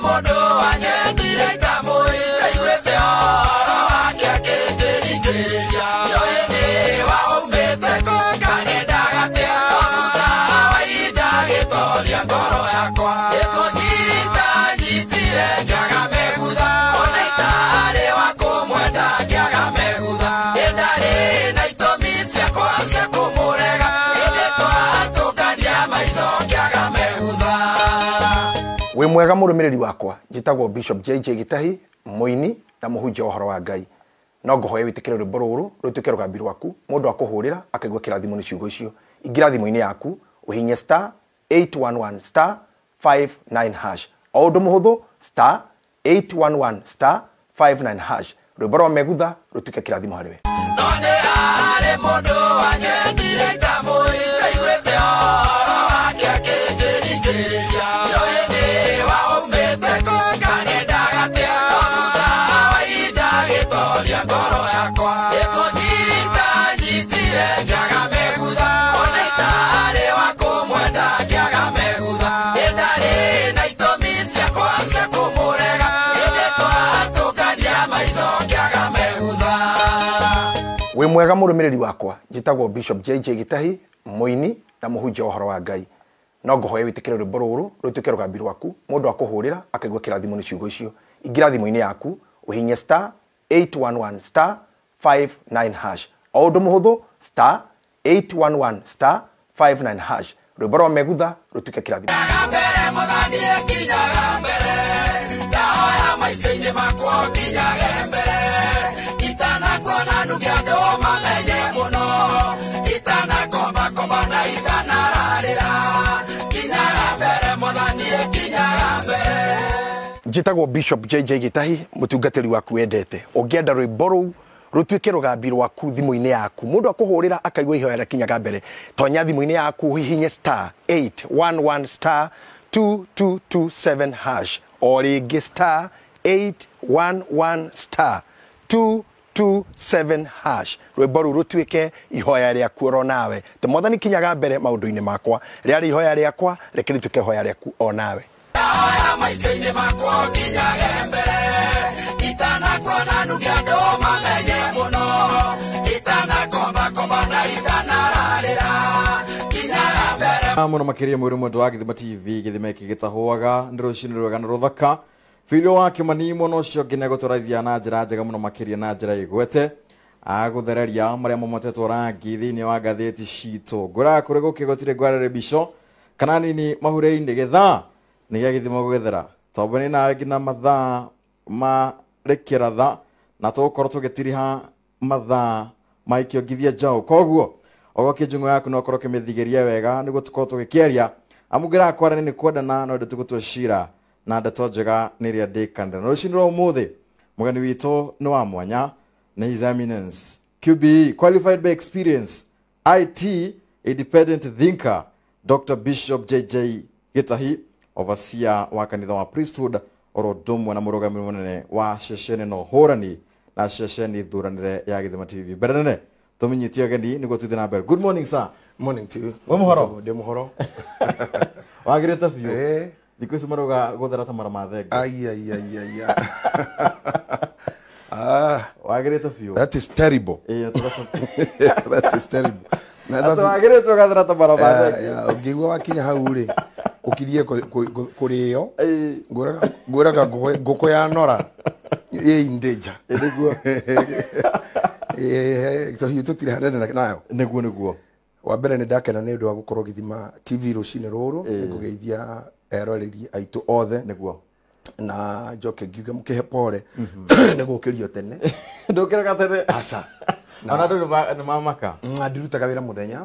Mũndũ wanyendire itamũĩ, ndaiguĩte ũhoro wake akĩnjĩringĩrĩria. Ndiũĩ nĩ waumĩte kũ kana endaga atĩa, no thutha wa ihinda agĩtoria ngoro yakwa. Ĩkũnyita nyitire ngĩaga megutha, ona itarĩ wa kũmwenda ngĩaga megutha. Ĩ ndarĩ na itũmi ciakwa cia kũmũrega, ĩndĩ twatũkania maitho ngĩaga megutha. Wĩ mwega mũrũmĩrĩri wakwa, njĩtagwo Bishop JJ Gitahi, mũini na mũhunjia wa ũhoro wa Ngai. No ngũhoe wĩtĩkĩre rwĩmbo rũrũ rũtuĩke rũgambi rwaku. Mũndũ akũhũrĩra akaigua kĩrathimo nĩ ciugo icio. Ingĩra thimũ-inĩ yaku, ũhinye star 811 star 59 hash. O ũndũ mũhũthũ, star 811 star 59 hash. Rwĩmbo rwa megutha rũtuĩke kĩrathimo harĩ we. No nĩ harĩ mũndũ wanyendire itamũĩ, ndaiguĩte ũhoro wake akĩnjĩringĩrĩria. Ndiũĩ nĩ waumĩte kũ kana endaga atĩa, no thutha wa ihinda agĩtoria ngoro yakwa. Ĩkũnyita nyitire ngĩaga megutha, ona itarĩ wa kũmwenda ngĩaga megutha. Ĩ ndarĩ na itũmi ciakwa cia kũmũrega, ĩndĩ twatũkania maitho ngĩaga megutha. Wĩ mwega mũrũmĩrĩri wakwa, njĩtagwo Bishop JJ Gitahi, mũini na mũhunjia wa ũhoro wa Ngai. No ngũhoe wĩtĩkĩre rwĩmbo rũrũ rũtuĩke rũgambi rwaku. Mũndũ akũhũrĩra akaigua kĩrathimo nĩ ciugo icio. Ingĩra thimũ-inĩ yaku, ũhinye star 811 star 59 hash. O ũndũ mũhũthũ, star 811 star 59 hash. Rwĩmbo rwa megutha rũtuĩke kĩrathimo. Kinyaga mbere Mwathani, kinyaga mbere, ndahoya maica-inĩ makwa kinyage mbere. Itanakuona nuge andũ mamenye mũno, itanakombakomba na itanararĩra. Kinyaga mbere Mwathani, kinyaga mbere. Njĩtagwo Bishop JJ Gitahi, mũtungatĩri waku wendete. Ũngĩenda rwĩmbo rũu rũtuĩke rũgambi rwaku thimũ-inĩ yaku, mũndũ akũhũrĩra akaigua ihoya rĩa kinyaga mbere, tonya thimũ-inĩ yaku, ũhihinye star 811 star 2227 hash. O rĩngĩ, star 811 star 227 hash. Rwĩmbo rũu rũtuĩke ihoya rĩaku oro nawe. Te Mwathani, kinyaga mbere maũndũ-inĩ makwa, rĩarĩ ihoya rĩakwa, reke rĩtuĩke ihoya rĩaku o nawe. Ndahoya maica-inĩ makwa kinyage mbere, itanakuona nuge andũ mamenye mũno, itanakombakomba na itanararĩra. Kinyaga mbere. Muno makiria mwiri mwendwa wa Githima TV, githima gĩkĩ gĩtahũaga. Nĩ rũcinĩ rwega na rũthaka Filio wa Kĩmani mũno ũcio ũngĩ nĩegũtũraithia na njĩra njega mũno makĩria, na njĩra ĩgwete agũthereria marĩa mamotetwo rangi thĩinĩ wa ngathĩti citũ. Ngwĩraga kũrĩ gũkĩ gũtirĩ ngwarĩrĩ mbico kana nini mahurĩ-inĩ. Gĩthaa nĩ gĩa gĩthimo gũgĩthera tondũ nĩ nawe nginya mathaa ma rĩkĩratha na tũgũkorwo tũgĩtiriha mathaa ma ikĩongithia njaũ. Koguo ũgokia njung'o yaku no ũkorwo ũkĩmĩthigĩria wega nĩguo tũkorwo tũgĩkĩaria, amu ngĩraga kwaranĩ nĩ kwendana no ndĩ tũgũtua cira na ndeto njega nĩ ĩrĩa ndĩkanĩra. Na rũcinĩ rwa ũmũthĩ mũgeni witũ nĩ wa mwanya, nĩ His Eminence QBE, qualified by experience, IT independent thinker, Dr. Bishop JJ Gitahi, overseer wa kanitha wa Priesthood oro ũndũ ũmwe na mũrũgamĩrĩri mũnene wa ceceni na ũhũrani na ceceni thuranĩre ya Githima TV. Mbere nene tũmĩnyitie ũgeni nĩguo tũthiĩ na mbere. Good morning, sir. Morning to you. Wĩ mũhoro? Ndĩ mũhoro. Wagĩrĩte biũ. Eh. Thikũ ici marauga gũthera ta mara ma thenge. Ai ai ai ai ai. Ah, Wagĩrĩte biũ. that is terrible. Ĩĩ, tũgacoka. That is terrible. Na Atĩ wagĩrĩte ũgathera ta mara ma thenge. Ũngĩigua wakinya hau rĩ, ũkirie kũrĩo. Ĩĩ. Ngwĩraga ngũkũ ya nora ĩ in danger. Ĩĩ, nĩguo. Tũhiũ tũtirĩ hanene nayo. Nĩguo. Wa mbere, nĩ ndakena nĩ ũndũ wa gũkorwo Gĩthima TV rũcinĩ rũrũ. Nĩ ngũgeithia eroreri aitũ othe na njoke ngiuge mũkĩhe pore nĩ gũkĩrio tene. Ndũkĩraga tene? Aca. Ona andũ nĩ mamaka. Na ndirutaga wĩra mũthenya.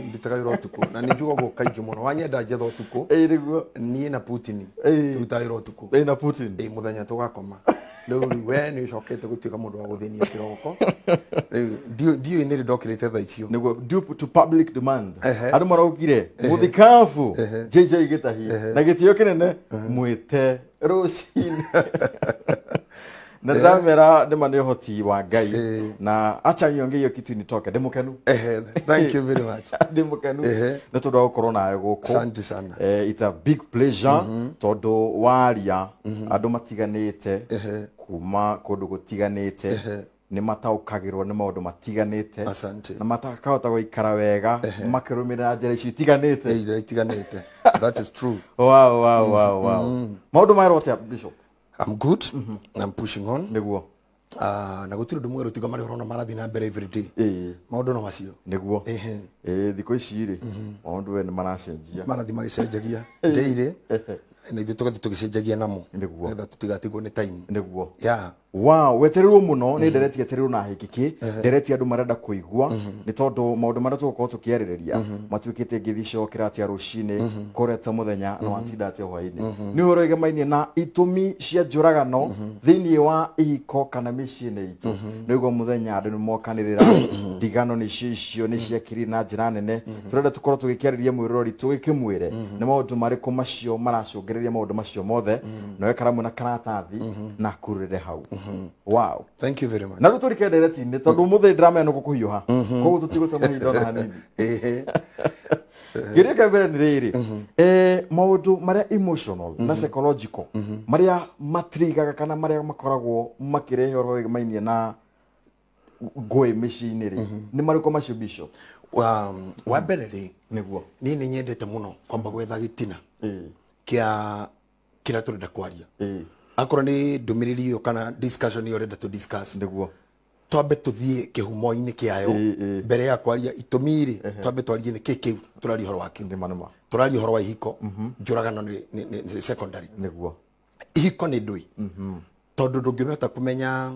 Ndutaga wĩra ũtukũ, na nĩ njugaga ũguo kaingĩ mũno, wanyenda njetha ũtukũ. Ĩĩ, nĩguo. Niĩ na Putin tũrutaga wĩra ũtukũ. Ĩĩ, na Putin. Ĩ, mũthenya tũgakoma. Rĩu we nĩ ũcokete gũtuĩka mũndũ wa gũthĩnia kĩroko. Rĩu ndiũĩ nĩ rĩ ndokĩrĩte thaa icio. Nĩguo, due to public demand, andũ maraugire mũthikabu JJ Gĩtahi na gĩtĩo kĩnene mwĩte rũcinĩ. Na ndamera nĩ ma nĩ ũhoti wa Ngai na acha nyonge hiyo kitu nitoke ndĩ mũkenu. Thank you very much. Ndĩ mũkenu nĩ tondũ wa gũkorwo nawe gũkũ. Asante sana. It's a big pleasure tondũ waria andũ matiganĩte kuma kũndũ gũtiganĩte nĩ mataũkagĩrwo nĩ maũndũ matiganĩte. Asante. Na matakahota gũikara wega makĩrũmĩrĩra njĩra icio itiganĩte. Njĩra itiganĩte. That is true. Wow, wow, wow, wow. Maũndũ maerwo atĩa, Bishop? I'm good. I'm pushing on. Nĩguo. Na gũtirĩ ũndũ mwerũ tiga marĩa ũrona marathiĩ na mbere every day. Maũndũ no macio. Nĩguo. Thikũ ici rĩ maũndũ we nĩ maracenjia. Marathiĩ magĩcenjagia daily na ithuĩ tũgathiĩ tũgĩcenjagia namo. Nĩguo. Nĩgetha tũtigatigwo nĩ time. Nĩguo. Yeah. Wow, wetererwo mũno nĩ ndereti etererwo na hĩkĩkĩ ndereti andũ marenda kũigua nĩ tondũ maũndũ marĩa tũgũkorwo tũkĩarĩrĩria matuĩkĩte ngĩthiĩ atĩa rũcinĩ kũreta mũthenya na watinda atĩa hwaĩ-inĩ. Nĩ ũhoro ĩgemainie na itũmi cia njũragano thĩinĩ wa ihiko kana mĩciĩ-inĩ itũ. Nĩguo mũthenya andũ nĩmokanĩrĩra ndigano nĩcio icio nĩ ciakĩrire na njĩra nene. Tũrenda tũkorwo tũgĩkĩarĩria mwĩroreri tũgĩkĩmwĩre nĩ maũndũ marĩkũ macio maracũngĩrĩria maũndũ macio mothe na wekara hamwe na karatathi na kurĩre hau. Wow. Thank you very much. Na rĩu ndereti-inĩ tondũ ũmũthĩ ndĩramenya nĩ gũkũhiũha koguo tũtigũte mahinda ona hanini. Kĩũria kĩa mbere nĩ rĩrĩ, maũndũ marĩa emotional na psychological marĩa matrigaga kana marĩa makoragwo makĩrehe ũhoro wĩgĩmainie na ngũĩ mĩciĩ-inĩ rĩ nĩ marĩkũ macio, Bishop? Wa mbere rĩ, nĩguo, niĩ nĩ nyendete mũno kwamba gwetha gĩtina kĩa kĩrĩa tũrenda kwaria. Akorwo nĩ ndũmĩrĩri ĩyo kana discussion ĩyo ũrenda tũ discuss, nĩguo, twambe tũthiĩ kĩhumo-inĩ kĩayo mbere ya kwaria itũmi rĩ, twambe twarie nĩ kĩ kĩu tũraria ũhoro wakĩo. Nĩma nĩma. Tũraria ũhoro wa ihiko, njũragano nĩ secondary. Nĩguo. Ihiko nĩ ndũi tondũ ndũngĩhota kũmenya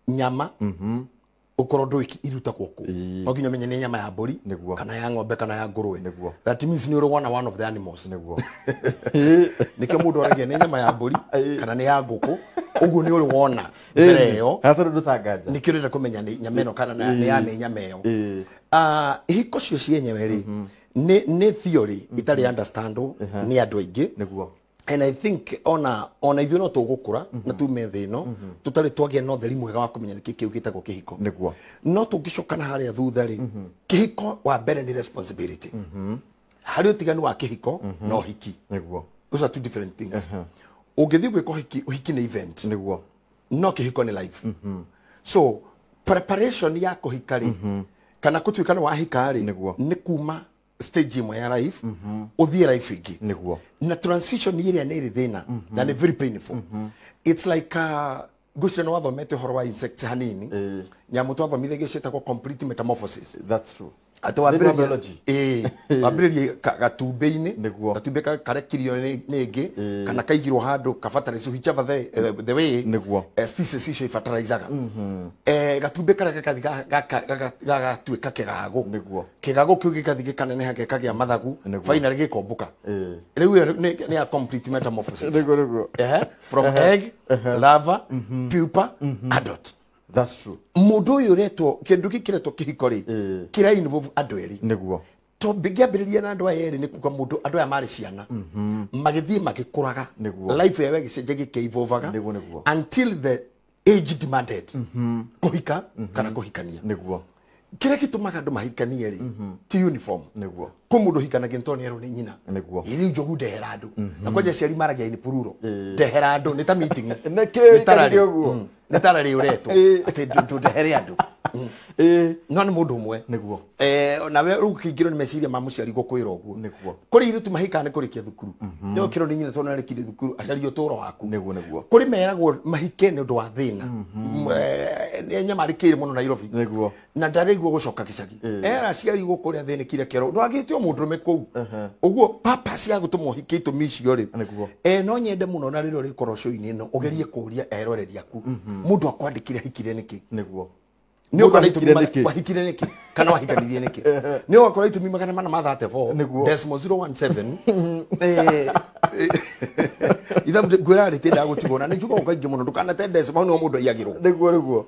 nyama ũkorwo ndũĩ irutagwo kũ. No nginya ũmenye nĩ nyama ya mbũri kana ya ng'ombe kana ya ngũrwe. Nĩguo. That means nĩ ũrĩ wona one of the animals. Nĩguo. Nĩkĩo mũndũ aragia nĩ nyama ya mbũri kana nĩ ya ngũkũ, ũguo nĩ ũrĩ wona mbere ĩyo. Hatarĩ ũndũ tanganja. Nĩkĩo ũrenda kũmenya nĩ nyama ĩno kana nĩ ya nĩ nyama ĩyo. Ihiko cio cienyewe rĩ nĩ theory itarĩ understandable nĩ andũ aingĩ. Nĩguo. And I think ona ithuĩ no tũgũkũra na tume thĩ ĩno tũtarĩ twagĩa na ũtheri mwega wa kũmenya nĩkĩ kĩu gĩtagwo kĩhiko. Nĩguo. No tũngĩcoka na harĩa thutha rĩ, kĩhiko wa mbere nĩ responsibility. Harĩ ũtiganu wa kĩhiko na ũhiki. Nĩguo. Those are two different things. Ũngĩthiĩ gwĩka ũhiki, ũhiki nĩ event. Nĩguo. No kĩhiko nĩ life. So preparation ya kũhika rĩ kana gũtuĩka nĩ wahika rĩ nĩ kuma stage imwe ya life ũthiĩ life ĩngĩ. Nĩguo. Na transition ĩrĩa nĩ ĩrĩ thĩna na nĩ very painful. It's like ngwĩciria nĩ wathomete ũhoro wa insects hanini. Nyamũ twathomithagio ciĩtagwo complete metamorphosis. That's true. Atĩ wambĩrĩrie gatumbĩ-inĩ, gatumbĩ karekirio nĩ ĩngĩ kana kaigirwo handũ kabataricu whichever the way species icio ibataraizaga. Gatumbĩ karĩa gakathiĩ gagatuĩka kĩgago. Kĩgago kĩu gĩgathiĩ gĩkaneneha gĩkagĩa mathagu, finally gĩkombũka. Rĩu ĩyo nĩ ya complete metamorphosis. Nĩguo. From egg, larva, pupa, adult. That's true. Mũndũ ũyũ ũretwo kĩndũ gĩkĩ kĩretwo kĩhiko rĩ kĩra involve andũ erĩ. Nĩguo. Tũngĩambĩrĩria na andũ aya erĩ nĩ kuga mũndũ andũ aya marĩ ciana magĩthiĩ magĩkũraga life yao ĩgĩcenjia gĩkĩ-evolvaga until the age demanded kũhika kana kũhikania. Nĩguo. Kĩrĩa gĩtũmaga andũ mahikanie rĩ ti uniform. Nĩguo. Kwĩ mũndũ ũhikanagia nĩ tondũ nĩ erwo nĩ nyina. Nĩguo. Ĩ rĩu njogu ndehera andũ. Na kwanja aciari maragia in plural. Ndehera andũ nĩ ta meeting. Nĩkĩ ũikarire ũguo? Nĩ tararĩ ũretwo atĩ ndũndehere andũ. No nĩ mũndũ ũmwe. Nĩguo. Nawe rĩu ũkĩingĩrwo nĩ meciria ma mũciari gũkwĩra ũguo. Nĩguo. Kũrĩ airĩtu mahikaga nĩ kũrĩkia thukuru. Nĩ ũkĩrwo nĩ nyina tondũ nĩ arĩkirie thukuru acarie ũtũũro waku. Nĩguo nĩguo. Kũrĩ meragwo mahike nĩ ũndũ wa thĩna. Nĩ nyamarĩkĩire mũno Nairobi. Nĩguo. Na ndaraigua gũcoka gĩcagi. Era aciari gũkũ ũrĩa thĩnĩkire kĩoro. Ndwagĩte o mũndũrũme kũu. Ũguo purpose ya gũtũma ũhike itũmi icio rĩ. Nĩguo. No nyende mũno na rĩrĩa ũrĩkorwo show-inĩ ĩno ũgerie kũũria eroreri aku. Mũndũ akwandĩkire ahikire nĩkĩ? Nĩguo. Nĩ ũgakora itũmi wahikire nĩkĩ kana wahikanirie nĩkĩ? Nĩ ũgakora itũmi 434 decimal 017. Ithabu ngwĩra rĩ tindaga gũtigwo na nĩ njugaga kaingĩ mũno ndũkanate decimal nĩho mũndũ aiyagĩrwo. Nĩguo nĩguo.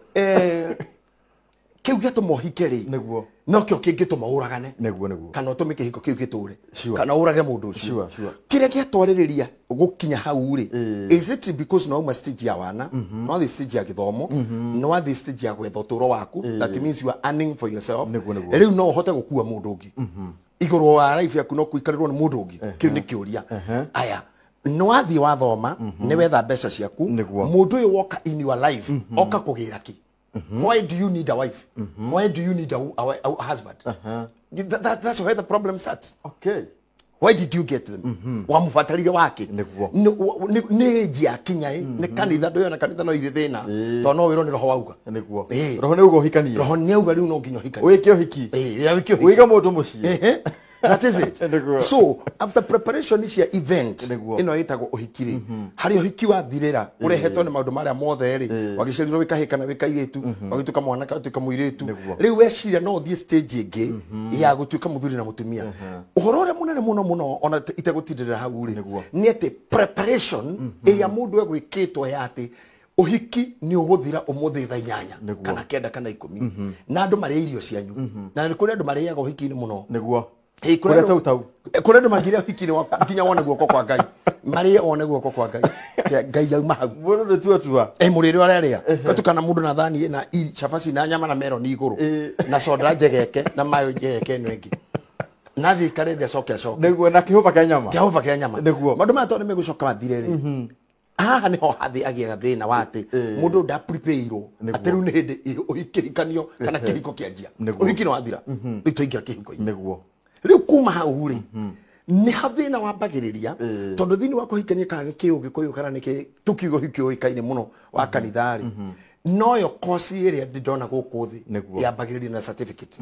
Kĩu gĩatũma ũhike rĩ, Nĩguo. nokĩo kĩngĩtũma ũragane Nĩguo, nĩguo. kana ũtũme kĩhiko kĩu gĩtũre Sure. kana ũrage mũndũ ũcio. Sure. Kĩrĩa gĩatwarĩrĩria gũkinya hau rĩ, Ĩĩ. is it because no uma stage ya wana, no wathiĩ stage ya gĩthomo, no wathiĩ stage ya gwetha ũtũũro waku? That means you are earning for yourself. Nĩguo, nĩguo. Rĩu no ũhote gũkua mũndũ ũngĩ igũrũ wa life yaku, no kũikarĩrwo nĩ mũndũ ũngĩ? Kĩu nĩ kĩũria. Aya, nĩ wathiĩ wathoma, nĩ wetha mbeca ciaku. Nĩguo. Mũndũ ũyũ woka in your life oka kũgĩra kĩ? Why do you need a wife? Why do you need a husband? That's where the problem starts. Okay. Why did you get them? Wamubatarire wake? Nĩguo. Nĩ age yakinya ĩ, nĩ kanitha ndũyona kanitha no irĩ thĩna, tondũ no wĩrwo nĩ roho wauga. Nĩguo. Ĩĩ. Roho nĩ uga ũhikanie. Roho nĩ auga rĩu no nginya ũhikanie. Wĩke ũhiki. Ĩĩ, wĩke ũhiki. Wĩige mũndũ mũciĩ. Ehe. That is it. Nĩguo. So after preparation cia event Nĩguo. ĩno ĩtagwo ũhiki rĩ, harĩa ũhiki wathirĩra ũrehetwo nĩ maũndũ marĩa mothe rĩ, wagĩciarirwo wĩ kahĩĩ kana wĩ kairĩtu, wagĩtuĩka mwanake, wagĩtuĩka mũirĩtu. Nĩguo. Rĩu weciria no ũthiĩ stage ĩngĩ ya gũtuĩka mũthuri na mũtumia. Ũhoro ũrĩa mũnene mũno mũno, ona itegũtindĩrĩra hau rĩ, Nĩguo. nĩ atĩ preparation ĩrĩa mũndũ egwĩkĩtwo ya atĩ ũhiki nĩ ũgũthira ũmũthĩ thaa 8 Nĩguo. kana 9 kana 10, na andũ marĩe irio cianyu, na nĩ kũrĩ andũ marĩaga ũhiki-inĩ mũno. Nĩguo. Ĩĩ, Kũrĩa tau tau. Kũrĩ andũ mangĩrĩa ũhiki-inĩ waku nginya wone guoko kwa Ngai, marĩe one guoko kwa Ngai. Tia Ngai auma hau. Mũndũ nĩ tua tua. Ĩ, mũrĩre ũrĩa arĩa gatukana mũndũ na thani na cabaci na nyama na meroni igũrũ Ĩĩ. na soda njegeke na mayo njegeke ĩno ĩngĩ, na thiĩ ikare thĩ, acoke acoke. Nĩguo, na kĩhũba kĩa nyama. Kĩhũba kĩa nyama. Nĩguo. Maũndũ maya tondũ nĩ megũcoka mathire rĩ, haha nĩho hathĩ agĩaga thĩna wa atĩ mũndũ ndaprepareirwo Nĩguo. atĩ rĩu nĩ hĩndĩ ũhikĩhikanio kana kĩhiko kĩanjia. Nĩguo. Ũhiki nĩ wathira, rĩu twaingĩra kĩhiko-inĩ. Nĩguo. Rĩu kuma hau rĩ, nĩ ha thĩna wambagĩrĩria, Ĩĩ. tondũ thĩinĩ wa kũhikania, kana nĩ kĩũgĩkũyũ kana nĩ kĩ tũkiuga ũhiki ũĩkaine mũno wa kanitha rĩ, noyo kosi ĩrĩa ndĩ ndona gũkũ thĩ Nĩguo. yambagĩrĩria na certificate.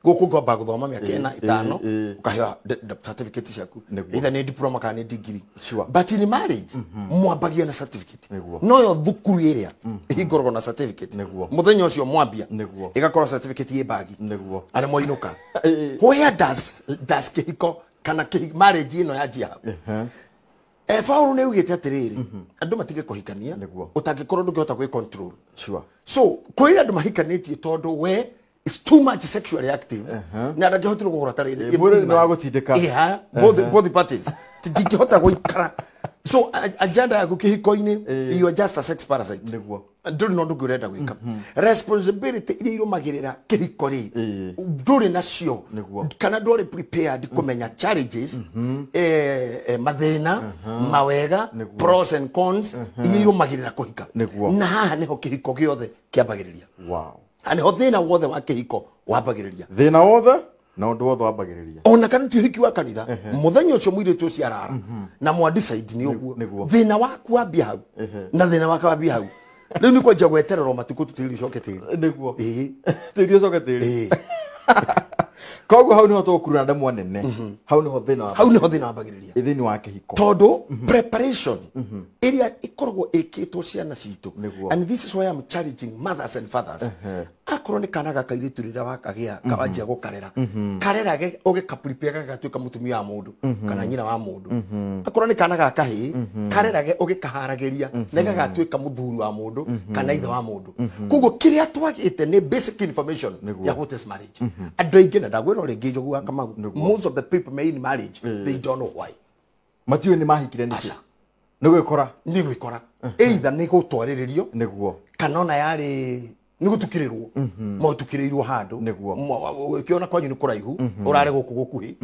Gũkũ ngomba gũthoma mĩaka 4, 5, ũkaheo certificate ciaku, Nĩguo. either nĩ diploma kana nĩ degree. Sure. But in marriage mwambagia na certificate. Nĩguo. Noyo thukuru ĩrĩa ĩhingũragwo na certificate Nĩguo. mũthenya ũcio mwambia, Nĩguo. ĩgakorwo certificate ĩ bagi Nĩguo. arĩa mwainũka. Ĩĩ. Where does kĩhiko kana marriage ĩno yanjia hau? Paũlũ nĩ augĩte atĩrĩrĩ, andũ matige kũhikania Nĩguo. ũtangĩkorwo ndũngĩhota gwĩ control. Sure. So kwĩ andũ mahikanĩtie tondũ we is too much sexually active na ndangĩhotire kũgũra tarĩ. Ĩ, mwĩrĩ nĩ wa gũtindĩka. Yeah, both parties ndingĩhota gũikara. So agenda yaku kĩhiko-inĩ, Ĩ. you are just a sex parasite. Nĩguo. Ndũrĩ na ũndũ ũngĩ ũrenda gwĩka. Responsibility iria irũmagĩrĩra kĩhiko rĩ, Ĩ. ndũrĩ nacio Nĩguo. kana ndwarĩ prepared kũmenya challenges, mathĩna, mawega, Nĩguo. pros and cons iria irũmagĩrĩra kũhika. Nĩguo. Na haha nĩho kĩhiko gĩothe kĩambagĩrĩria. Wow. Haha nĩho thĩna wothe wa kĩhiko wambagĩrĩria. Thĩna wothe na ũndũ wothe wambagĩrĩria. Ona kana ti ũhiki wa kanitha, mũthenya ũcio mũirĩtu ũcio arara na mwa decide nĩ ũguo, Nĩguo. thĩna waku wambia hau na thĩna wake wambia hau. Rĩu nĩ kwanjia gwetererwo matukũ tũtĩri ũcoke tĩri. Nĩguo. Ĩĩ. Tĩri ũcoke tĩri. Ĩĩ. Koguo hau nĩho tũgũkurura ndemwa nene, hau nĩho thĩna Hau nĩho thĩna wambagĩrĩria. Thĩinĩ wa kĩhiko. Tondũ preparation ĩrĩa ĩkoragwo ĩkĩtwo ciana citũ, Nĩguo. and this is why I'm challenging mothers and fathers, akorwo nĩ kana ga kairĩtu, rĩrĩa wakagĩa kawanjia gũkarera, karerage ũgĩkaprepare gagatuĩka mũtumia wa mũndũ kana nyina wa mũndũ. Akorwo nĩ kana ga kahĩĩ, karerage ũgĩkaharagĩria na gagatuĩka mũthuri wa mũndũ kana ithe wa mũndũ. Koguo kĩrĩa twagĩte nĩ basic information Nĩguo. ya what is marriage. Andũ aingĩ, na ndagwĩra rĩngĩ, Njogu wa Kamau, most of the people me in marriage, they don't know why. Matiũĩ nĩ mahikire nĩkĩ. Aca. Nĩ gwĩkora. Nĩ gwĩkora, either nĩ gũtwarĩrĩrio Nĩguo. kana ona yarĩ nĩ gũtukĩrĩrwo, motukĩrĩirwo handũ. Nĩguo. Ũkĩona kwanyu nĩ kũraihu, ũrarĩ gũkũ gũkuhĩ.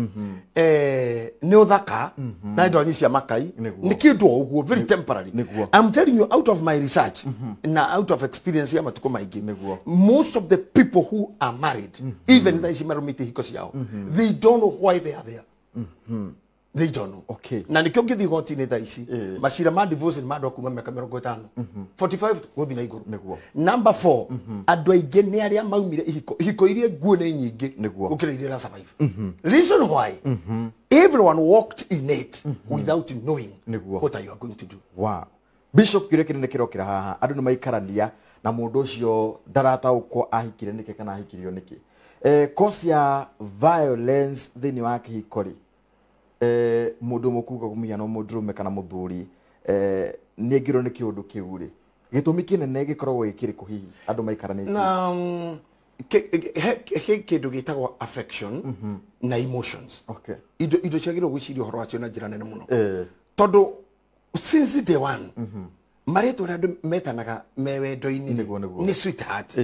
Nĩ ũthaka na ndonyi cia makai. Nĩguo. Nĩ kĩndũ o ũguo very temporary. Nĩguo. I'm telling you out of my research na out of experience ya matukũ maingĩ, Nĩguo. most of the people who are married, even thaa ici marũmĩtie hiko ciao, they don't know why they are there. They don't know. Okay. Na nĩkĩo ngĩthiĩ igoti-inĩ thaa ici, Ĩĩ. macira ma divorce nĩ ma andũ a kuma mĩaka 50, 45 gũthiĩ na igũrũ. Nĩguo. Number 4, andũ aingĩ nĩ arĩa maumire ihiko, ihiko iria nguo nĩ nyingĩ Nĩguo. gũkĩra iria ira survive. Reason why, everyone walked in it without knowing Nĩguo. what you are going to do. Wow. Bishop, kĩũria kĩnene kĩrokĩra haha, andũ nĩ maikarania na mũndũ ũcio ndarataũkwo ahikire nĩkĩ kana ahikirio nĩkĩ. Cause ya violence thĩinĩ wa kĩhiko rĩ, mũndũ ũmwe kuga mũhiano mũndũrũme kana mũthuri nĩ aingĩrwo nĩ kĩũndũ kĩu rĩ, gĩtũmi kĩnene gĩkoragwo gĩ kĩrĩkũ hihi andũ maikaranĩtie? Na He kĩndũ gĩtagwo affection na emotions. Okay. Indo ciagĩrĩirwo gwĩciria ũhoro wacio na njĩra nene mũno, tondũ since day one marĩtwa ũrĩa andũ metanaga me wendo-inĩ Nĩguo, nĩguo. nĩ sweetheart,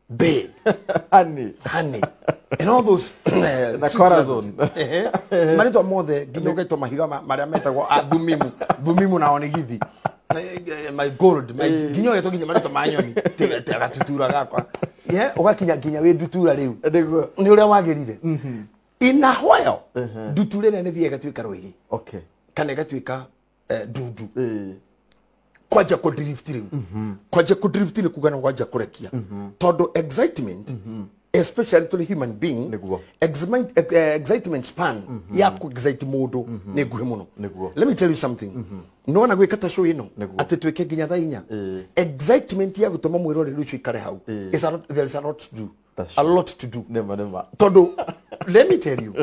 babe, honey, honey and all those na sweet corazon. Ehe. Marĩtwa mothe nginya ũgaitwo mahiga marĩa metagwo a thumimu thumimu na onigithi. My gold, my nginya ũgetwo nginya marĩtwa ma nyoni. Tiga gatutura gakwa, ye ũgakinya nginya wĩ ndutura rĩu. Nĩguo. Nĩ ũrĩa wagĩrire ina while ndutura ĩrĩa nĩ thiaga ĩgatuĩka rwĩgĩ kana ĩgatuĩka ndundu. Kwanja kũ drift rĩu, kwanja kũ drift nĩ kuga nĩ kwanja kũrekia, tondũ excitement, especially to the human being, excitement span ya ku excite mũndũ nĩ nguhĩ mũno. Let me tell you something. Nona gwĩka ta show ĩno atĩ twĩke nginya thaa 4, excitement ya gũtũma mwĩroreri ũcio ikare hau is a lot, there is a lot to do. That's A true. lot to do. Nĩma nĩma. Tondũ let me tell you,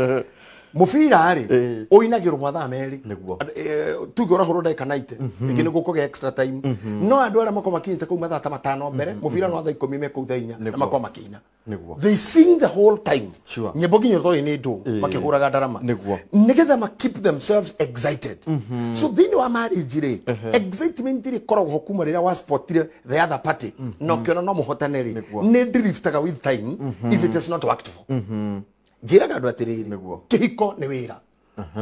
mũbira rĩ, ũinagĩrwo mathaa 2. Tuge ũrahũrwo ndagĩka 90, rĩngĩ nĩ gũkũgĩa extra time, no andũ arĩa makorwo makinyĩte kũu mathaa ta 5 mbere mũbira no thaa 10 me kũu thaa 4 na makorwo makĩina. They sing the whole time. Nyĩmbo nginya toĩ nĩ ndũ makĩhũraga ndarama nĩgetha ma keep themselves excited. So thĩinĩ wa marriage rĩ, excitement rĩ ĩkoragwo ho kuma rĩrĩa wa spotire the other party na ũkĩona no mũhotane rĩ, nĩ driftaga with time if it is not worked for. Njĩraga andũ atĩrĩrĩ, kĩhiko nĩ wĩra.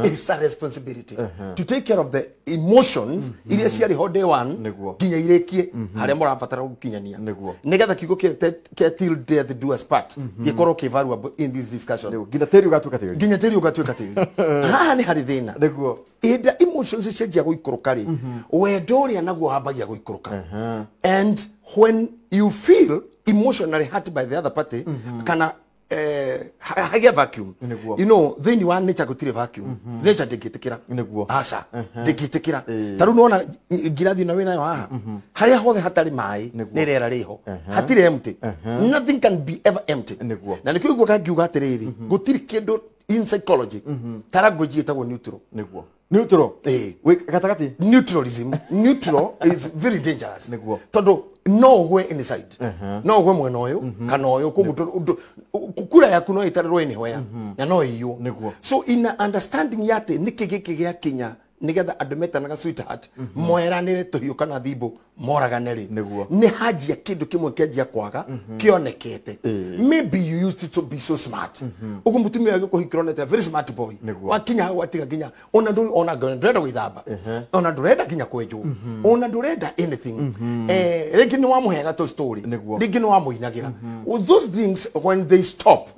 It's a responsibility to take care of the emotions iria ciarĩ ho day one nginya irĩkie harĩa mũrabatara gũkinyania, nĩgetha kiugo kĩa "till death do us part" gĩkorwo kĩ valuable in this discussion. Nĩguo. Nginya tĩri ũgatuĩka tĩri. Nginya tĩri ũgatuĩka tĩri. Haha nĩ harĩ thĩna. Hĩndĩ ĩrĩa emotions cianjia gũikũrũka rĩ, wendo ũrĩa naguo wambagia gũikũrũka, and when you feel emotionally hurt by the other party kana hagĩa vacuum. Thĩinĩ wa nature gũtirĩ vacuum. Nature ndĩngĩtĩkĩra. Aca, ndĩngĩtĩkĩra. Ta rĩu nĩwona ngirathi ĩno wĩnayo haha, harĩa hothe hatarĩ maĩ nĩ rĩera rĩho, hatirĩ empty. Nothing can be ever empty. Na nĩkĩo iguaga ngiuga atĩrĩrĩ, gũtirĩ kĩndũ in psychology ta language ĩtagwo neutral. Nĩguo. Neutral. Wĩ gatagatĩ. Neutralism, neutral is very dangerous, tondũ no ũgwe any side, no ũgwe mwena ũyũ kana ũyũ, koguo kura yaku no ĩtarĩrwo anywhere na no ĩiywo. So in a understanding ya atĩ nĩkĩ gĩkĩ gĩakinya nĩgetha andũ metanaga sweetheart moeranĩre tũhiũ kana thimbo moragane rĩ, nĩ hanjia kĩndũ kĩmwe kĩanjia kwaga kĩonekete. Maybe you used to be so smart ũguo mũtumia agĩkũhikĩra onete a very smart boy. Wakinya hau atiga nginya ona ndũrĩ ona ndũrenda gwĩthamba, ona ndũrenda nginya kwenjwo, ona ndũrenda anything. Rĩngĩ nĩ wamũheaga tũ story, rĩngĩ nĩ wamũinagĩra. Those things, when they stop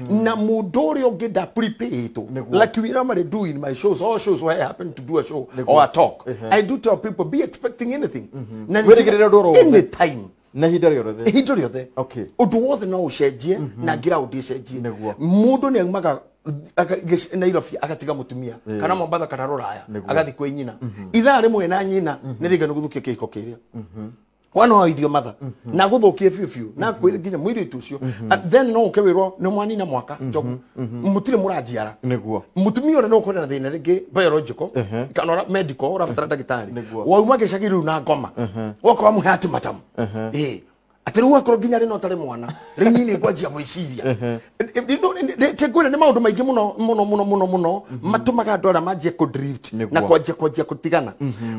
na mũndũ ũrĩa ũngĩ nda prepaid, like we normally do in my shows, all shows where I happen to do a show or a talk, I do tell people, be expecting anything na Wĩrĩgĩrĩre ũndũ oro wothe. Anytime. Na ihinda rĩothe. Ihinda rĩothe. Ũndũ wothe no ũcenjie na ngiraũndi ĩcenjie. Mũndũ nĩ aumaga Nairobi agatiga mũtumia kana Mombatha kana rũraya, agathiĩ kwĩ nyina ithaa rĩmwe na nyina nĩ rĩngĩ nĩ gũthũkia kĩhiko kĩrĩa wana wa ithio matha na gũthũkie biũ biũ na kwĩre nginya mũirĩtu ũcio. And then no ũke wĩrwo nĩ mwanina mwaka njogu mũtirĩ mũranjiara. Mũtumia ũrĩa no ũkorwo na thĩna rĩngĩ biological kana medical ũrabatara ndagĩtarĩ. Wauma gĩcagi rĩu na ngoma woka wamũhe ultimatum, ĩ atĩ rĩu akorwo nginya rĩ no tarĩ mwana rĩu niĩ nĩ ngwanjia gwĩciria. Kĩngwĩra nĩ maũndũ maingĩ mũno mũno mũno mũno mũno matũmaga andũ arĩa manjie kũ drift na kwanjia kũtigana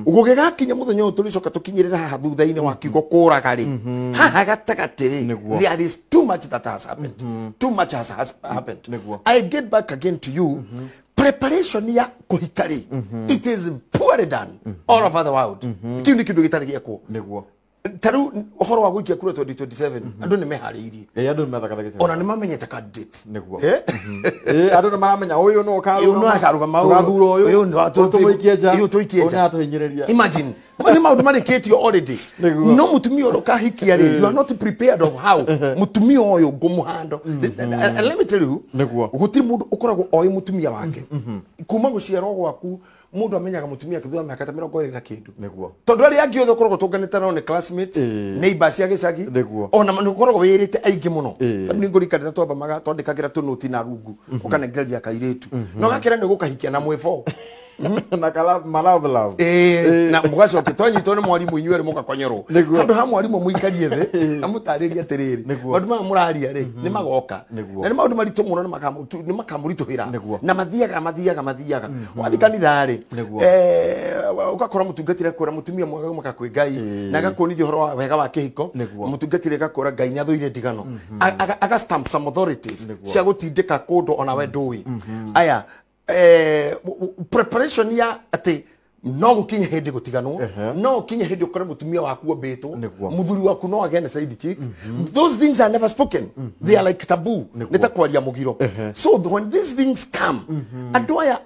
gũgĩgakinya mũthenya ũyũ tũrĩcoka tũkinyĩrĩra haha thutha-inĩ wa kiugo kũraga rĩ, haha gatagatĩ rĩ, there is too much that has happened. Too much has happened. I get back again to you. Preparation ya kũhika rĩ, it is poorly done all over the world. Kĩu nĩ kĩndũ gĩtarĩ gĩekwo. Ta rĩu ũhoro wa gũikia kura 2027, andũ nĩ meharĩirie. Ĩ, andũ nĩ methagathagĩte. Ona nĩ mamenyete candidate. Ĩ, andũ nĩ maramenya ũyũ no Ũyũ no akarũgama, tũgathura ũyũ. Ũyũ nĩ Ũyũ tũmũikie nja. Ũyũ tũikie Ũyũ nja. nĩ atũhinyĩrĩria. Imagine nĩ maũndũ marĩkĩtio already. No mũtumia ũrĩa ũkahikia rĩ, you are not prepared of how mũtumia ũyũ ngũmũhando. And let me tell you, gũtirĩ mũndũ ũkoragwo oĩ mũtumia wake kuma gũciarwo gwaku. Mũndũ amenyaga mũtumia ake thutha wa mĩaka ta 20 na kĩndũ, tondũ arĩa angĩ othe ũkoragwo tũnganĩte nao nĩ classmates, neighbors cia gĩcagi. Ona nĩ ũkoragwo wĩrĩte aingĩ mũno. Tondũ nĩ ngũririkana twathomaga twandĩkagĩra tũnũti na rungu ũkanengereria kairĩtu na ũgakĩra nĩ ũgũkahikia na mwĩbo. Na kala malove love. Na mũgacoke twanyitwo nĩ mwarimũ inyuerĩ mũgakonyerwo. Handũ ha mwarimũ mũikarie thĩ na mũtarĩrie atĩrĩrĩ, maũndũ maya mũraria rĩ nĩ magoka na nĩ maũndũ maritũ mũno, nĩ makamũritũhĩra na mathiaga mathiaga mathiaga. Wathiĩ kanitha rĩ, ũgakora mũtungatĩri akwĩra mũtumia mwega umaga kwĩ Ngai na agakuonithia ũhoro wa wega wa kĩhiko. Mũtungatĩri agakwĩra Ngai nĩ athũire ndigano, aga stamp some authorities cia gũtindĩka kũndũ ona we ndũĩ. Aya, preparation ya atĩ no gũkinye hĩndĩ gũtiganwo, no gũkinye hĩndĩ ũkore mũtumia waku ombĩtwo, mũthuri waku no agĩe na side chick. Those things are never spoken, they are like taboo, nĩ ta kwaria mũgiro. So when these things come, andũ aya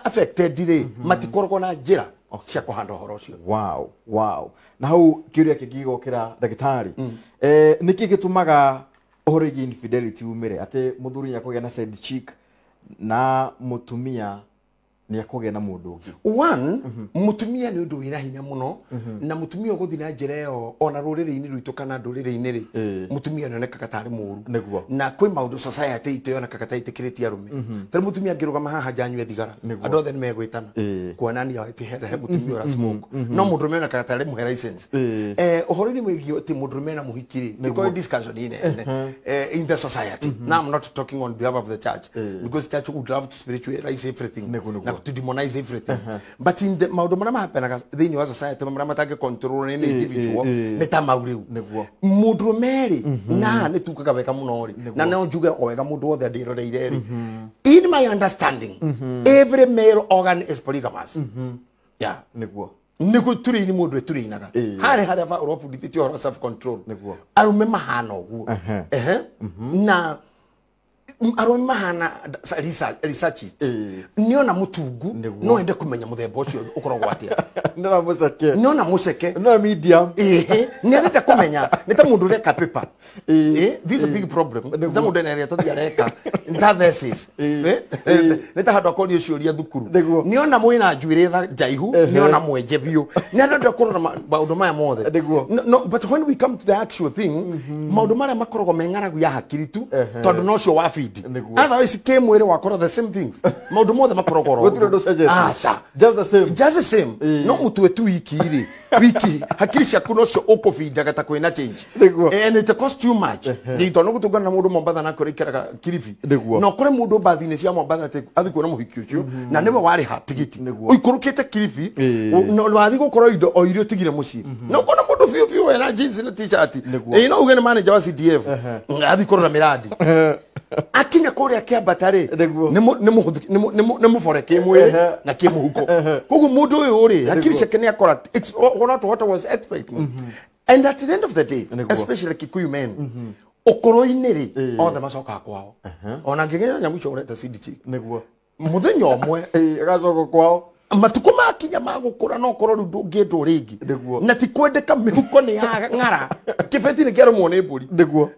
affected rĩ matikoragwo na njĩra cia kũhanda ũhoro ũcio. Wow, wow. Na hau kĩũria kĩngĩ gĩgokĩra ndagĩtarĩ, nĩkĩ gĩtũmaga ũhoro wĩgiĩ infidelity umĩre atĩ mũthuri nĩ akũgĩa na side chick na mũtumia nĩ akũgĩa na mũndũ ũngĩ? One, mũtumia nĩ ũndũ wĩna hinya mũno, na mũtumia ũgũthiĩ na njĩra ĩyo ona rũrĩrĩ-inĩ rwitũ kana ndũrĩrĩ-inĩ rĩ, mũtumia nĩonekaga tarĩ mũũru. Na kwĩ maũndũ society itũ yonekaga ta ĩtĩkĩrĩtie arũme. Tarĩ mũtumia angĩrũgama haha nja anyue thigara, andũ othe nĩ megwĩtana kuonania atĩ he mũtumia ũra smoke, no mũndũrũme onekaga tarĩ mũhe license. Ũhoro-inĩ wĩgiĩ atĩ mũndũrũme na mũhiki rĩ, nĩ kũrĩ discussion nene in the society. Now I'm not talking on behalf of the church, because church would love to spiritualize everything na to demonize everything, but in the maũndũ marĩa mahapenaga thĩinĩ wa society marĩa matangĩ control nĩ individual nĩ ta mau rĩu. Mũndũrũme rĩ, na nĩ tukaga wega mũno rĩ, na no njuge o wega mũndũ wothe ndĩroreire rĩ, in my understanding, every male organ is polygamous, yeah. Nĩguo tũrĩini mũndũ ĩtũrĩinaga harĩ harĩa ba ũrabundithĩtio ũhoro wa self control. Arũme mahana ũguo. Ehe. Na arũme mahana researchist, nĩona mũtungu no ende kũmenya mũthemba ũcio ũkoragwo atĩa. Nĩ mũceke. Nĩona mũceke. No medium. Ĩhĩ, nĩ arenda kũmenya, nĩ ta mũndũ ũreka paper. This is a big problem, nĩ ta mũndũ ena rĩatathi areka, nĩ ta thesis. Nĩ ta handũ akorio ciũria thukuru. Nĩona mwĩna njuĩrĩ njaihu, nĩona mwenje biũ, nĩ arenda kũrora maũndũ maya mothe. No, but when we come to the actual thing, maũndũ marĩa makoragwo me ng'aragu ya hakiri tu, tondũ nocio wa feed. Otherwise kĩmwĩrĩ wakora the same things, maũndũ mothe makoragwo oro Gũtirĩ ũndũ ũcenjetie. Aca. Just the same. Just the same. No mũtwe tu wiki rĩ, wiki hakiri ciaku nocio ũkũbindaga ta kwĩna change. And it costs too much. Nĩ tondũ gũtũngana na mũndũ Mombatha na kũrĩa ikaraga Kilifi, na ũkore mũndũ mbathi-inĩ cia Mombatha atĩ athiĩ kuona mũhiki ũcio na nĩwe warĩha tigiti ũikũrũkĩte Kilifi, na wathiĩ gũkorwo indo o iria ũtigire mũciĩ, na ũkona mũndũ biũ biũ wena jeans na t-shirt. No uge nĩ manager wa CDF, athiĩ kũrora mĩrandi, akinya kũrĩa kĩambata rĩ, nĩ mũbore kĩmwĩrĩ na kĩmũhuko. Koguo mũndũ ũyũ rĩ, hakiri ciake nĩ akora it's not what I was expecting. And at the end of the day, especially Kikuyu men, ũkũrũ-inĩ rĩ, othe macokaga kwao, ona ngĩgĩa nyamũ icio ũreta side chick. Mũthenya ũmwe Agacoka kwao. Matukũ makinya ma gũkũra, no ũkorwo rĩu ndũngĩendwo rĩngĩ na ti kwendeka, mĩhuko nĩ ya ng'ara, kĩbeti nĩ kĩarũmwo nĩ mbũri.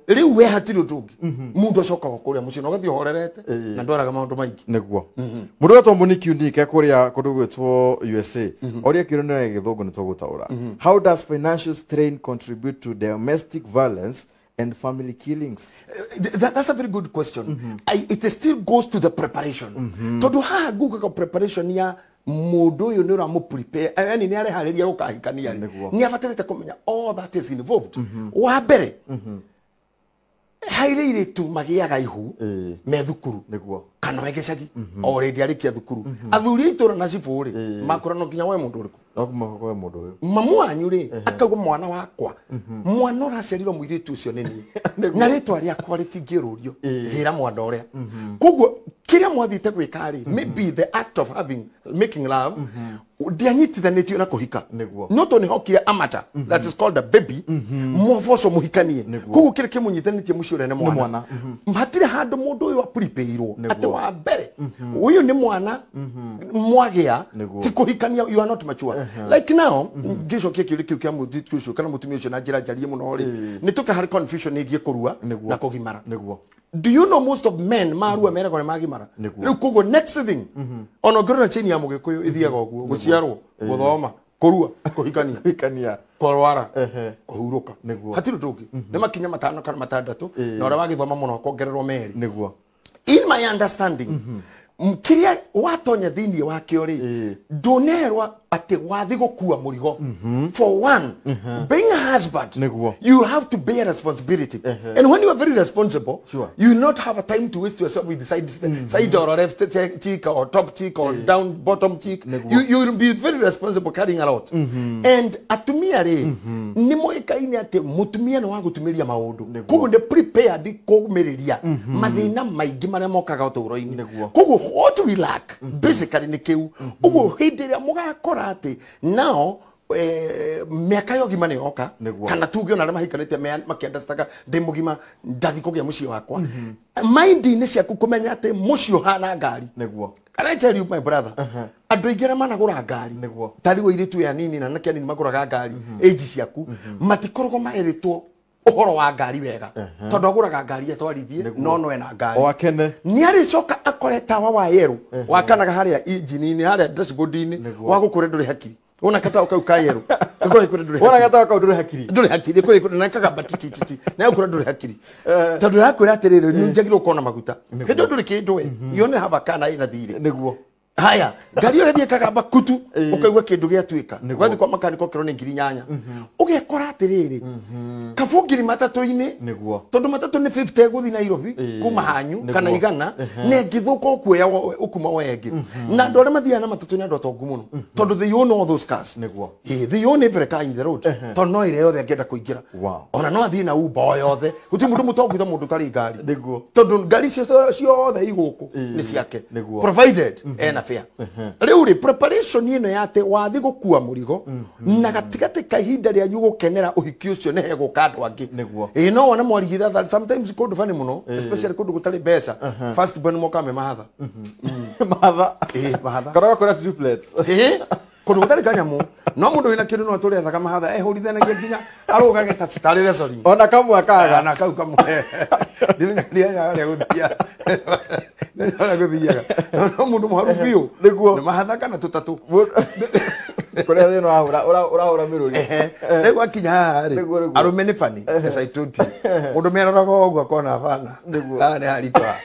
Rĩu we hatirĩ ũndũ ũngĩ, mũndũ acokaga kũrĩa mũciĩ na ũgathiĩ ũhorerete na ndwaraga maũndũ maingĩ. Mũndũ wetwo Monique Unique kũrĩa kũndũ gwĩtwo USA oria kĩũria nĩ gĩthũngũ nĩ tũgũtaũra. How does financial strain contribute to domestic violence and family killings? That's a very good question. It still goes to the preparation, tondũ haha ngugaga preparation ya mũndũ ũyũ nĩ ũramũ prepare, yani nĩ areharĩria gũkahikania rĩ, nĩ abatarĩte kũmenya all that is involved. Wa mbere, hairĩ irĩtu magĩaga ihu me thukuru kana me gĩcagi, o rĩndĩ arĩkia thukuru, athuri a itũra na cibũ rĩ, makũra no nginya we mũndũ ũrĩkũ? No kuma kwa mũndũ ũyũ. Mamu wanyu rĩ, akauga mwana wakwa, mwana ũraciarirwo mũirĩtu ũcio nĩ niĩ, na rĩtwa rĩakwa rĩtingĩrũrio, hĩra mwana ũrĩa. Koguo kĩrĩa mwathiĩte gwĩka rĩ, maybe the act of having making love ndianyitithanĩtio na kũhika, no tondũ nĩ hokire amata that is called a baby, mwoboco mũhikanie. Koguo kĩrĩa kĩmũnyitithanĩtie mũciĩ ũrĩa nĩ mwana. Mwana. Hatirĩ handũ mũndũ ũyũ apripĩirwo atĩ wa mbere ũyũ nĩ mwana mwagĩa, ti kũhikania, you are not mature like now. Ngĩcokia kĩũria kĩu kĩa mũthuri ũcio kana mũtumia ũcio na njĩra njarie mũno rĩ, nĩ tũke harĩ confusion ĩgiĩ kũrua na kũgimara. Do you know most of men marua meragwo nĩ magimara? Rĩu koguo next thing, ona ũngĩrora chain ya mũgĩkũyũ ĩthiaga ũguo: gũciarwo, gũthoma, kũrua, kũhikania, Kũhikania. Kũrwara, kũhurũka. Hatirĩ ũndũ ũngĩ, nĩ makinya matano kana matandatũ, na ũrĩa wagĩthoma mũno akongererwo merĩ. In my understanding, Kiria watonya thiini wakio ri ndunerwa ati wathi gukua murigo. For one, being a husband, Niguo. you have to bear responsibility, and when you are very responsible, you will not have a time to waste yourself with the side, side or left cheek or top cheek or down bottom cheek. Niguo. You will be very responsible carrying a lot. And atumia ri ni moikaine ati mutumia ni wa gutumiria maundu, koguo ni prepared kugumiria mathina maingi maria mokaga uturo-ini. Niguo. Koguo what we lack basically ni kiu uguo hindi ria mugakora ati now miaka ya ũgima nĩ yoka. Nĩguo. Kana tuge ona arĩa mahikanĩtie makĩandastaga ndĩ mũgima ndathi kũgĩa mũciĩ wakwa, mind-inĩ ciaku kũmenya atĩ mũciĩ ũhana ngari. Nĩguo. Can I tell you, my brother, andũ aingĩ arĩa managũra ngari, Nĩguo. ta rĩu airĩtu aya anini na anake anini magũraga ngari age ciaku, matikoragwo maerĩtwo ũhoro wa ngari wega, tondũ agũraga ngari atwarithie no ena ngari. O akene. Nĩ arĩcoka akore tawa wa yerũ wakanaga harĩa injini-inĩ, harĩa dashboard-inĩ, Nĩguo. wa gũkũra ndũrĩ hakiri wona katawa kau ka yerũ gakũrĩ kũrĩ ndũrĩ Wona hakiri. gatawa kau ndũrĩ hakiri. Ndũrĩ hakiri kũrĩ na kagamba titititi na gũkũra ndũrĩ hakiri, tondũ yakwĩra atĩrĩrĩ nĩ njagĩrĩirwo gũkorwo na maguta hĩndĩ ĩyo ndũrĩ kĩndũ we, you only have a car na ĩna thirĩ. Nĩguo. Haya, ngari ĩyo ĩrathiĩ kagamba kutu, ũkaigua kĩndũ gĩatuĩka, ũgathiĩ kwa makaniko ũkerwo nĩ 8,000, ũgekora atĩrĩrĩ kabũ 3,000-inĩ. Nĩguo. Tondũ matatũ nĩ 50 gũthiĩ Nairobi kuma hanyu kana 100, na ĩngĩthũka ũkuoya ũkuma woya ĩngĩ, na andũ arĩa mathiaga na matatũ nĩ andũ atongu mũno, tondũ they own all those cars. Nĩguo. Ĩĩ, they own every car in the road, tondũ no ĩrĩa yothe angĩenda kũingĩra. Ona no athiĩ na Uber o yothe, gũtirĩ mũndũ mũtongu ta mũndũ ũtarĩ ngari. Nĩguo. Tondũ ngari icio ciothe igũkũ nĩ ciake. Nĩguo. Provided ena fare. Rĩu rĩ, preparation ĩno ya atĩ wathi gũkua mũrigo na gatagatĩ ka ihinda rĩanyu gũkenera ũhiki ũcio nĩ hegũka andũ angĩ. Nĩguo. Ĩĩ, no wone mwarigitha sometimes kũndũ bani mũno, especially kũndũ gũtarĩ mbeca, first born moka me mahatha. Mahatha. Ĩĩ, mahatha. Kana ũgakora triplets. Ĩĩ, kũndũ gũtarĩ kanyamũ, no mũndũ wĩna kĩndũ no atũre ethaga mahatha ehũrithanagia nginya arũgage ta tarĩ wrestling. Ona kamwe kaga. Na kau kamwe ndimenya harĩa gũthiaga, harĩa gũthiaga, no mũndũ mũharu biũ. Nĩguo. Nĩ mahatha kana tũtatũ. Kũrĩa thĩna ũrahũra mĩrũri. Rĩu akinya haha rĩ, Nĩguo, nĩguo. arũme nĩ bani, as I told you, mũndũ meroraga ũguo akona bana. Nĩguo. Haha nĩ haritũha,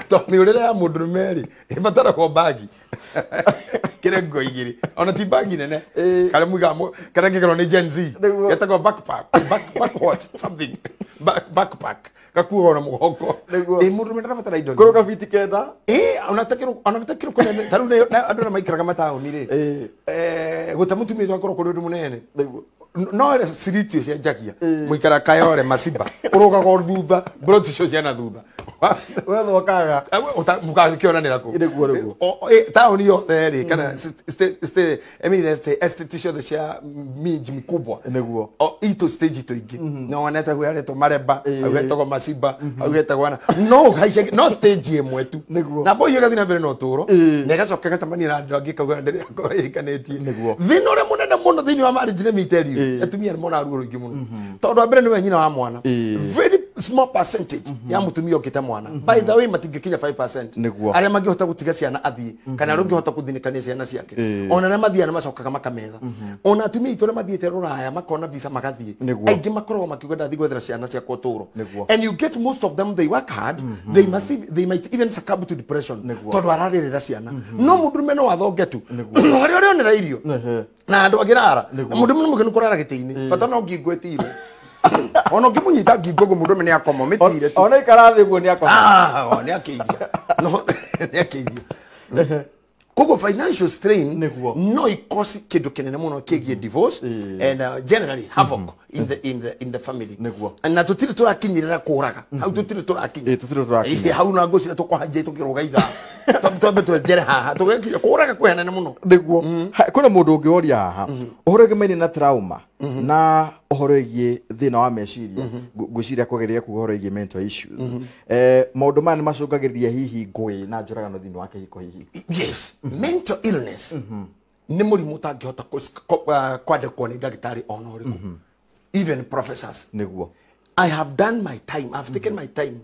tondũ mĩũrĩre ya mũndũrũme rĩ ĩbataragwo mbagi kĩrĩ nguo igĩrĩ, ona ti mbagi nene, karĩa muigaga karĩa ngĩkorwo nĩ Gen Z Nĩguo. getagwo backpack, back what something backpack gakuagwo na mũgongo. Nĩguo. Ĩ, mũndũrũme ndarabatara indo. Kũrũ gabiti 9. Ĩ, ona takĩrũ, ona takĩrũ kũnene ta rĩu andũ arĩa maikaraga mataũni rĩ, gũte mũtumia ũcio akorwo kũrĩ ũndũ mũnene. Nĩguo. No ciriti ũcenjagia mũikara Kayore Masimba ũrũgaga thutha mburoti icio ciana thutha. Wethwo kaga. Mũgakĩonanĩra kũ? Nĩguo, nĩguo. Taũni yothe rĩ, kana I mean, estate ciothe cia miji mikubwa. Nĩguo. O itũ stage itũ ingĩ no wonete hau haretwo Mareba, hau hetagwo Masimba, hau hetagwo ana, no ũhaice no stage ĩmwe tu. Nĩguo. Na boy ĩgathiĩ na mbere na ũtũũro na ĩgacoka ĩgacemania na andũ angĩ kauga ndĩrĩa ĩhikanĩtie. Nĩguo. Thĩna ũrĩa mũnene mũno thĩinĩ wa marriage, let me tell you, atumia nĩ monaga ruo rũingĩ mũno, tondũ wa mbere nĩwe nyina wa mwana. Very small percentage ya mũtumia ũngĩte mwana, by the way, matingĩkinya 5% Nĩguo. arĩa mangĩhota gũtiga ciana athiĩ, kana arĩa ũngĩhota gũthinĩkania ciana ciake. Ona arĩa mathiaga nĩ macokaga makametha. Ona atumia aitũ arĩa mathiĩte rũraya makona visa magathiĩ, Nĩguo. aingĩ makoragwo makiuga ndathiĩ gwethera ciana ciakwa ũtũũro. Nĩguo. And you get most of them, they work hard, they must they might even succumb to depression, Nĩguo. tondũ ararĩrĩra ciana. No mũndũrũme no athonge tu harĩa ũrĩonera irio na andũ angĩrara na mũndũ mũndũ mũkenu kũrara gĩtĩ-inĩ, bata no ngingo ĩtire. Ona ũngĩmũnyita ngingo ũguo, mũndũrũme nĩ akoma mĩtire tu. Ona ikara thĩ ũguo nĩ akoma. Ah, o, nĩ akĩiria, no nĩ akĩiria. Koguo financial strain Nĩguo. no ikosi kĩndũ kĩnene mũno kĩgiĩ divorce and generally havoc in the family. Nĩguo. Na tũtirĩ tũrakinyĩrĩra kũraga hau, tũtirĩ tũrakinya. Ĩ, tũtirĩ tũrakinya. Ĩ, hau na ngũcira tũkũhanjia tũkĩrũga ithaa. Twambe twenjere haha tũgĩkinya kũraga kwĩ hanene mũno. Nĩguo. Kwĩna mũndũ ũngĩ woria haha ũhoro wĩgĩmaine na trauma na ũhoro wĩgiĩ thĩna wa meciria. Ngwĩciria kwagĩrĩire kuga ũhoro wĩgiĩ mental issues. Maũndũ maya nĩ macũngagĩrĩria hihi ngũĩ na njũragano thĩinĩ wa kĩhiko hihi? Yes, mental illness nĩ mũrimũ ũtangĩhota kwandĩkwo nĩ ndagĩtarĩ ona ũrĩkũ, even professors. Nĩguo. I have done my time. I've taken my time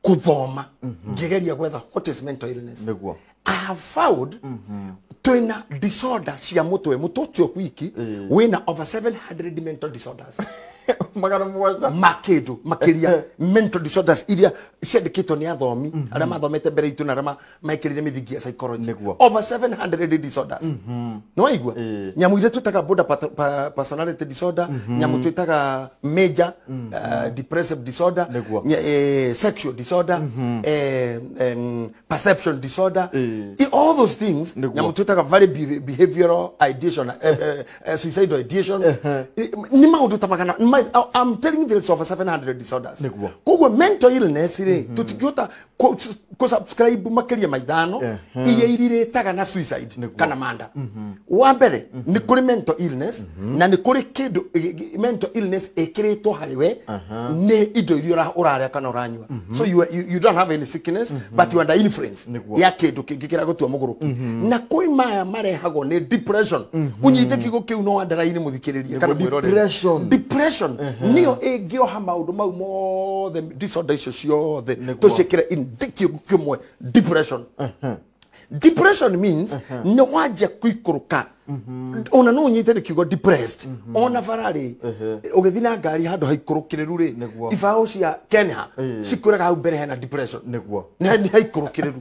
kuthoma ngigeria gwetha what is mental illness. Nĩguo. I have found twina disorder cia mutwe mutwe ucio wiki wina over 700 mental disorders. Magana mũgwanja. Makindu makiria mental disorders iria ciandĩkĩtwo nĩ athomi arĩa mathomete mbere itũ na arĩa mekĩrire mĩthingi ya psychology. Nĩguo. Over 700 disorders. Nĩ waigua nyamũ iria twĩtaga border personality disorder, nyamũ twĩtaga major depressive disorder, Nĩguo. Sexual disorder, perception disorder, all those things. Nĩguo. Nyamũ twĩtaga very behavioral ideation, suicidal ideation. Nĩ maũndũ ta magana I'm telling you, there's over 700 disorders. Nĩguo. Koguo mental illness rĩ, tũtingĩhota kũ-subscribe makĩria ma ithano iria irirĩtaga na suicide Nĩguo. kana manda. Wa mbere nĩ kũrĩ mental illness na nĩ kũrĩ kĩndũ mental illness ĩkĩrĩtwo harĩ we nĩ indo iria ũrarĩa kana ũranyua. So you don't have any sickness, but you are under influence Nĩguo. ya kĩndũ kĩngĩ kĩragũtua mũgũrũki. Na kwĩ maya marehagwo nĩ depression. Ũnyite kiugo kĩu no wandaraini mũthikĩrĩrie kana Nĩguo, mwĩroreri. depression. Depression niyo ĩngĩoha maũndũ mau mothe, disorder icio ciothe Nĩguo. tũciĩkĩre in kiugo kĩmwe, depression. Depression means nĩ wanjia kũikũrũka. Ona no ũnyite nĩ kiugo depressed, ona bara-rĩ, ũgĩthiĩ na ngari handũ haikũrũkĩrĩru rĩ, Nĩguo. ibaũ cia Kenya cikwĩraga hau mbere hena depression. Nĩguo. Nĩ haikũrũkĩrĩru.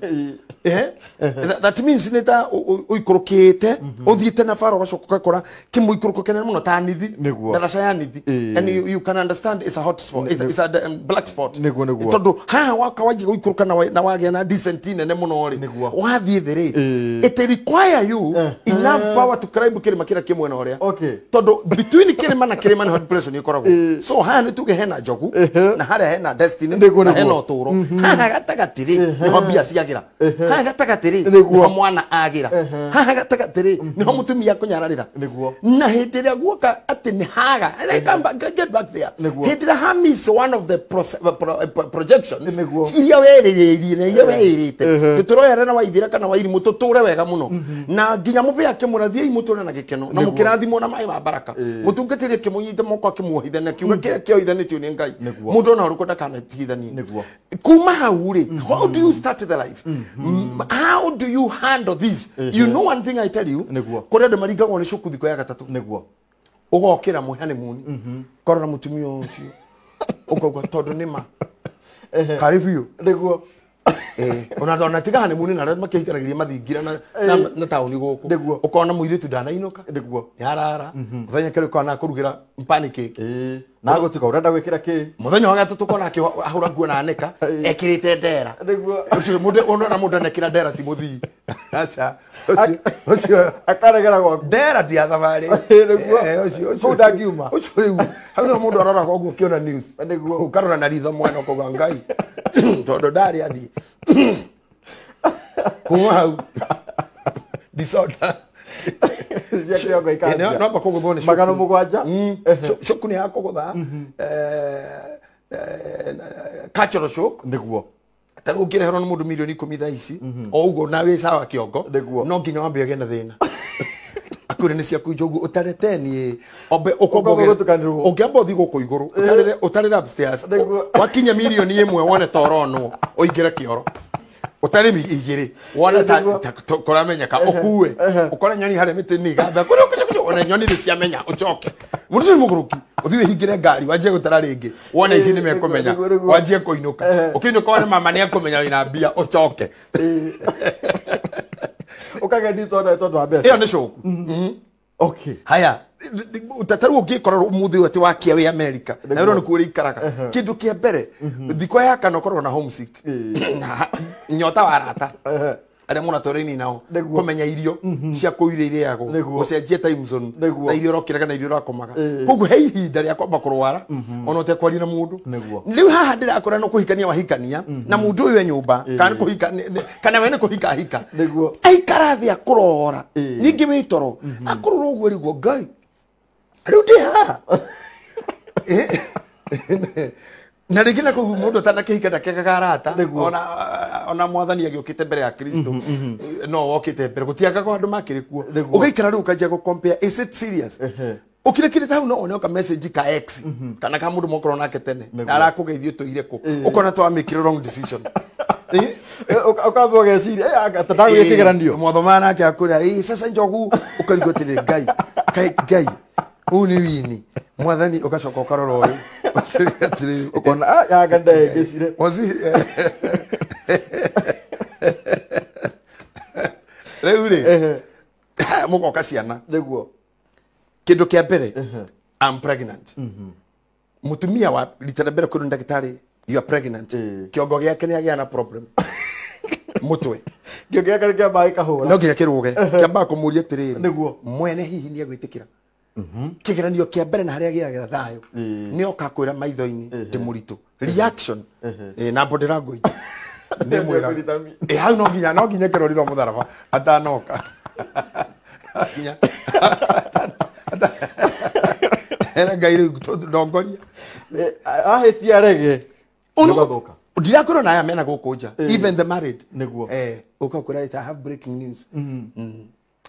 That means nĩ ta ũikũrũkĩte ũthiĩte na bara ũgacoka ũgakora kĩmũikũrũko kĩnene mũno ta nithi. Nĩguo. Ndaraca ya nithi. And you can understand it's a hot spot, it's a black spot. Nĩguo, nĩguo. Tondũ haha waka wanjia gũikũrũka na wagĩa na decent nene mũno rĩ, Nĩguo. wathiĩ thĩ rĩ, it require you enough power to climb kĩrĩma kĩrĩa kĩ mwena ũrĩa. Okay. Tondũ between kĩrĩma na kĩrĩma nĩho depression ĩkoragwo. So haha nĩ tuge hena njogu na harĩa hena destiny Nĩguo, na hena nĩguo. ũtũũro. Haha gatagatĩ rĩ, nĩho mbia ciagĩra. Haha gatagatĩ rĩ, Nĩguo. nĩho mwana agĩra. Haha gatagatĩ rĩ, nĩho mũtumia akũnyararĩra. Nĩguo. Na hĩndĩ ĩrĩa guoka atĩ nĩ haga, and I come back, get back there. Nĩguo. Hĩndĩ ĩrĩa ha miss one of the projections Nĩguo. iria werĩrĩirie na iria weĩrĩte, tũtũroyere na waithira kana wairimũ tũtũre wega mũno na nginya mũbĩa akĩmũra thiĩi mũtũre na gĩkeno na Nĩguo. mũkĩrathimwo na maĩ ma baraka. Mũtungatĩri akĩmũnyita moko akĩmuohithania kiuga kĩrĩa kĩohithanĩtio nĩ Ngai Nĩguo. mũndũ ona ũrĩkũ ndakanatigithanie. Nĩguo. Kuma hau rĩ, how do you start the life? How do you handle this? You know one thing I tell you, Nĩguo. kũrĩ andũ maringagwo nĩ cuku thikũ ya gatatũ. Nĩguo. Ũgokĩra mwĩ honeymoon, korora mũtumia ũcio ũkauga tondũ nĩ ma karĩ biũ. Nĩguo. Ona tiga honeymoon na arĩa makĩhikanagĩria mathingira na taũni gũkũ. Nĩguo. Ũkona mũirĩtu ndanainũka. Nĩguo. Nĩarara mũthenya kerĩ ũkona akũrugĩra pancake. Na gũtuka ũrenda gwĩkĩra kĩ? Mũthenya wa gatatũ ũkona akĩhũra nguo na anĩka ekĩrĩte ndera. Nĩguo. Ũcio mũndũ ũrona mũndũ anekĩra ndera ti mũthii, aca ũcio Akaregera gwaku. Ndera ti ya thabarĩ. Nĩguo. Ũcio Kũu ndangiuma. Ũcio rĩu hau nĩho mũndũ aroraga ũguo ũkĩona news. Nĩguo. Ũkarora na ritho mwena ũkauga Ngai tondũ ndarĩ athiĩ kuma hau disorder Cia kĩongo ikanjia. No kũgũthwo nĩ Magana cuku. mũgwanja. Cuku nĩ ya kũgũtha cultural shock. Nĩguo. Ta rĩu ũngĩreherwo nĩ mũndũ mirioni 10 thaa ici o ũguo na wĩ sawa kĩongo, Nĩguo. no nginya wambe ũgĩe na thĩna akwĩre nĩ ciaku njogu ũtarete niĩ ombe Ũkombe gũtukanĩrwo. ũngĩamba ũthiĩ gũkũ igũrũ ũtarĩre upstairs. Nĩguo. Wakinya mirioni 1 wone ta ũronwo ũingĩre kĩoro ũtarĩ igĩrĩ wone ta Nĩguo. kũramenyeka ũkue ũkore nyoni harĩa mĩtĩ nĩ igatha kũrĩa one nyoni nĩ ciamenya ũcoke mũndũ ũcio nĩ mũgũrũki ũthiĩ wĩhingĩre ngari wanjie gũtara rĩngĩ wone ici nĩ mekũmenya. Nĩguo, nĩguo. Wanjie kũinũka, ũkĩinũka wone mama nĩ akũmenya wĩna mbia ũcoke. Ũkagĩa disorder tondũ wa mbeca. Ĩyo nĩ coku. Okay. Haya, ta rĩu ũngĩkora ũmũthĩ ũyũ atĩ wakia wĩ America na wĩrwo nĩkuo ũrĩikaraga, kĩndũ kĩa mbere thikũ ya kana ũkoragwo na homesick. Nyota wa arata arĩa mũratũraini nao, Nĩguo. kũmenya irio cia kũu iria irĩagwo, Nĩguo. gũcenjia time zone Nĩguo. na irio ũrokĩraga na irio ũrakomaga. Koguo he ihinda rĩa kwamba kũrwara ona ũtekwaria na mũndũ. Nĩguo. Rĩu haha ndĩrakora no kũhikania wahikania na mũndũ ũyũ e nyũmba kana nĩ kũhika kana we nĩ kũhika ahika. Nĩguo. Aikara thĩ akũrora ningĩ wĩ toro akũrora ũguo rĩguo Ngai rĩu ndĩ haha. Na rĩngĩ na kũu mũndũ atanakĩhika ndakĩagaga arata. Nĩguo. Ona mwathani agĩũkĩte mbere ya Kristo no wokĩte mbere gũtiagaga andũ makĩrĩ kuo. Nĩguo. Ũgaikara rĩu ũkanjia gũ compare, is it serious? Ũkirekire hau no one oka message ka ex kana ka mũndũ mokorwo nake tene Nĩguo. arakũgeithio tũire kũ, ũkona ta wamĩkire wrong decision. Ũkamba ũgeciria ta ndagwĩka kĩgeranio. Mwathoma nake akwĩra ĩ sasa njogu ũkarigwo atĩrĩ Ngai kai Ngai ũyũ nĩ wini mwathani ũgacoka ũkarora ũyũ atĩrĩrĩ Ũkona yanga ndahĩngĩcire. Wazi rĩu rĩ mũgoka ciana. Nĩguo. Kĩndũ kĩa mbere, I'm pregnant. Mũtumia wa rita rĩa mbere kwĩrwo nĩ ndagĩtarĩ you are pregnant, kĩongo gĩake nĩ agĩa na problem mũtwe. Kĩongo gĩake kĩambaga gĩkahũra. No nginya kĩrũge kĩambaga kũmũria atĩrĩrĩ, Nĩguo. mwene hihi nĩ egwĩtĩkĩra kĩgeranio kĩa mbere na harĩa agĩagĩra thayũ nĩ oka kwĩra maitho-inĩ ndĩ mũritũ, reaction na body language nĩ mwĩra hau no nginya kĩrori rwa mũtharaba atanoka nginya era Ngai rĩu ndongoria. Ahĩtia rege nĩgwathũka. Ndirakwĩrwo na aya mena gũkũ nja, even the married. Nĩguo. Ũka kwĩra I have breaking news.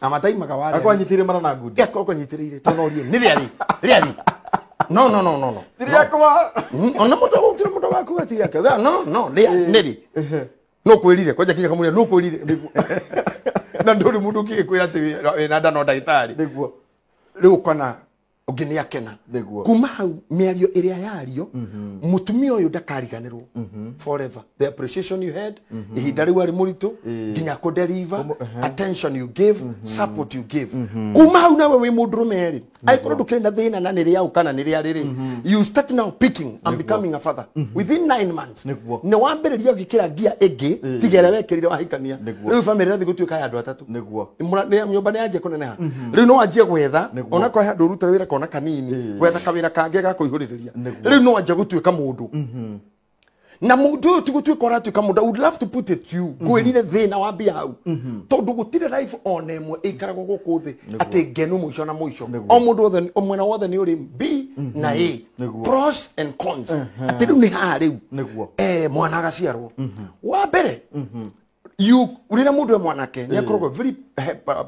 Amataimaga warĩa. Akorwo anyitĩrĩire mana na ngundi. Akorwo anyitĩrĩire tonorie nĩ rĩarĩ rĩarĩ no no no no no Ti rĩakwa. Ona mũndũ gũkĩra mũndũ waku ati yake no no rĩa nĩrĩ no kwĩrire kwanja kinya kamũria no kwĩrire na ndũrĩ mũndũ ũngĩkwĩra atĩ wĩna nda no ndagĩtarĩ. Nĩguo. Rĩu ũkona ũngĩ nĩ akena. Nĩguo. Kuma hau mĩario ĩrĩa yario mũtumia ũyũ ndakariganĩrwo forever, the appreciation you had ihinda rĩu arĩ mũritũ nginya kũ deliver, attention you gave, support you gave. Kuma hau nawe wĩ mũndũrũme rĩ, angĩkorwo ndũkĩrĩ na thĩna na nĩ rĩaũ kana nĩ rĩa rĩrĩ, you start now picking and becoming a father within 9 months. Nĩguo. Nĩ wambĩrĩria ũgĩkĩra ngia ĩngĩ tiga ĩrĩa wekĩrire wahikania. Nĩguo. Rĩu famĩlĩ ĩrathiĩ gũtuĩka ya andũ atatũ. Nĩguo. Nyũmba nĩ yanjia kũneneha. Rĩu no wanjie gwetha Nĩguo. ona kwa handũ ũrute wĩra kona kanini, gwetha kawĩra kangĩ ga kũihũrĩrĩria. Nĩguo. Rĩu no wanjia gũtuĩka mũndũ na mũndũ ũyũ ti gũtuĩka ũratuĩka mũndũ. I would love to put it to you, ngwĩrire thĩna wambia hau tondũ gũtirĩ life ona ĩmwe ĩikaragwo gũkũ thĩ atĩ ngenu mũico na mũico. O mũndũ wothe o mwena wothe nĩ ũrĩ B na A, Nĩguo. pros and cons, atĩ rĩu nĩ haha rĩu Nĩguo. Mwana agaciarwo wa mbere, you rĩrĩa mũndũ e mwanake nĩ akoragwo very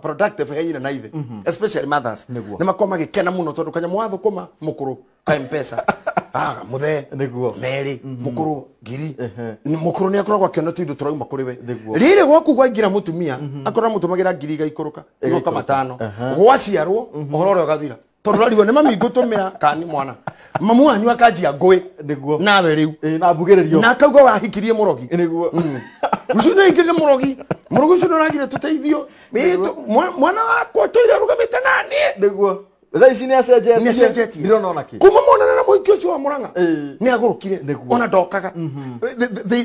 productive he nyina na ithe, especially mothers. Nĩguo. Nĩ makoragwo magĩkena mũno tondũ kanyamũ wa thũkũma mũkũrũ ka M-Pesa mũthee Nĩguo. merĩ mũkũrũ ngiri mũkũrũ nĩ akoragwo akĩona tũindo tũrauma kũrĩ we. Nĩguo. Rĩrĩ gwaku gwaingĩra mũtumia akorwo amũtũmagĩra ngiri igaikũrũka igoka matano, gwaciarwo ũhoro ũrĩa ũgathira tondũ ũrarigwo nĩ mami ngũtũmĩra kana nĩ mwana mamu wanyu akanjia ngũĩ Nĩguo. nawe rĩu Na mbugĩrĩrio. Na akauga wahikirie mũrogi. Nĩguo. Ũcio nĩ aingĩrire mũrogi, mũrogi ũcio nĩ ũragire tũteithio mwana wakwa tũire arũgamĩte naniĩ. Nĩguo. Thaa ici nĩ acenjetie. Nĩ acenjetie. Ndirona ona kĩ. Kuma monana na mũhiki ũcio wa Mũrang'a nĩ agũrũkire. Nĩguo. Ona ndokaga.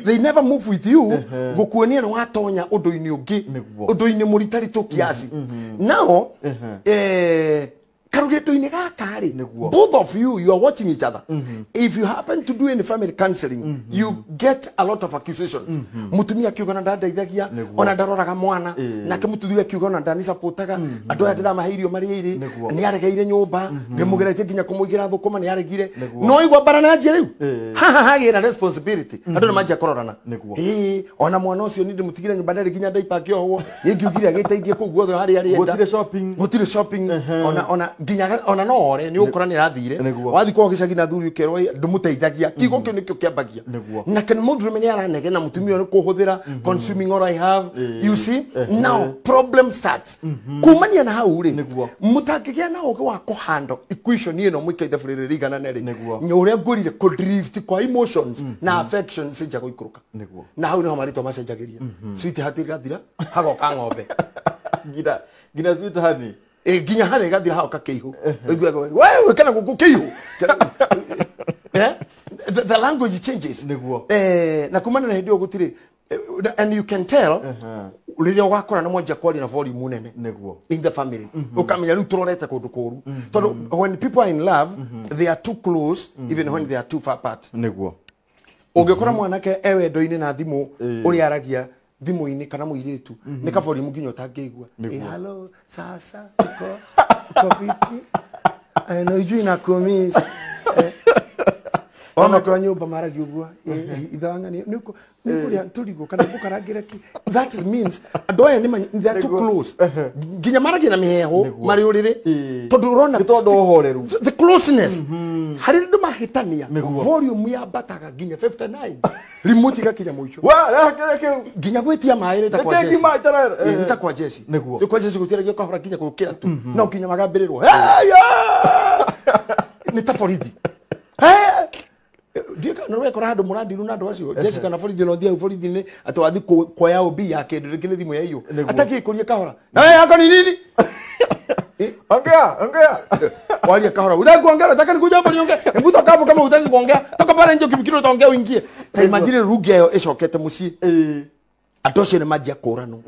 They never move with you gũkuonia nĩ watonya ũndũ-inĩ ũngĩ, Nĩguo. ũndũ-inĩ mũritaritũ kiasi nao karugendo-inĩ gaka rĩ, Nĩguo. both of you, you are watching each other. If you happen to do any family counseling, you get a lot of accusations. Mũtumia akiuga ona ndandeithagia, Nĩguo. ona ndaroraga mwana, nake mũthuri akiuga ona ndanisupportaga andũ aya ndĩramahe irio marĩa irĩ Nĩguo. nĩ aregeire nyũmba ndĩmũgeretie nginya kũmũigĩra thũkũma nĩ aregire. Nĩguo. No igua mbara na njia rĩu haha hagĩra responsibility, andũ nĩ manjia kũrorana. Nĩguo. Ona mwana ũcio nĩ ndĩmũtigire nyũmba ndarĩ nginya ndaipa akĩohwo nĩ ngiugire agĩteithie kũu guothe harĩa arĩenda. Gũtirĩ shopping. Gũtirĩ shopping ona nginya ona no ore nĩ ũkora nĩ arathire. Nĩguo. Wathiĩ kwao gĩcagi na thuri ũkerwo ndũmũteithagia kiugo kĩu nĩkĩo kĩambagia. Nĩguo. Na kana mũndũrũme nĩ aranegena mũtumia ũyũ nĩ kũhũthĩra, consuming all I have, you see. Now problem starts kumania na hau rĩ, Nĩguo. mũtangĩgĩa na ũgĩ wa kũhandle equation ĩno mũikaire ithabu rĩrĩ rĩiganane rĩ, Nĩguo. nĩ ũrĩa ngwĩrire kũ drift kwa emotions na affections cia gũikũrũka. Nĩguo. Na hau nĩho marĩtwa macenjagĩria, sweetheart ĩgathira hagoka ng'ombe. Nginya sweet honey. Nginya harĩa ĩgathira hagoka kĩihũ. Ũiguaga we kana gũkũ kĩihũ. The language changes. Nĩguo. Na kumana na hĩndĩ ĩyo gũtirĩ and you can tell rĩrĩa ũgakora na mwanjia kwaria na volume nene Nĩguo. in the family, ukamenya rĩu tũrorete kũndũ kũru tondũ when people are in love, they are too close even when they are too far apart. Nĩguo. Ũngĩkora mwanake e wendo-inĩ na thimũ ũrĩa aragia thimũ-inĩ kana mũirĩtu nĩ kaborimu nginya ũtangĩigua. Hello, sasa uko vipi? No ijui na kumiss. Ona nyũmba maragia ũguo ithang'ania nĩkũrĩa tũrigũ kana ngũkarangĩra ki. That means andũ aya nĩ they are too close. Nginya maragia na mĩheehũ marĩ ũrĩrĩ tondũ ũrona Nĩ tondũ ũhoreru. The closeness. Harĩ andũ mahĩtania volume yambataga nginya 59 remote igakinya mũico. Nginya gwĩtia maĩ nĩ ta kwa Jesse. Nĩ ta kwa Jesse. Nĩ kwa Jesse gũtiaragia kahora nginya gũkĩra tu. No nginya magambĩrĩrwo. Nĩ ta borithi. Ndiũĩ nĩ wekora handũ mũrandiru na andũ acio Jesse kana borithi no thiĩ borithi-inĩ atĩ wathiĩ kuoya OB ya kĩndũ rĩngĩ nĩ thimũ yaiywo atakĩkũria kahora yako ni nini. Ongea, ongea. Walia kahora. Utaki kuongea, nataka nikuja hapo niongee. Hebu toka hapo kama hutaki kuongea. Toka pale nje ukifikiri utaongea uingie. Ta imagine rugi yayo icokete muciĩ. Andũ acio nĩ manjia kũranwo.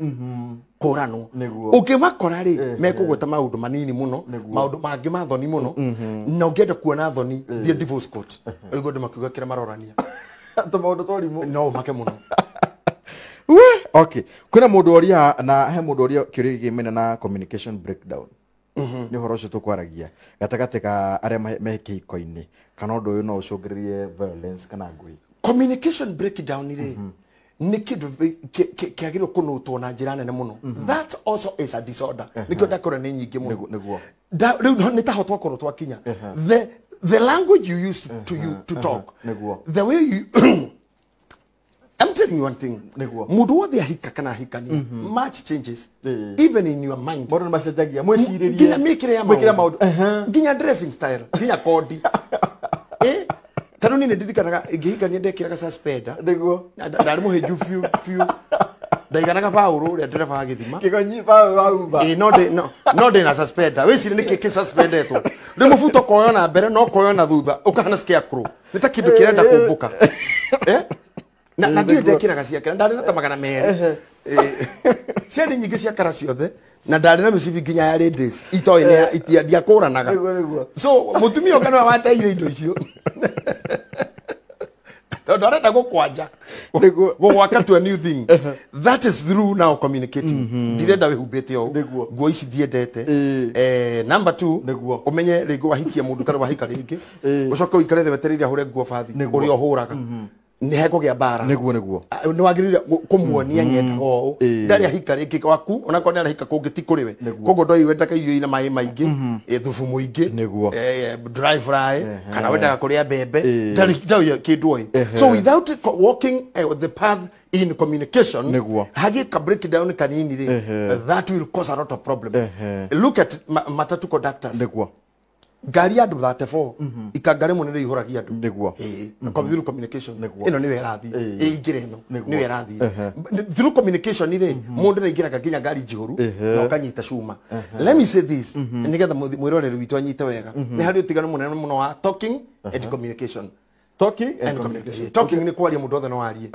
Kũranwo. Ũngĩmakora rĩ, mekũgweta maũndũ manini mũno, maũndũ mangĩ ma thoni mũno. Na ũngĩenda kuona thoni, thiĩ divorce court. Ũigue andũ makiuga kĩrĩa marorania. Tũmaũndũ twa ũrimũ. No ũmake mũno. We, okay. Kwĩna mũndũ oria na he mũndũ oria kĩũria gĩkĩ na communication breakdown. Nĩ ũhoro ũcio tũkwaragia gatagatĩ ka arĩa me kĩhiko-inĩ kana ũndũ ũyũ no ũcũngĩrĩrie violence kana ngũĩ. Communication breakdown rĩ nĩ kĩndũ kĩagĩrĩirwo kũnũtwo na njĩra nene mũno. That also is a disorder. Nĩkĩo ndakora nĩ nyingĩ mũno. Rĩu nĩ taho twakorwo twakinya. The language you use to talk. The way you I'm telling you one thing. Mũndũ wothe ahika kana ahikania, much changes even in your mind. Mũndũ nĩmacenjagia mwĩcirĩrie. Nginya mĩkĩre ya maũndũ. Nginya dressing style, nginya kodi. Ta rĩu niĩ nĩndirikanaga ngĩhikania ndekĩraga suspender. Nĩguo. Ndarĩ mũhĩnju biũ biũ. Ndaiganaga Paũlũ ũrĩa ndereba wa gĩthima. Kĩgonyi Paũlũ wa Uber. No ndĩ na suspender. Wĩcirie nĩkĩ kĩ suspendetwo. Rĩu mũbuto ũkoywo na mbere na ũkoywo na thutha ũkahana scarecrow. Nĩ ta kĩndũ kĩrenda kũmbũka. Na ndiũ ndekĩraga ciake ndarĩ na ta 200. Ciarĩ nyingĩ cia kara ciothe na ndarĩ na mĩcibi nginya ya ladies itoĩ nĩ ndiakũranaga. So mũtumia ũka nĩwe wateire indo icio. Tondũ arenda gũkwanja gũgwaka to a new thing. That is through now communicating. Ndirenda wĩhumbĩte ũũ nguo ici ndiendete. Number 2, ũmenye rĩngĩ wahikia mũndũ ũtarĩ wahika rĩngĩ ũcoke ũikare thĩ wetereire ahũre nguo bathi ũrĩa ũhũraga. Nĩ hekũgĩa mbara. Nĩguo nĩguo. Nĩ wagĩrĩire kũmuonia nyendaga ũũ. Ndarĩ ahika rĩngĩ waku onakorwo nĩ arahika kũngĩ ti kũrĩ we. Koguo ndoĩ wendaga irio ina maĩ maingĩ, thubu mũingĩ, dry fry, kana wendaga kũrĩa mbembe. Ndarĩ kĩndũ oĩ. So without walking the path in communication, hagĩe ka breakdown kanini rĩ, that will cause a lot of problem. Look at matatu conductors. Nĩguo. Ngari ya andũ 34 ikanga rĩmwe nĩrĩo ihũragia andũ. Nĩguo. Through communication ĩno nĩyo ĩrathiĩ ĩingĩre ĩno nĩyo ĩrathiĩ. Through communication rĩ mũndũ nĩaingĩraga nginya ngari njihũru na ũkanyita cuma. Let me say this nĩgetha mwĩroreri witũ anyite wega. Nĩ harĩ ũtiganu mũnene mũno wa talking and communication. Talking and communication. Talking nĩ kwaria mũndũ othe no arie.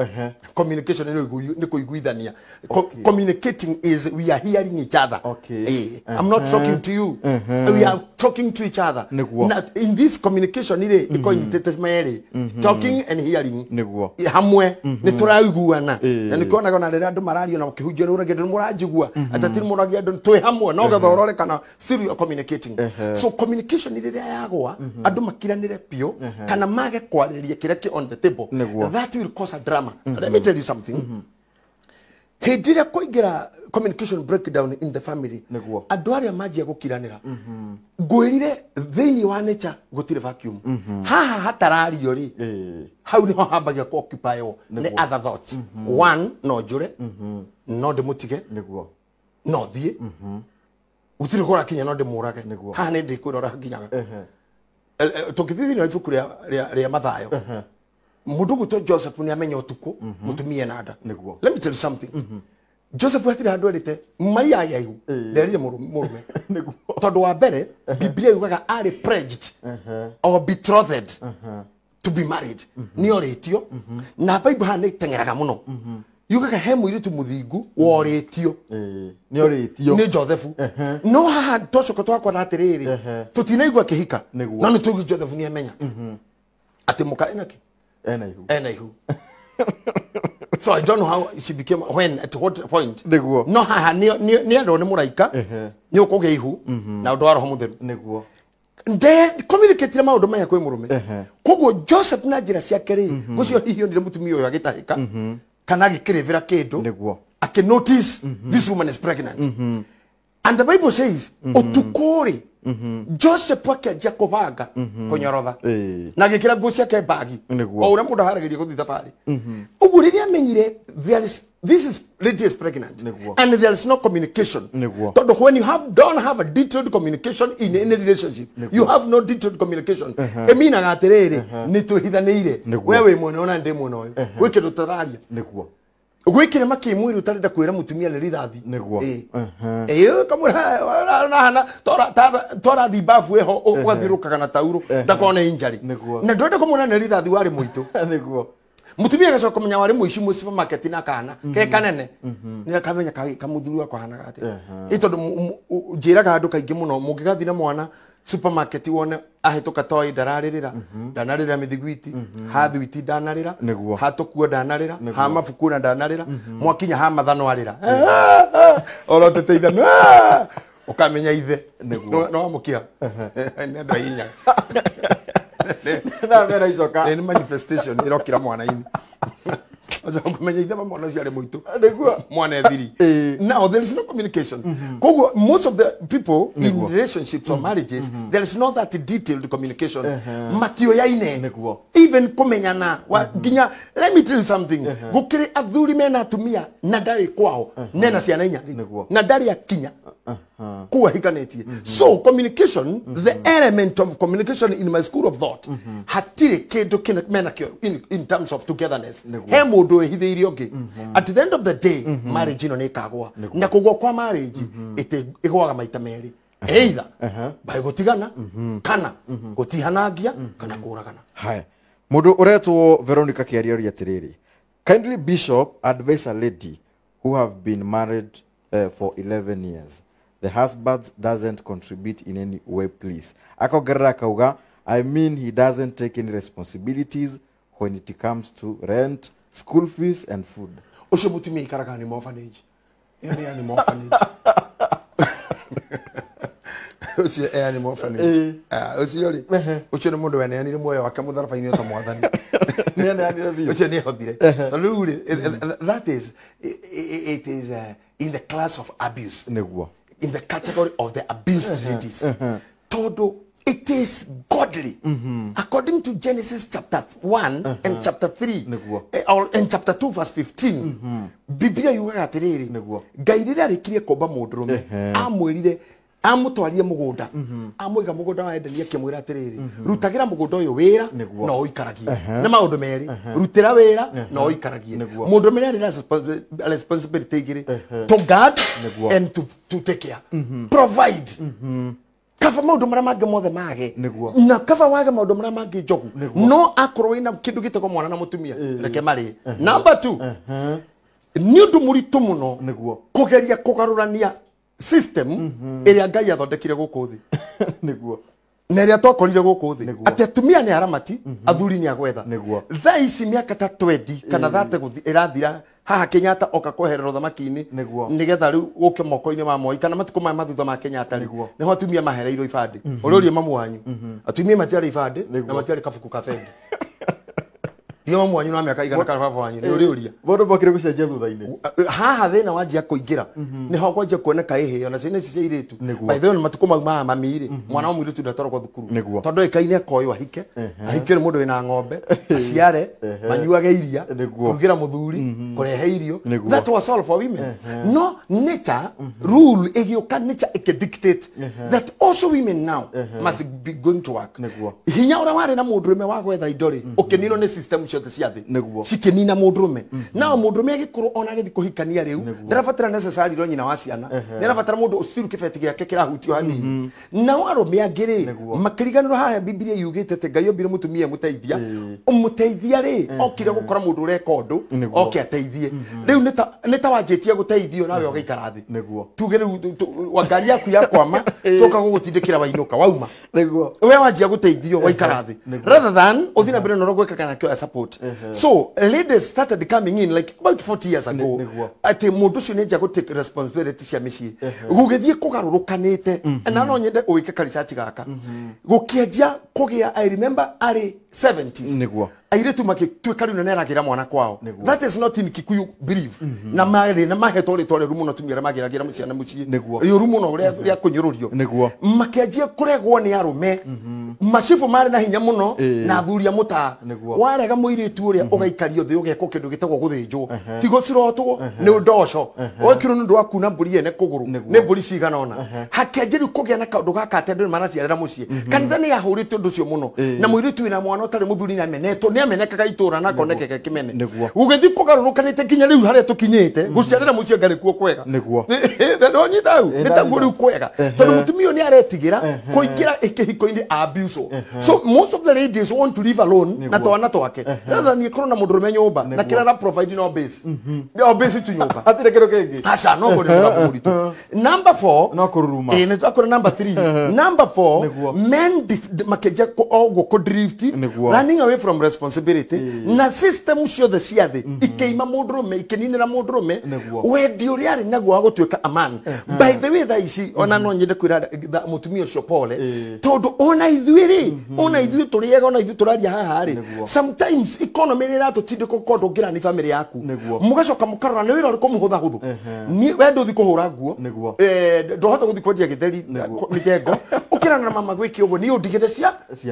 Communication nĩ kũiguithania. Communicating is we are hearing each other. I'm not talking to you. We are talking to each other. Na in this communication rĩ ĩkonyitĩte merĩ. Talking and hearing. Hamwe nĩ tũraiguana. Na nĩkĩonaga ona rĩrĩa andũ mararia na ũkĩhunjia nĩ ũragia andũ mũranjigua. Ateti nĩ mũragia andũ twĩ hamwe no getha ũrore kana still you are communicating. So communication rĩrĩa yagwa andũ makiranĩre biũ kana mage kwaria on the table. That will cause a drama. Let me tell you something. Hĩndĩ ĩrĩa kũingĩra communication breakdown in the family, andũ arĩa manjia gũkiranĩra, ngwĩrire thĩinĩ wa nature gũtirĩ vacuum. Haha hatarario rĩ, hau nĩho hambagia kũ occupy-wo nĩ other thoughts. One, no njũre, no ndĩmũtige, no thiĩ, gũtirĩ kũrakinya no ndĩmũrage. Haha nĩ ndĩkwĩra ũrĩa hakinyaga. Tũngĩthiĩ thĩinĩ wa ibuku rĩa Mathayo, mũndũ ũgwĩtwo Joseph nĩ amenya ũtukũ mũtumia ena nda. Let me tell you something. Joseph hatirĩ handũ erĩte Maria agĩa ihu nderire mũrũme. Tondũ wa mbere Biblia yugaga arĩ pledged or betrothed to be married. Nĩ orĩtio na Bible haha nĩ ĩteng'eraga mũno. Yugaga he mũirĩtu mũthingu worĩtio. Nĩ orĩtio. Nĩ Joseph. No haha twacoka twakora atĩrĩrĩ, tũtinaigua kĩhika. No nĩ tũigua Joseph nĩ amenya. Atĩ mũka ena kĩ? Ena ihu. Ena ihu. So I don't know how she became, when, at what point. Nĩguo. No haha nĩ erwo nĩ mũraika, nĩ ũkũgĩa ihu na ũndũ wa Roho Mũtheru. Nĩguo. Nde communicate na maũndũ maya kwĩ mũrũme. Koguo Joseph na njĩra ciake rĩ, gũcio hihi onire mũtumia ũyũ agĩtahĩka kana agĩkĩrĩvĩra kĩndũ, Nĩguo. akĩ notice this woman is pregnant. And the Bible says ũtukũ rĩ, Joseph akĩanjia kũbanga kũnyorotha na agĩkĩra nguo ciake mbagi Nĩguo. o ũrĩa mũndũ aharagĩria gũthiĩ thabarĩ. Ũguo rĩrĩa amenyire there is this is lady is pregnant Nĩguo. and there is no communication. Nĩguo. Tondũ when you have don't have a detailed communication in any relationship, you have no detailed communication. Ĩminaga atĩrĩrĩ, nĩ twĩhithanĩire. Nĩguo. We wĩ mwena ũyũ na ndĩ mwena ũyũ, gwĩ kĩndũ tũtararia, Nĩguo. gwä kä mwä rä å tarenda kwä ra må tumia nä rithathi. Nĩguo. Ä kamwä nahana twarathi mbabu ä ho å gathiå rå kaga na taurå ndakone injury. Nĩguo. Na ndwenda kå mwona nä rithathi warä må itå. Nĩguo. Mutumia agacoka kũmenya warĩ mũici mũ supermarket na kana ke kanene nĩ akamenya kamuthuri wakwa hanaga atĩa. Ĩ tondũ njĩraga andũ kaingĩ mũno, mũngĩgathiĩ na mwana supermarket wone ahĩtũka toy ndararĩrĩra, ndanarĩrĩra mĩthiguiti, ha thwiti ndanarĩra, Nĩguo. ha tũkuo ndanarĩra, ha mabuku na ndanarĩra, mwakinya ha mathano arĩra oro tũteithano, ũkamenya ithe Nĩguo. no wamũkia nĩ andũ ahinya. Na mera icoka. Nĩ manifestation ĩrokĩra mwana-inĩ. Acoka kũmenya ithe wa mwana ũcio arĩ mũitũ. Nĩguo. Mwana ethiri. Now there is no communication. Koguo most of the people in relationships or marriages, there is not that detailed communication. Matioyaine. Nĩguo. Even kũmenyana nginya, let me tell you something, gũkĩrĩ athuri mena atumia na ndarĩ kwao nena ciana inya Nĩguo. na ndarĩ akinya kũu ahikanĩtie. So communication, the element of communication in my school of thought, hatirĩ kĩndũ menakĩo in terms of togetherness. Nĩguo. He mũndũ wĩhithĩire ũngĩ. At the end of the day, marriage ĩno nĩ ĩkagwa, na kũgwa kwa marriage ĩgwaga maita merĩ, either by gũtigana kana gũtihanangia kana kũragana. Haya, mũndũ ũretwo Veronica Kĩaria oria atĩrĩrĩ, kindly bishop advise a lady who have been married for 11 years, the husband doesn't contribute in any way, please. Akongerera akauga, I mean, he doesn't take any responsibilities when it comes to rent, school fees and food. Ũcio mũtumia ikaraga nĩ orphanage. Ĩyo nĩ animal orphanage ũcio, e animal orphanage. Ah, ũcio rĩ, ũcio nĩ mũndũ weneanire muoyo wake mũtharaba-inĩ ta mwathani. Nĩaneanire biũ. Ũcio nĩ ehotire, tondũ rĩu rĩ, that is it is in the class of abuse, Nĩguo. in the category of the abused ladies, tondũ it is godly according to Genesis chapter 1 and chapter 3 Nĩguo. And chapter 2 verse 15. Biblia yugaga atĩrĩrĩ, Nĩguo. Ngai rĩrĩa arĩkirie kũmba mũndũrũme, amwĩrire amũtwarire mũgũnda, amũiga mũgũnda wa Edeni, akĩmwĩra atĩrĩrĩ, rutagĩra mũgũnda ũyũ wĩra Nĩguo. na ũikaragie. Nĩ maũndũ merĩ, rutĩra wĩra na ũikaragie. Nĩguo. Mũndũrũme nĩ arĩ na responsibility igĩrĩ, to guard Nĩguo. and to take care, provide. Kaba maũndũ marĩa mangĩ mothe mage, Nĩguo. na kaba wage maũndũ marĩa mangĩ njogu, no akorwo wĩna kĩndũ gĩtagwo mwana na mũtumia, reke marĩe. Number two, nĩ ũndũ mũritũ mũno Nĩguo. kũgeria kũgarũrania system ĩrĩa Ngai athondekire gũkũ thĩ Nĩguo. na ĩrĩa twakorire gũkũ thĩ, Nĩguo. atĩ atumia nĩ aramati, athuri nĩ agwetha. Nĩguo. Thaa ici mĩaka ta 20 kana 30 gũthi ĩrathira haha, Kenyatta oka kweherera ũthamaki-inĩ Nĩguo. nĩgetha rĩu ũke moko-inĩ ma Moi kana matukũ maya mathutha ma Kenyatta rĩ, Nĩguo. nĩho atumia mahereirwo ibandĩ. Ũrĩa ũrie mamu wanyu, atumia matiarĩ ibandĩ na Nĩguo. matiarĩ kabuku ka bengi. Ndio mamu wanyu na mĩaka igana kana baba wanyu nĩ ũrĩũria. Maũndũ mokire gũcenjia thutha-inĩ. Haha thĩna wanjia kũingĩra nĩho kwanjia kuoneka ĩhĩo na ciana ici cia airĩtu. Nĩguo. By the way, matukũ mau ma mami rĩ, mwana wa mũirĩtu ndatwaragwo thukuru Nĩguo. tondũ ĩkaine akoywo ahike, ahikio nĩ mũndũ wĩna ng'ombe, aciare, manyuage iria, Nĩguo. kũrugĩra mũthuri, kũrehe irio. Nĩguo. That was all for women. No nature rule ĩgĩũka, nature ĩkĩdictate that also women now must be going to work. Nĩguo. Hinya ũrĩa warĩ na mũndũrũme wa gwetha indo rĩ, ũkĩninwo nĩ system ciothe cia thĩ, Nĩguo. cikĩnina mũndũrũme. Nao mũndũrũme agĩkorwo ona agĩthiĩ kũhikania rĩu, ndarabatara necessary ro nyina wa ciana, nĩ arabatara mũndũ ũciru kĩbeti gĩake kĩrahutio hanini. Nao arũme angĩ rĩ, Nĩguo. makĩriganĩrwo harĩa Bibilia yugĩte atĩ Ngai ombire mũtumia mũteithia. Ũmũteithia rĩ, okire gũkora mũndũ ũreka ũndũ, Nĩguo. oke ateithie. Rĩu nĩ ta wanjĩtie gũteithio nawe ũgaikara thĩ. Nĩguo. Tuge rĩu wa ngari yaku yakwama, tũka gũgũtindĩkĩra wainũka wauma. Nĩguo. We wanjia gũteithio waikara thĩ Nĩguo. rather than ũthiĩ na mbere na ũrĩa gwĩka kana kĩoya support. quote. So ladies started coming in like about 40 years ago. Atĩ mũndũ ũcio nĩ nja gũ take responsibility cia mĩciĩ. Gũgĩthiĩ kũgarũrũkanĩte, na no nyende ũgĩke ka research gaka. Gũkĩanjia kũgĩa, I remember arĩ 70s. Airĩtu magĩtuĩka rĩu nĩeragĩra mwana kwao. That is not in Kikuyu belief. Na marĩ na mahetwo rĩtwa rĩũru mũno atumia arĩa magĩragĩra ciana mũciĩ. Rĩũru mũno rĩa kũnyũrũrio. Makĩanjia kũregwo nĩ arũme. Macibũ marĩ na hinya mũno na athuri a mũtaa. Warega mũirĩtu ũrĩa ũgaikario thĩ ũgekwo kĩndũ gĩtagwo gũthĩnjwo. Ti gũcirotwo nĩ ndoco. Wekirwo nĩ ũndũ wa kuna mbũri ene kũgũrũ. Nĩ mbũri cigana ũna. Hakĩanjia rĩu kũgĩa na kaũndũ gaka atĩ andũ nĩ maraciarĩra mũciĩ. Kanitha nĩ yahũrĩte ũndũ ũcio mũno. Na mũirĩtu wĩna mwana ũtarĩ mũthuri nĩ amenetwo, nĩ amenekaga itũra na akonekeka kĩmene. Gũgĩthiĩ kũgarũrũkanĩte nginya rĩu harĩa tũkinyĩte, gũciarĩra mũciĩ anga nĩkuo kwega. Nĩwanyita hau? Nĩ taguo rĩu kwega. Tondũ mũtumia ũyũ nĩ aretigĩra kũingĩra kĩhiko-inĩ abuse. So most of the ladies want to live alone na twana twake. Rather than ikorwo na mũndũrũme nyũmba na kĩrĩa ara provide no base. No base tu nyũmba. Hatirĩ kĩndũ kĩngĩ. Aca no kũrĩ mũgambo mũritũ. Number 4. No kũruruma. Nĩ twakora number 3. Number 4, men makĩnjia ũguo kũ drift, running away from responsibility, na system ciothe cia thĩ ikĩima mũndũrũme, ikĩninĩra mũndũrũme wendi ũrĩa arĩ naguo wa gũtuĩka a man. By the way, thaa ici ona no nyende kwĩra mũtumia ũcio pole, tondũ ona ithuĩ rĩ, ona ithuĩ tũrĩ ega, ona ithuĩ tũraria haha rĩ, sometimes economy ĩrĩa ĩratũtindĩka ũkorwo ndũngĩrani family yaku, mũgacoka mũkarora nĩ wĩra ũrĩkũ mũhũthahũthũ. We ndũthi kũhũra nguo, ndũhota gũthiĩ kwendia gĩtheri mĩjengo, ũkĩrana na mama gwĩke ũguo, niĩ ũndigĩre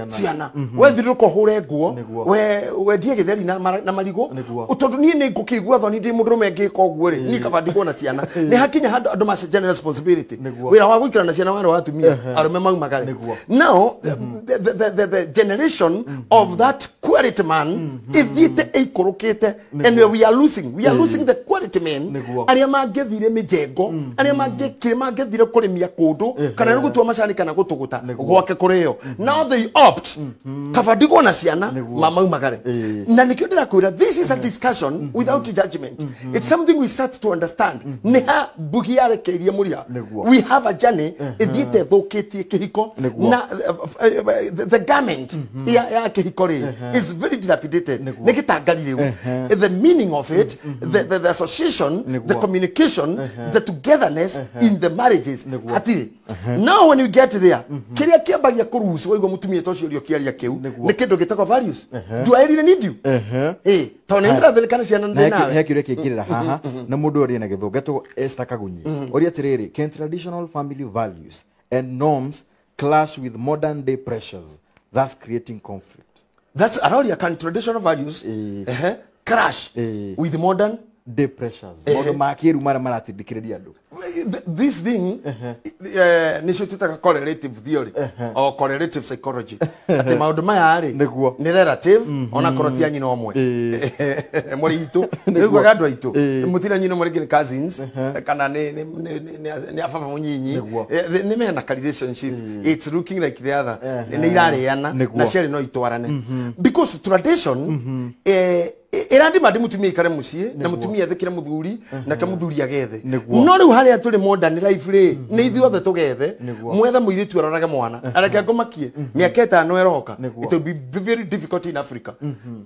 ciana, we thiũrũrũka ũhũre nguo, we wendie gĩtheri na marigũ, tondũ niĩ nĩ ngũkĩigua thoni ndĩ mũndũrũme ngĩka ũguo rĩ, niĩ kaba ndigwo na ciana. Nĩ hakinya handũ andũ macenjania responsibility. Wĩra wa gũikara na ciana warĩ wa atumia, arũme maumagare. Now the generation of that quality man ithiĩte ĩikũrũkĩte, and we are losing the quality men arĩa mangĩthire mĩjengo, arĩa mangĩkire mangĩthire kũrĩmia kũndũ kana nĩ gũtua macani kana gũtũgũta gwake kũrĩo. Now they opt kaba ndigwo na ciana mamaumagare. Na nĩkĩo ndĩrakwĩra, this is a discussion without judgment. It's something we start to understand. Nĩ ha mbugi yarekeirie mũrĩa. We have a journey ĩthiĩte ĩthũkĩtie kĩhiko, na the garment ya kĩhiko rĩ is very dilapidated. Nĩ gĩtangari rĩu. The meaning of it, the association, the communication, the togetherness in the marriages hatirĩ. Now when you get there, kĩrĩa kĩambagia kũruhusu waigua mũtumia ta ũcio ũrĩa ũkĩaria kĩu nĩ kĩndũ gĩtagwo values. Do I really need you? Tondũ nĩ ndĩrathĩrĩkana ciana ndĩ nawe. He kĩũria kĩngĩrĩra haha na mũndũ ũrĩa na gĩthũngũ etagwo Esther Kagunyi. Ũria atĩrĩrĩ, can traditional family values and norms clash with modern day pressures thus creating conflict? That's aroria, can traditional values clash with modern day pressures? Maũndũ ma kĩrĩu marĩa maratindĩkĩrĩria andũ. This thing nĩcio twĩtaga correlative theory or correlative psychology. Atĩ maũndũ maya rĩ nĩ relative, ona korwo ti a nyina ũmwe. Mũrĩ itũ, nĩguaga andũ aitũ, mũtirĩ nyina ũmwe, rĩngĩ nĩ cousins kana nĩ a baba mũnyinyi, nĩ mena ka relationship, it's looking like the other, nĩ irarĩana na ciarĩ no itwarane. Because tradition ĩrandima mũtumia aikare mũciĩ na mũtumia ethĩkĩre mũthuri nake mũthuri agethe. No rĩu harĩa tũrĩ modern life rĩ, nĩ ithuothe tũgethe, mwethe mũirĩtu arorage mwana, areke ngũmakie mĩaka 5 ĩroka. It will be very difficult in Africa,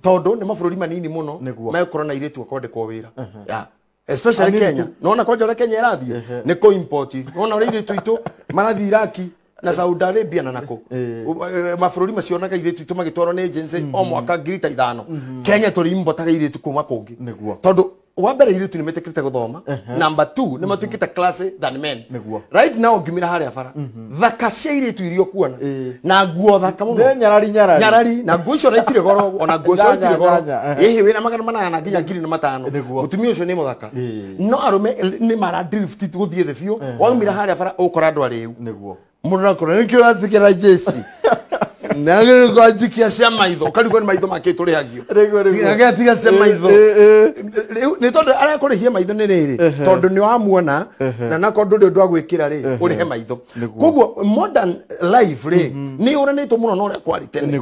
tondũ nĩ mabũrũri manini mũno megũkorwo na airĩtu akwandĩkwo wĩra. Especially Kenya. Nona kwanja ũrĩa Kenya ĩrathiĩ nĩ kũ import. Nona ũrĩa airĩtu aitũ marathiĩ Iraki na Saudi Arabia na nako mabũrũri macio onaga airĩtu aitũ magĩtwarwo nĩ agency o mwaka 5,000. Kenya tũrĩ imbotaga airĩtu kuma kũngĩ, tondũ wa mbere airĩtu nĩ metĩkĩrĩte gũthoma, number 2 nĩ matuĩkĩte classy than men. Right now ngimĩra harĩa bara thaka cia airĩtu iria ũkuona na nguo thaka mũno, nyarari na nguo icio na itirĩ goro, ona nguo icio itirĩ goro, ĩhĩ wĩna 800 nginya 5,000. Mũtumia ũcio nĩ mũthaka, no arũme nĩ mara drift gũthiĩ thĩ biũ. Waumĩra harĩa bara ũkora andũ arĩu mũndũ akora nĩkĩo ũrathikĩra jeci nagĩrĩkwanjikia cia maitho, ũkarigwo nĩ maitho make tũrĩhagio agatiga cia maitho nĩ tondũ arĩa kũrĩhia maitho nĩ rĩrĩ, tondũ nĩ wamuona na nakorwo ndũrĩ ũndũ wa gwĩkĩra rĩ ũrĩhe maitho. Koguo modern life rĩ nĩ ũranĩtwo mũno na ũrĩa kwarĩ tene.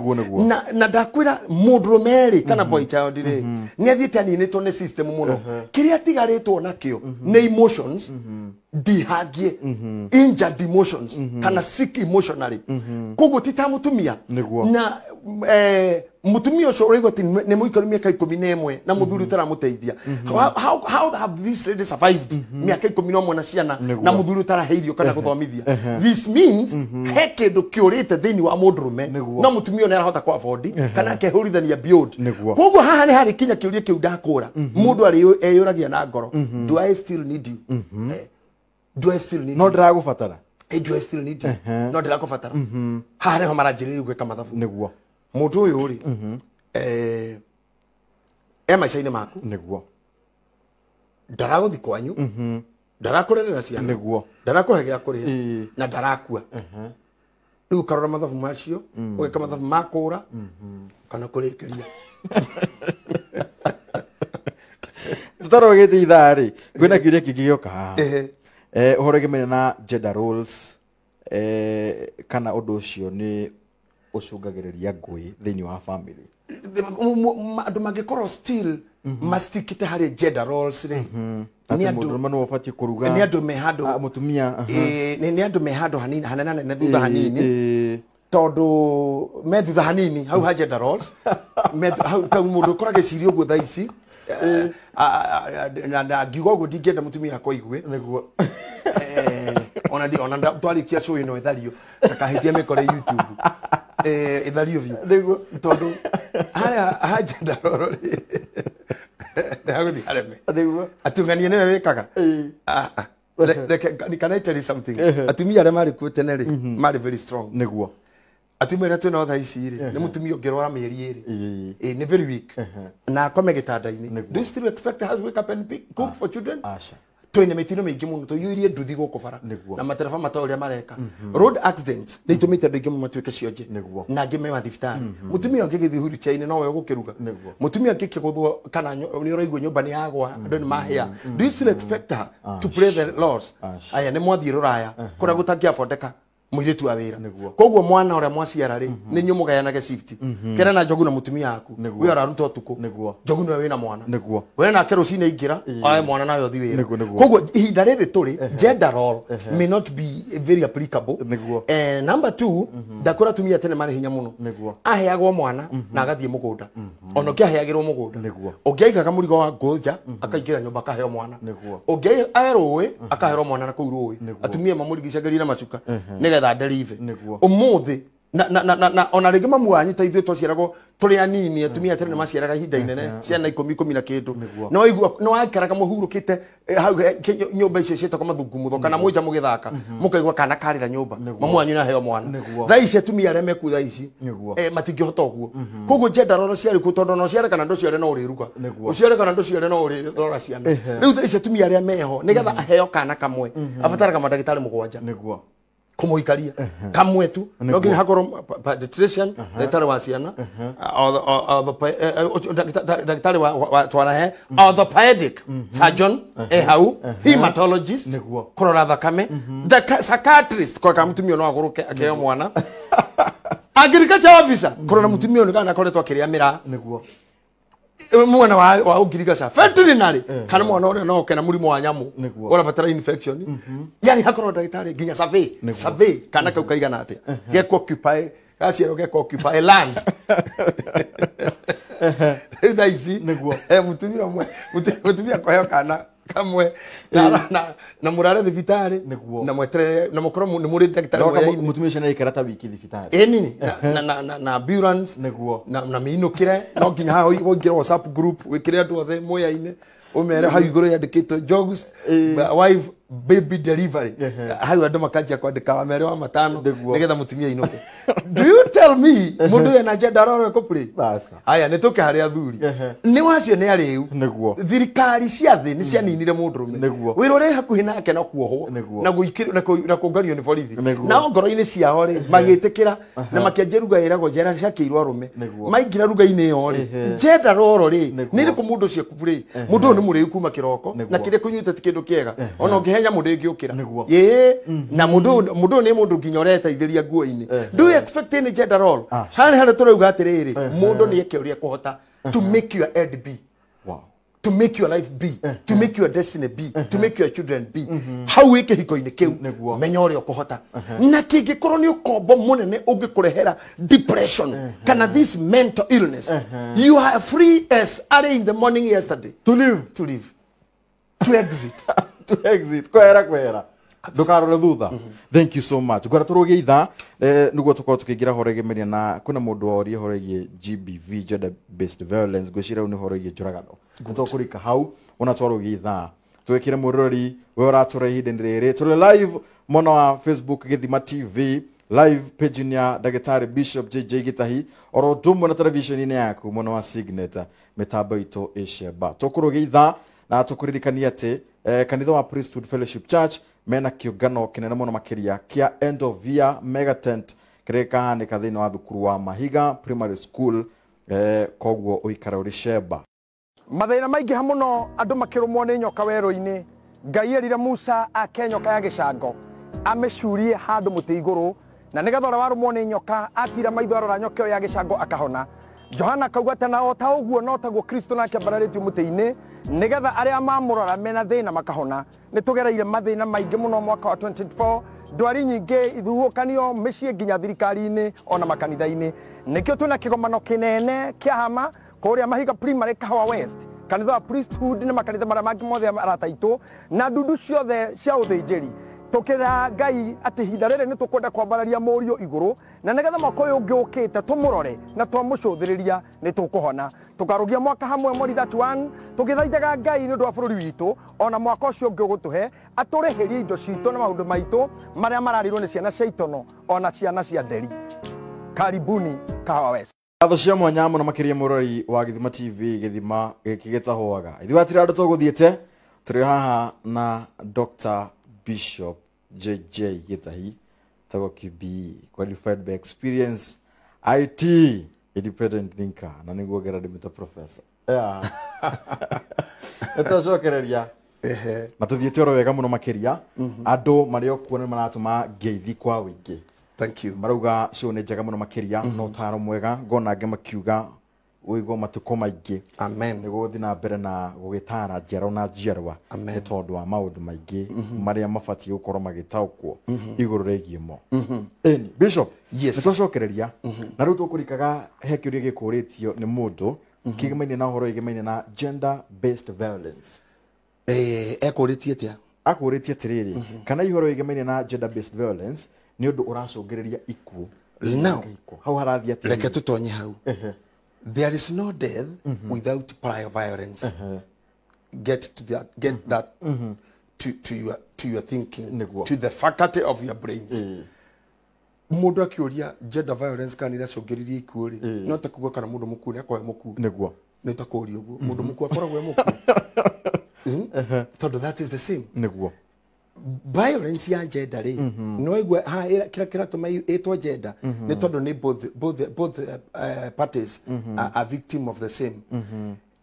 Na ndakwĩra mũndũrũme rĩ kana boy child rĩ nĩ athiĩte aninĩtwo nĩ system mũno. Kĩrĩa atigarĩtwo nakĩo nĩ emotions ndihangie, injured emotions kana sick emotionally. Koguo ti ta mũtumia Atumia na mutumia ucio uraigua ati ni muikaru miaka 11 na muthuri utaramuteithia. How have these ladies survived miaka 11 na ciana na muthuri utaraheirio kana guthomithia? This means he kindu kiurite thiini wa mundurume no mutumia ni arahota ku afford kana akehurithania beyond. Koguo haha ni hari kinya kiuria kiu ndakura mundu ari eyuragia na ngoro, do I still need you? Do I still need you? No ndiragubatara. Do I still need you? No ndiragubatara. Haha niho maranjĩrĩria gwĩka mathabu. Niguo mundu uyu ri e maica-inĩ maku. Niguo ndaraguthi kwanyu, ndarakurerera ciana. Niguo ndarakũhe gĩa kũrĩa na ndarakua. Rĩu ũkarora mathabu macio, ũgeka mathabu ma kũra kana kũrĩkĩria. Tũtarogete ithaa rĩ, kwĩna kĩũria kĩngĩ gĩoka haha ũhoro wĩgiĩ na gender roles, kana ũndũ ũcio nĩ ucungagĩrĩria ngũĩ thĩinĩ wa family. Andũ mangĩkorwo still mastikite harĩ gender roles rĩ, nĩ andũ mũndũ ũbatiĩ kũruga, nĩ andũ me handũ mũtumia, nĩ andũ me handũ hanini hanene thutha hanini, tondũ me thutha hanini hau ha gender roles hau mũndũ ũkoragwo eciria ũguo thaa ici na ngiuga ũguo ndingĩenda mũtumia akwa aigue. Nĩguo ona twarikia show ĩno ĩthario ndakahĩtie mĩkore YouTube ithario biũ. Nĩguo tondũ harĩa ha gender role rĩ nĩhagũthiĩ hareme. Nĩguo atungania nĩwe wĩkaga. Can I tell you something? Atumia arĩa marĩ kuo tene rĩ marĩ very strong. Nĩguo atumia arĩa twĩnao thaa ici rĩ nĩ mũtumia ũngĩrwara mĩeri ĩrĩ nĩ very weak na akome gĩtanda-inĩ. Do you still expect her to wake up and cook for children? Aca. Twĩna mĩtino mĩingĩ mũno tũiyũirie nduthi gũkũ bara na matereba matoĩ ũrĩa mareka. Road accidents nĩ itũmĩte andũ aingĩ mũno matuĩke cionje na angĩ me mathibitarĩ. Mũtumia ũngĩ gĩthiĩ wheelchair-inĩ nowe ũgũkĩruga. Mũtumia ũngĩ kĩgũthwo kana nĩ ũraigua nyũmba nĩ yagwa andũ nĩ mahĩa. Do you still expect her to play the laws? Aya nĩ mwathiĩ rũraya kũrĩa gũtangĩabondeka mũirĩtu wa wĩra. Koguo mwana ũrĩa mwaciara rĩ nĩ inyuĩ mũgayanage shift. Kera na njogu na mũtumia waku we ũraruta ũtukũ, njogu nĩwe wĩna mwana. We nake rũcinĩ aingĩra oe mwana nawe ũthiĩ wĩra. Koguo ihinda rĩrĩ tũrĩ gender role may not be very applicable. Number 2, ndakũra atumia tene marĩ hinya mũno. Aheagwo mwana na agathiĩ mũgũnda. Ona ũngĩ aheagĩrwo mũgũnda, ũngĩ aigaga mũrigo wa ngũ nja akaingĩra nyũmba akaheo mwana, ũngĩ ae rũĩ akaherwo mwana na kũu rũĩ. Atumia mamũrigicagĩria na macuka nĩgetha deliver. Umuthi na ona rĩngĩ mamu wanyu ta ithuĩ twaciaragwo tũrĩ anini, atumia tene nĩmaciaraga ihinda inene ciana 10 na kĩndũ. No igua no waikaraga mũhurũkĩte hau nyũmba icio ciĩtagwo mathungumutho kana mũnja mũgĩthaka mũkaigua kana karĩra nyũmba mamu wanyu nĩaheo mwana. Thaa ici atumia arĩa mekuo thaa ici matingĩhota ũguo. Koguo gender role ciarĩ kuo tondũ ona ũciare kana ndũciare no ũrĩruga, ũciare kana ndũciare no ũrĩrora ciana. Rĩu thaa ici atumia arĩa meho nĩgetha aheo kana kamwe abataraga mandagĩtarĩ 7 Nĩguo kumuikaria kamwe tu. No nginya hakorwo pediatrician, ndagĩtarĩ wa ciana, ndagĩtarĩ wa twarahe, orthopedic surgeon e hau, hematologist kũrora thakame, psychiatrist kwa kama mũtumia no agũrũke akĩheo mwana, agriculture officer kũrora mũtumia ũyũ kana akoretwo akĩrĩa mĩraa. Nĩguo mwana wa ũngirigaca, veterinary kana mwana ũrĩa no oke na mũrimũ wa nyamũ ũrabatara infection. Yani hakorwo ndagĩtarĩ nginya survey kana kau kaigana atĩa geko occupy gaciarwo geko occupy land. Rĩu thaa ici mũtumia ũmwe mũtumia akũheo kana kamwe na mũrare thibitarĩ na mweterere na mũkorwo nĩ mũrĩ ndagĩtarĩ moyaine. Mũtumia ũcio nĩaikara ta wiki thibitarĩ. Ĩni na ambulance na mĩinũkĩre no nginya haha ũingĩre WhatsApp group wĩkĩre andũ othe moyaine ũmere hau igũrũ yandĩkĩtwo Njogu's wife baby delivery. Hau andũ makanjia kwandĩka wa merĩ wa matano nĩgetha mũtumia ainũke. Do you tell me mũndũ ũyũ ena gender role ĩkũ-play? Aya nĩ tũke harĩ athuri. Nĩ wacio nĩ arĩu. Thirikari cia thĩ nĩ cianinire mũndũrũme. Wĩra ũrĩa hakuhĩ nake no kuohwo na kũnganio nĩ borithi. Nao ngoro-inĩ ciao rĩ magĩtĩkĩra na makĩanjia ruga ĩragwo njera ciakĩirwo arũme. Maingĩra ruga-inĩ ĩyo rĩ gender role rĩ nĩ ĩrĩkũ mũndũ ũcio ekũ-play? Mũndũ ũyũ nĩ mũrĩu kuma kĩroko na kĩrĩa kũnyuĩte ti kĩndũ kĩega. Ona ũngĩhe nyamũ ndĩngĩũkĩra. Ĩĩ na mũndũ ũyũ nĩ mũndũ nginya ũreteithĩria nguo-inĩ. Do you expect any gender role? Harĩa harĩa tũrauga atĩrĩrĩ mũndũ nĩ eke ũrĩa ekũhota to make your head be. Wow. To make your life be, to make your destiny be, to make your children be. Hau wĩ kĩhiko-inĩ kĩu, Nĩguo. menya ũrĩa ũkũhota. Na kĩngĩkorwo nĩ ũkombo mũnene ũngĩkũrehera depression kana this mental illness, you are free as early in the morning yesterday To live. To live, to exit. To exit, kwehera kwehera, ndukarore thutha. Thank you so much. Ngwenda tũrũgie ithaa nĩguo tũkorwo tũkĩingĩra horo ĩgĩmeria na kwĩna mũndũ worie horo ĩgiĩ GBV, gender based violence. Ngwĩciria rĩu nĩ horo ĩgiĩ njũragano. Nĩtũkũrika hau ona twarũgia ithaa. Twĩkĩre mũrori we ũratũra ihinda-inĩ rĩrĩ, tũrĩ live mwena wa Facebook Gĩthima TV live, page ya ndagĩtarĩ Bishop JJ Gĩtahi, oro ũndũ ũmwe na televisheni-inĩ yaku mwena wa Signet, mĩtambo itũ ĩcemba. Tũkũrũgia ithaa na tũkũririkania atĩ kanitha wa Priesthood Fellowship Church mena kĩũngano kĩnene mũno makĩria kĩa end of year mega tent kĩrĩa gĩkahanĩka thĩinĩ wa thukuru wa Mahiga Primary School. Koguo ũikare ũrĩ cemba. Mathĩna maingĩha mũno, andũ makĩrũmwo nĩ nyoka werũ-inĩ. Ngai erire Musa ake nyoka ya gĩcango, amĩcurie handũ mũtĩ igũrũ, na nĩgetha ũrĩa warũmwo nĩ nyoka atira maitho arora nyoka ĩyo ya gĩcango akahona. Johana akauga atĩ na o ta ũguo no taguo Kristo nake ambararĩtio mũtĩ-inĩ, nĩgetha arĩa mamũrora mena thĩna makahona. Nĩ tũgereire mathĩna maingĩ mũno mwaka wa 2024, ndwari nyingĩ, ithuũkanio mĩciĩ, nginya thirikari-inĩ ona makanitha-inĩ. Nĩkĩo twĩna kĩgomano kĩnene kĩa hama kũrĩa Mahiga Primary, Kahawa West, kanitha wa Priesthood na makanitha marĩa mangĩ mothe arata aitũ na ndundu ciothe cia ũthĩnjĩri, tũkĩra Ngai atĩ ihinda rĩrĩ nĩ tũkwenda kwambararia mũriũ igũrũ, na nĩgetha mwaka ũyũ ũngĩ ũkĩte tũmũrore na twamũcũthĩrĩria nĩ tũkũhona. Tũkarũgia mwaka hamwe mweri 31 tũgĩthaithaga Ngai nĩ ũndũ wa bũrũri witũ, ona mwaka ũcio ũngĩ ũgũtũhe atũrĩhĩrie indo citũ na maũndũ maitũ marĩa mararĩrwo nĩ ciana cia itono ona ciana cia nderi. Karibuni Kahawa West. Ngatho cia mwanya mũno makĩria mũrori wa Gĩthima TV, gĩthima gĩkĩ gĩtahũaga. Ithuĩ hatirĩ andũ tũgũthiĩte, tũrĩ haha na Dr. Bishop JJ Gĩtahi, tagwo QB, qualified by experience, IT independent thinker, na nĩguo ngera ndĩmĩte professor. Yeah. Nĩtwacokereria na tũthiĩte oro wega mũno makĩria. Andũ marĩ o kuo nĩ maratũma ngeithi kwa wĩingĩ. Thank you. Marauga show nĩ njega mũno makĩria na ũtaro mwega. Ngona angĩ makiuga ũigwo matukũ maingĩ. Amen. Nĩ gũthiĩ na mbere na gũgĩtara njiarwa na njiarwa. Amen. Nĩ tondũ wa maũndũ maingĩ marĩa mabatiĩ gũkorwo magĩtaũkwo igũrũ rĩgiĩ mo. Ĩni Bishop, Yes. nĩ twacokereria na rĩu tũkũrikaga he kĩũria gĩkũrĩtio nĩ mũndũ kĩgemaine na ũhoro ĩgemaine na gender based violence. Ekũrĩtie atĩa? Akũrĩtie atĩrĩrĩ, kana ihoro ĩgemaine na gender based violence nĩ ũndũ ũracũngĩrĩria ikuũ? Now, Hau harathiĩ atĩrĩrĩ. Reke tũtonye hau. There is no death without prior violence. Get to that, get that to your thinking, Nĩguo. to the faculty of your brains. Mũndũ akĩũria gender violence kana iracũngĩrĩria ikuũ rĩ, no ta kuga kana mũndũ mũkuũ nĩ akoragwo e mũkuũ. Nĩguo. Nĩ ta kũũria ũguo, mũndũ mũkuũ akoragwo e mũkuũ? Tondũ that is the same. Nĩguo. Violence ya gender rĩ, no igua ha kĩrĩa kĩratũma ĩtwo gender nĩ tondũ nĩ both parties are victim of the same.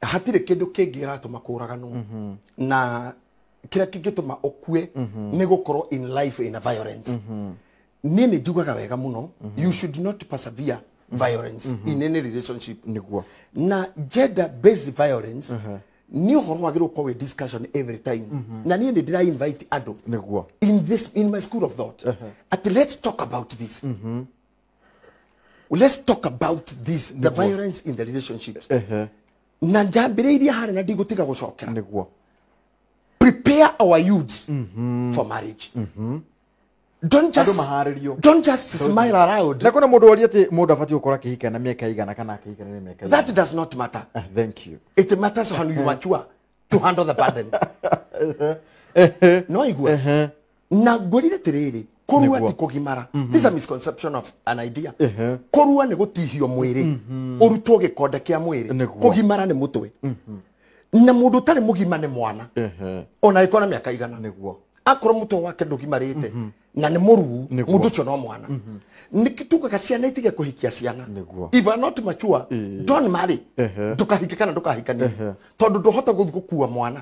Hatirĩ kĩndũ kĩngĩ kĩratũma kũraganwo, na kĩrĩa kĩngĩtũma ũkue nĩ gũkorwo in life in a violence. Niĩ nĩ njugaga wega mũno, you should not persevere violence in any relationship. Nĩguo. Na gender based violence nĩ ũhoro wagĩrĩirwo gũkorwo wĩ discussion every time, na niĩ nĩ ndĩra invite andũ Nĩguo. in my school of thought at let's talk about this, let's talk about this, the violence in the relationships. Na njambĩrĩirie harĩa na ndigũtiga gũcokera. Nĩguo. Prepare our youths for marriage. Don't just Andũ maharĩrio. Don't just smile around. Na kwĩna mũndũ woria atĩ mũndũ abatiĩ gũkorwo akĩhika na mĩaka igana kana akĩhika na mĩaka igana? That does not matter. Ah, thank you. It matters when you mature to handle the burden. No igua na ngwĩrire atĩrĩrĩ, kũrua Nĩguo. ti kũgimara. This is a misconception of an idea. Kũrua nĩ gũtihio mwĩrĩ, ũrutwo gĩkonde kĩa mwĩrĩ. Nĩguo. Kũgimara nĩ mũtwe, na mũndũ ũtarĩ mũgima nĩ mwana, ona ĩkorwo na mĩaka igana. Nĩguo. Akorwo mũtwe wake ndũgimarĩte, Na nĩ mũruu mũndũ ũcio no mwana. Nĩkĩ tugaga ciana itige kũhikia ciana? If you are not mature, don't marry. Ndũkahike kana ndũkahikanie, tondũ ndũhota gũthiĩ gũkua mwana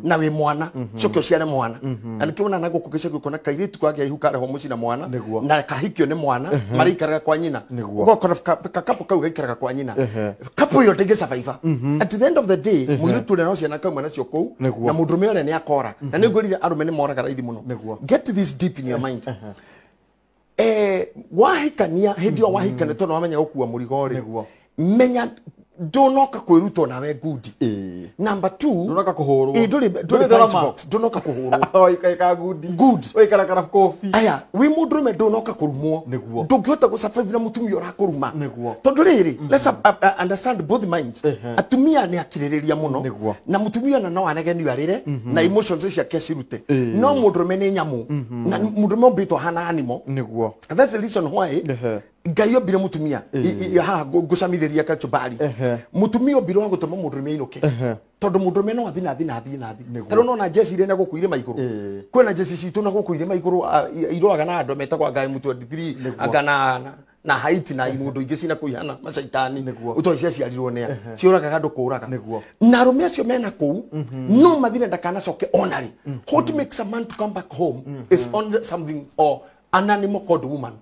na wĩ mwana, coke ũciare mwana. Na nĩkĩo wona na gũkũ gĩcagi ũkona kairĩtu kagĩa ihu karehwo mũciĩ na mwana na kahikio nĩ mwana, marĩikaraga kwa nyina. Ũgakora kakapo kau gaikaraga kwa nyina, kapo ĩyo ndĩngĩ survive. At the end of the day, mũirĩtu ũrĩa no ciana kauma nacio kũu na mũndũrũme ũrĩa nĩ akora. Na nĩ ngwĩrire arũme nĩ moraga raithi mũno. Get this deep in your mind. Wahikania hĩndĩ ĩyo wahikania, tondũ wamenya gũkua mũrigo rĩ, menya ndũnoka kwĩrutwo nawe ngundi. Number 2, Ndũnoka kũhũrwo. Ndũrĩ Ndũrĩ punch ndarama. box, ndũnoka kũhũrwo. Waikaika ngundi. Good. Waikara kara kobi. Aya, wĩ mũndũrũme ndũnoka kũrumwo. Ndũngĩhota gũsurvive na mũtumia ũrakũruma. Tondũ rĩrĩ, let's understand both minds. Atumia nĩ akirĩrĩria mũno na mũtumia ona no anegenio arĩre na emotions ciake cirute, no mũndũrũme nĩ nyamũ, na mũndũrũme ombĩtwo ahana animal. That's the reason why Ngai ombire mutumia haha ngũcamithĩria kachumbari. Mutumia ombirwo wa gũtũma mũndũrũme ainũke, tondũ mũndũrũme no athi na athi na athi na athi. Ta rĩu nona njeci iria na gũkũ irĩma igũrũ, kwĩna njeci citũ na gũkũ irĩma igũrũ, irũaga na andũ metagwo anga M23, anga na Haiti na imũndũ ingĩ cina kũihana macaitani ũtoĩ ciaciarirwo nĩa ciũragaga andũ kũũraga. Na arũme acio mena kũu no mathire ndakanacoke ona rĩ. What makes a man to come back home is only something or an animal called woman.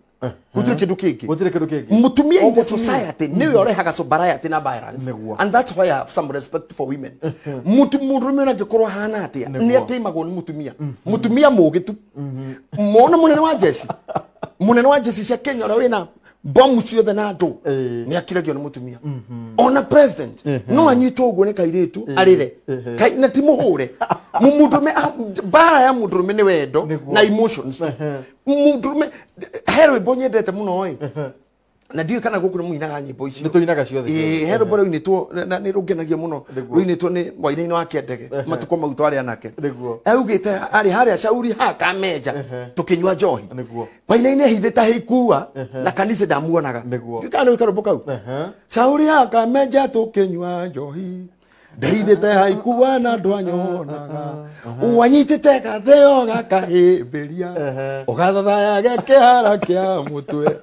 Gũtirĩ kĩndũ kĩngĩ. Gũtirĩ kĩndũ kĩngĩ. Mutumia in the O mũtumia. society niwe ũrehaga sobriety na violence. And that's why I have some respect for women. Mutu mũndũrũme ona angĩkorwo ahana atĩa, nĩ ateimagwo nĩ mutumia. Mutumia mũũgĩ tu. Mona mũnene wa jeshi, mũnene wa jeshi cia Kenya ũrĩa wĩna bomu ciothe na andũ, nĩ akiragio nĩ mũtumia. Ona president no anyitwo ũguo nĩ kairĩtu arĩre. Na ti mũhũre. Mũndũrũme, mbara ya mũndũrũme nĩ wendo na emotions. Mũndũrũme, he rwĩmbo nyendete mũno ĩ, na ndiũĩ kana gũkũ nĩ mũinaga nyĩmbo icio. Nĩ tũinaga ciothe. Ĩĩ, he rwĩmbo rũinĩtwo na nĩ rũngenagia mũno, rũinĩtwo nĩ Wainaina wa Kĩandege matukũ mau twarĩ anake. Augĩte arĩ harĩa Shauri ha Kamenja tũkĩnyua njohi. Wainaina ehithĩte haikua na kanitha ndamuonaga. Ndiũĩ kana nĩ ũĩ karwĩmbo kau. Shauri ha Kamenja tũkĩnyua njohi, ndeithĩte haikua na ndwanyonaga, wanyitĩte gatheo gakahĩmbĩria, ũgathathaya kĩhara kĩa mũtwe,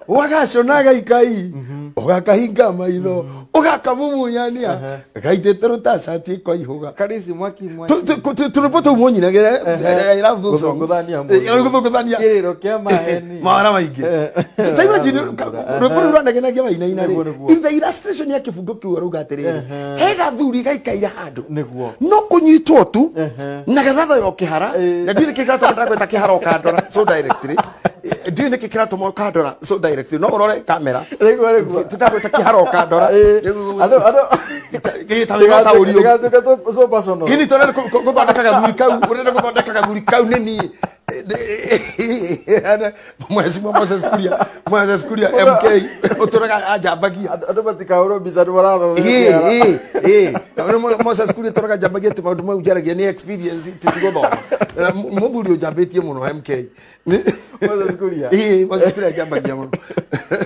wagaconaga ikai, ũgakahinga maitho, ũgakamumunyania gaitĩte rũtacati ĩkoihũga. Karisi mwaki mwaki. Tũrwĩmbo tũu mũnyinagĩre. I love those songs. Gũthũngũthania mũndũ. Gũthũngũthania. Kĩrĩro kĩa maheni. Mawara maingĩ. Ta imagine rwĩmbo rũu rwanegenagia wainaina rĩ, in the illustration ya kĩbungo kĩu arauga atĩrĩrĩ, he gathuri gaikaire handũ no kũnyitwo tu na gathathayo kĩhara. Na ndiũĩ nĩkĩ kĩratũma ndagweta kĩhara ũkandora so directly. Ndiũĩ nĩkĩ kĩratũma ũkandora so directly, no ũrore kamera. Tindagweta kĩhara ũkandora. Andũ Gĩta wĩra ta ũriũ. Ndĩgatuĩke so personal. Kini tũrenda gũthondeka gathuri kau, ũrenda gũthondeka gathuri kau nĩ niĩ. Mheshimiwa Moses Kuria, Moses Kuria MK ũtũraga anjambagia. Andũ matikahũrwo mbica nĩ maratha. Ĩĩ, ĩĩ, ĩĩ. Moses Kuria tũraga njambagia atĩ maũndũ mau njaragia nĩ experience, ti gũthoma. Na mũthuri ũnjambĩtie mũno MK. Moses Kuria. Ĩĩ, Moses Kuria anjambagia mũno.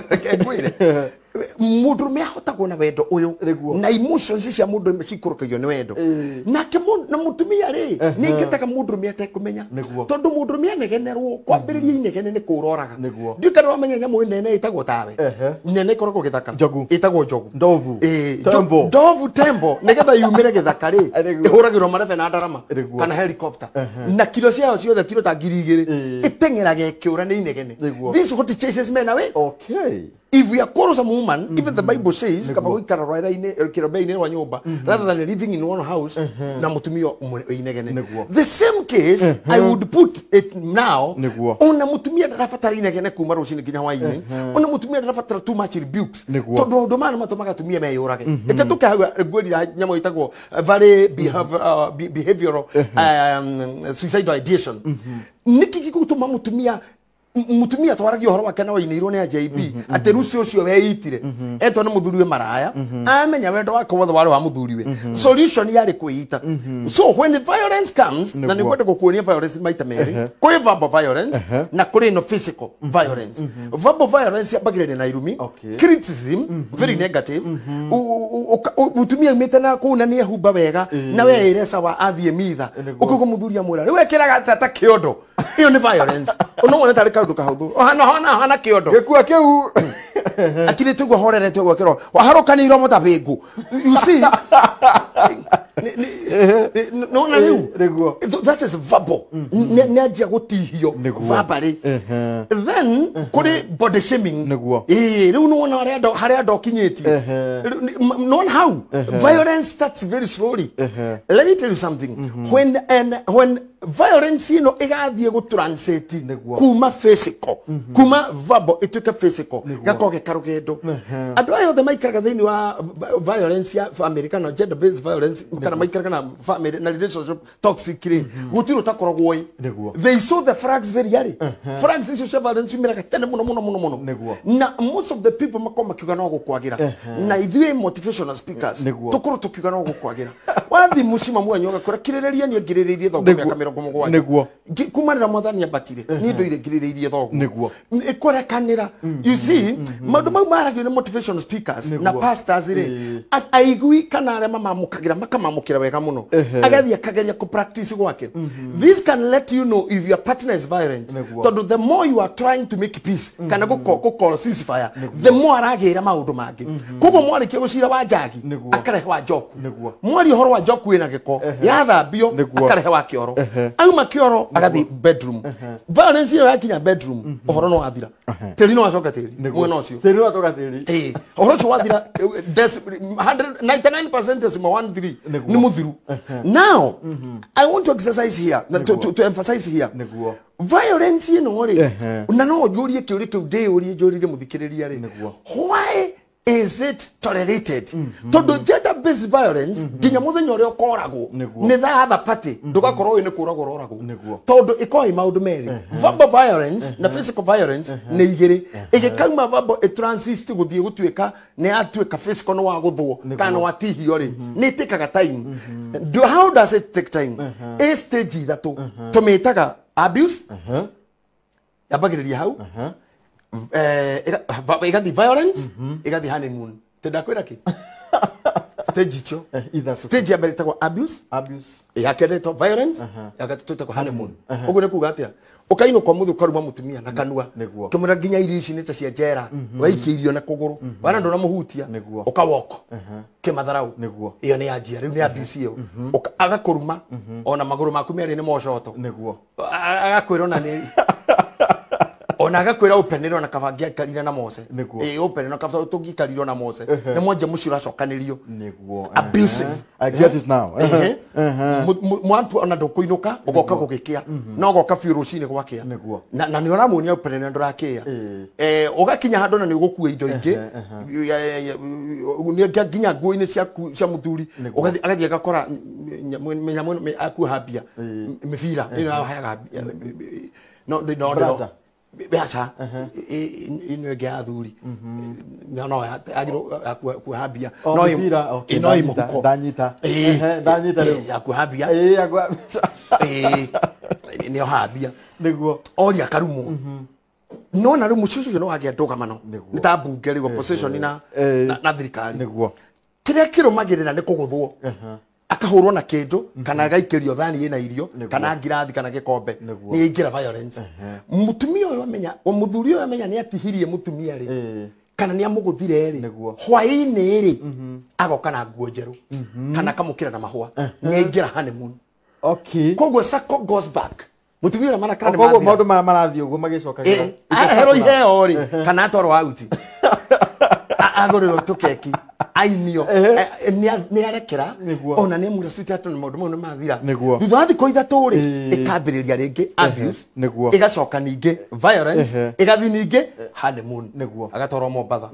Reke ngwĩre, mũndũrũme ahotagwo na wendo ũyũ na emotions cia mũndũrũme cikũrũkagio nĩ wendo. Nake na mũtumia rĩ, nĩ ingĩtaga mũndũrũme atekũmenya, tondũ mũndũrũme anegenerwo kwambĩrĩria inegene nĩ kũroraga. Ndiũĩ kana wamenya nyamũ nene ĩtagwo tawe nene ĩkoragwo gĩthaka ĩtagwo njogu. Ndovu. Ĩĩ, Tembo. ndovu, tembo, nĩgetha yumĩre gĩthaka rĩ, ĩhũragĩrwo marebe na ndarama kana helicopter, na kilo ciayo ciothe kilo ta 2000, ĩteng'eraga ĩkĩũra nĩ inegene. This is what chases men away. If we are quarrelsome woman, even the Bible says, kaba gũikara rwara-inĩ, kĩrombe-inĩ rwa nyũmba, rather than living in one house na mũtumia ũmwe inegene. The same case, I would put it now, ona mũtumia ndarabatara inegene kuma rũcinĩ nginya hwaĩ-inĩ, ona mũtumia ndarabatara too much rebukes, tondũ maũndũ maya nĩ matũmaga atumia meyũrage. Reke tũke hau ngwĩrira nyamũ ĩtagwo very behavioral suicidal ideation. Nĩkĩ gĩgũtũma mũtumia Mutumia twaragia ũhoro wake na wainĩirwo nĩ AJB atĩ Lucy ũcio weitire etwo nĩ mũthuriwe maraya amenya wendo wake wothe warĩ wa mũthuriwe, solution yarĩ kwĩita. So when the violence comes, na nĩngwenda gũkuonia violence maita merĩ, kwĩ verbal violence na kũrĩ no physical violence. Verbal violence yambagĩrĩria na irumi, criticism, very negative. Mutumia aumĩte na kũu na nĩehumba wega na we ĩre sawa athiĩ mitha, ũkauga mũthuri amwĩra rĩu ekĩraga ta kĩondo. Ĩyo nĩ violence. No wone tarĩ kaũndũ kahũthũ, hana hana hana kĩondo. Gĩkua kĩu. Akirĩte ũguo horerete ũguo kĩro waharũkanĩirwo mũtabĩngũ, you see, nona rĩu Nĩguo. That is verbal. Nĩ anjia gũtihio verbally. Then kũrĩ body shaming. Ĩĩ, rĩu nĩwona harĩa andũ okinyĩtie. Nona how violence starts very slowly. Let me tell you something. When violence ĩno ĩgathiĩ gũtranslate kuma physical, kuma verbal ĩtuĩke physical, gakorwo ge karũgendo. Andũ aya othe maikaraga thĩinĩ wa violence ya family kana gender based violence kana maikaraga na family na relationship toxic rĩ, gũtirĩ ũtakoragwo ĩ. They saw the flags very early. Flags icio cia violence imeraga tene mũno mũno mũno mũno. Na most of the people makorwo makiuga no gũkwagĩra, na ithuĩ motivational speakers tũkorwo tũkiuga no gũkwagĩra. Wathiĩ mũciĩ mamu wanyu agakũra kirĩrĩria, niĩ ngirĩrĩirie thoguo mĩaka 70. Kumanĩra mwathani ambatire niĩ ndũire ngirĩrĩirie thoguo. Ĩkũrekanĩra. You see, maũndũ mau maragio nĩ motivational speakers na pastors rĩ, aigui kana arĩa mamamũkagĩra makamamũkĩra wega mũno, agathiĩ akageria kũ practice gwake. This can let you know if your partner is violent, tondũ the more you are trying to make peace kana gũcall ceasefire, the more aragĩra maũndũ mangĩ. Koguo mwarĩkia gũcira wa njagi, akarehe wa njoku. Mwaria ũhoro wa njoku ĩna gĩko yathambio, akarehe wa kĩoro. Auma kĩoro agathiĩ bedroom. Violence ĩyo yakinya bedroom, ũhoro no wathira, tĩri no wacoka tĩri mwena ũcio. Tĩri wacoka tĩri. Ĩĩ, ũhoro ũcio wathira, 99% decimal 13 nĩ mũthiru. Now I want to exercise here na to emphasize here violence ĩno rĩ, na no njũrie kĩũria kĩu ndĩyũrie njũrĩrie mũthikĩrĩria rĩ, why is it tolerated? Tondũ gender based violence nginya mũthenya ũrĩa ũkoragwo nĩ the other party, ndũgakorwo ũyũ nĩ kũragwo ũroragwo, tondũ ĩkoragwo ĩ maũndũ merĩ, verbal violence na physical violence nĩ igĩrĩ. Ĩgĩkauma verbal ĩtransist gũthiĩ gũtuĩka nĩ yatuĩka physical, nĩ wagũthwo kana nĩ watihio rĩ, nĩ ĩtĩkaga time. How does it take time? Ĩ stage ithatũ tũmĩtaga abuse, yambagĩrĩria hau, ĩgathiĩ violence, ĩgathiĩ honeymoon. Tĩndakwĩra kĩ stage icio? Ithatũ. Stage ya mbere ĩtagwo abuse, Abuse. Ya kerĩ ĩtagwo violence, ya gatatũ ĩtagwo honeymoon. Ũguo nĩ kuga atĩa? Ũkainũka ũmũthĩ ũkaruma mũtumia na kanua, kĩmwĩra nginya irio ici nĩ ta cia njera, ũgaikia irio na kũgũrũ wana ndũnamũhutia, ũkawoko kĩmatharau. Ĩyo nĩ yanjia rĩu, nĩ abuse ĩyo. Agakũruma ona magũrũ maku merĩ nĩ mocoto, agakwĩra ona nĩ ona agakwĩra ũpenere ona kaba ngĩaikarire na Mose. Ĩĩ, ũpenere ona kaba tũngĩikarire na Mose. Nĩ mwanja mũciĩ ũracokanĩrio. Abusive. I get it now. Ehe. Mwantu ona ndũkũinũka, ũgoka gũgĩkĩa no ũgoka biũ rũcinĩ gwakĩa. Na nĩ ũramuonia ũpenere ndũrakĩa. Ũgakinya handũ na nĩ ũgũkua indo ingĩ nginya nguo-inĩ ciaku cia mũthuri. Ũgathiĩ agathiĩ agakora nyamũ ĩno akuoha mbia mĩbira ĩno aheaga mbia no no Brother. Mbeca ĩno ĩngĩ ya athuri no agĩrwo kuoha mbia Oh, no mĩbira, okay, no ĩ ndanyita, mũhuko. ndanyita. Ĩĩ, Ehe, ndanyita rĩu. ĩĩ, ya kuoha mbia. Ĩĩ, ya kuoha mbica. Ĩĩ, nĩ oha mbia. Oria karumwo no na rĩu mũciĩ ũcio nĩ wagĩa ndũgamano, nĩ ta mbunge rĩu, opposition na na thirikari. Kĩrĩa kĩrũmagĩrĩra nĩ kũgũthwo, akahũrwo na kĩndũ kana agaikĩrio thani ĩna irio kana ngirathi kana gĩkombe. Nĩ yaingĩra violence. Mũtumia ũyũ amenya, mũthuri ũyũ amenya nĩ atihirie mũtumia rĩ, kana nĩ amũgũthire rĩ, hwaĩ-inĩ rĩ agoka na nguo njerũ kana akamũkĩra na mahũa, nĩ aingĩra honeymoon. Koguo circle goes back. Mũtumia ũrĩa marakara nĩ Koguo mathira. maũndũ maya marathiĩ ũguo magĩcokagĩra. Ĩ, areherwo iheo rĩ kana atwarwo auti, agũrĩrwo tũkeki. Ainio nĩ arekera ona nĩ amwĩra sweetheart nĩ maũndũ mau nĩ mathira. Nĩguo. Thutha wa thikũ 3 rĩ, ĩkambĩrĩria rĩngĩ abuse, Nĩguo. ĩgacoka ningĩ violence, ĩgathiĩ ningĩ honeymoon. Nĩguo. Agatwarwo Mombatha.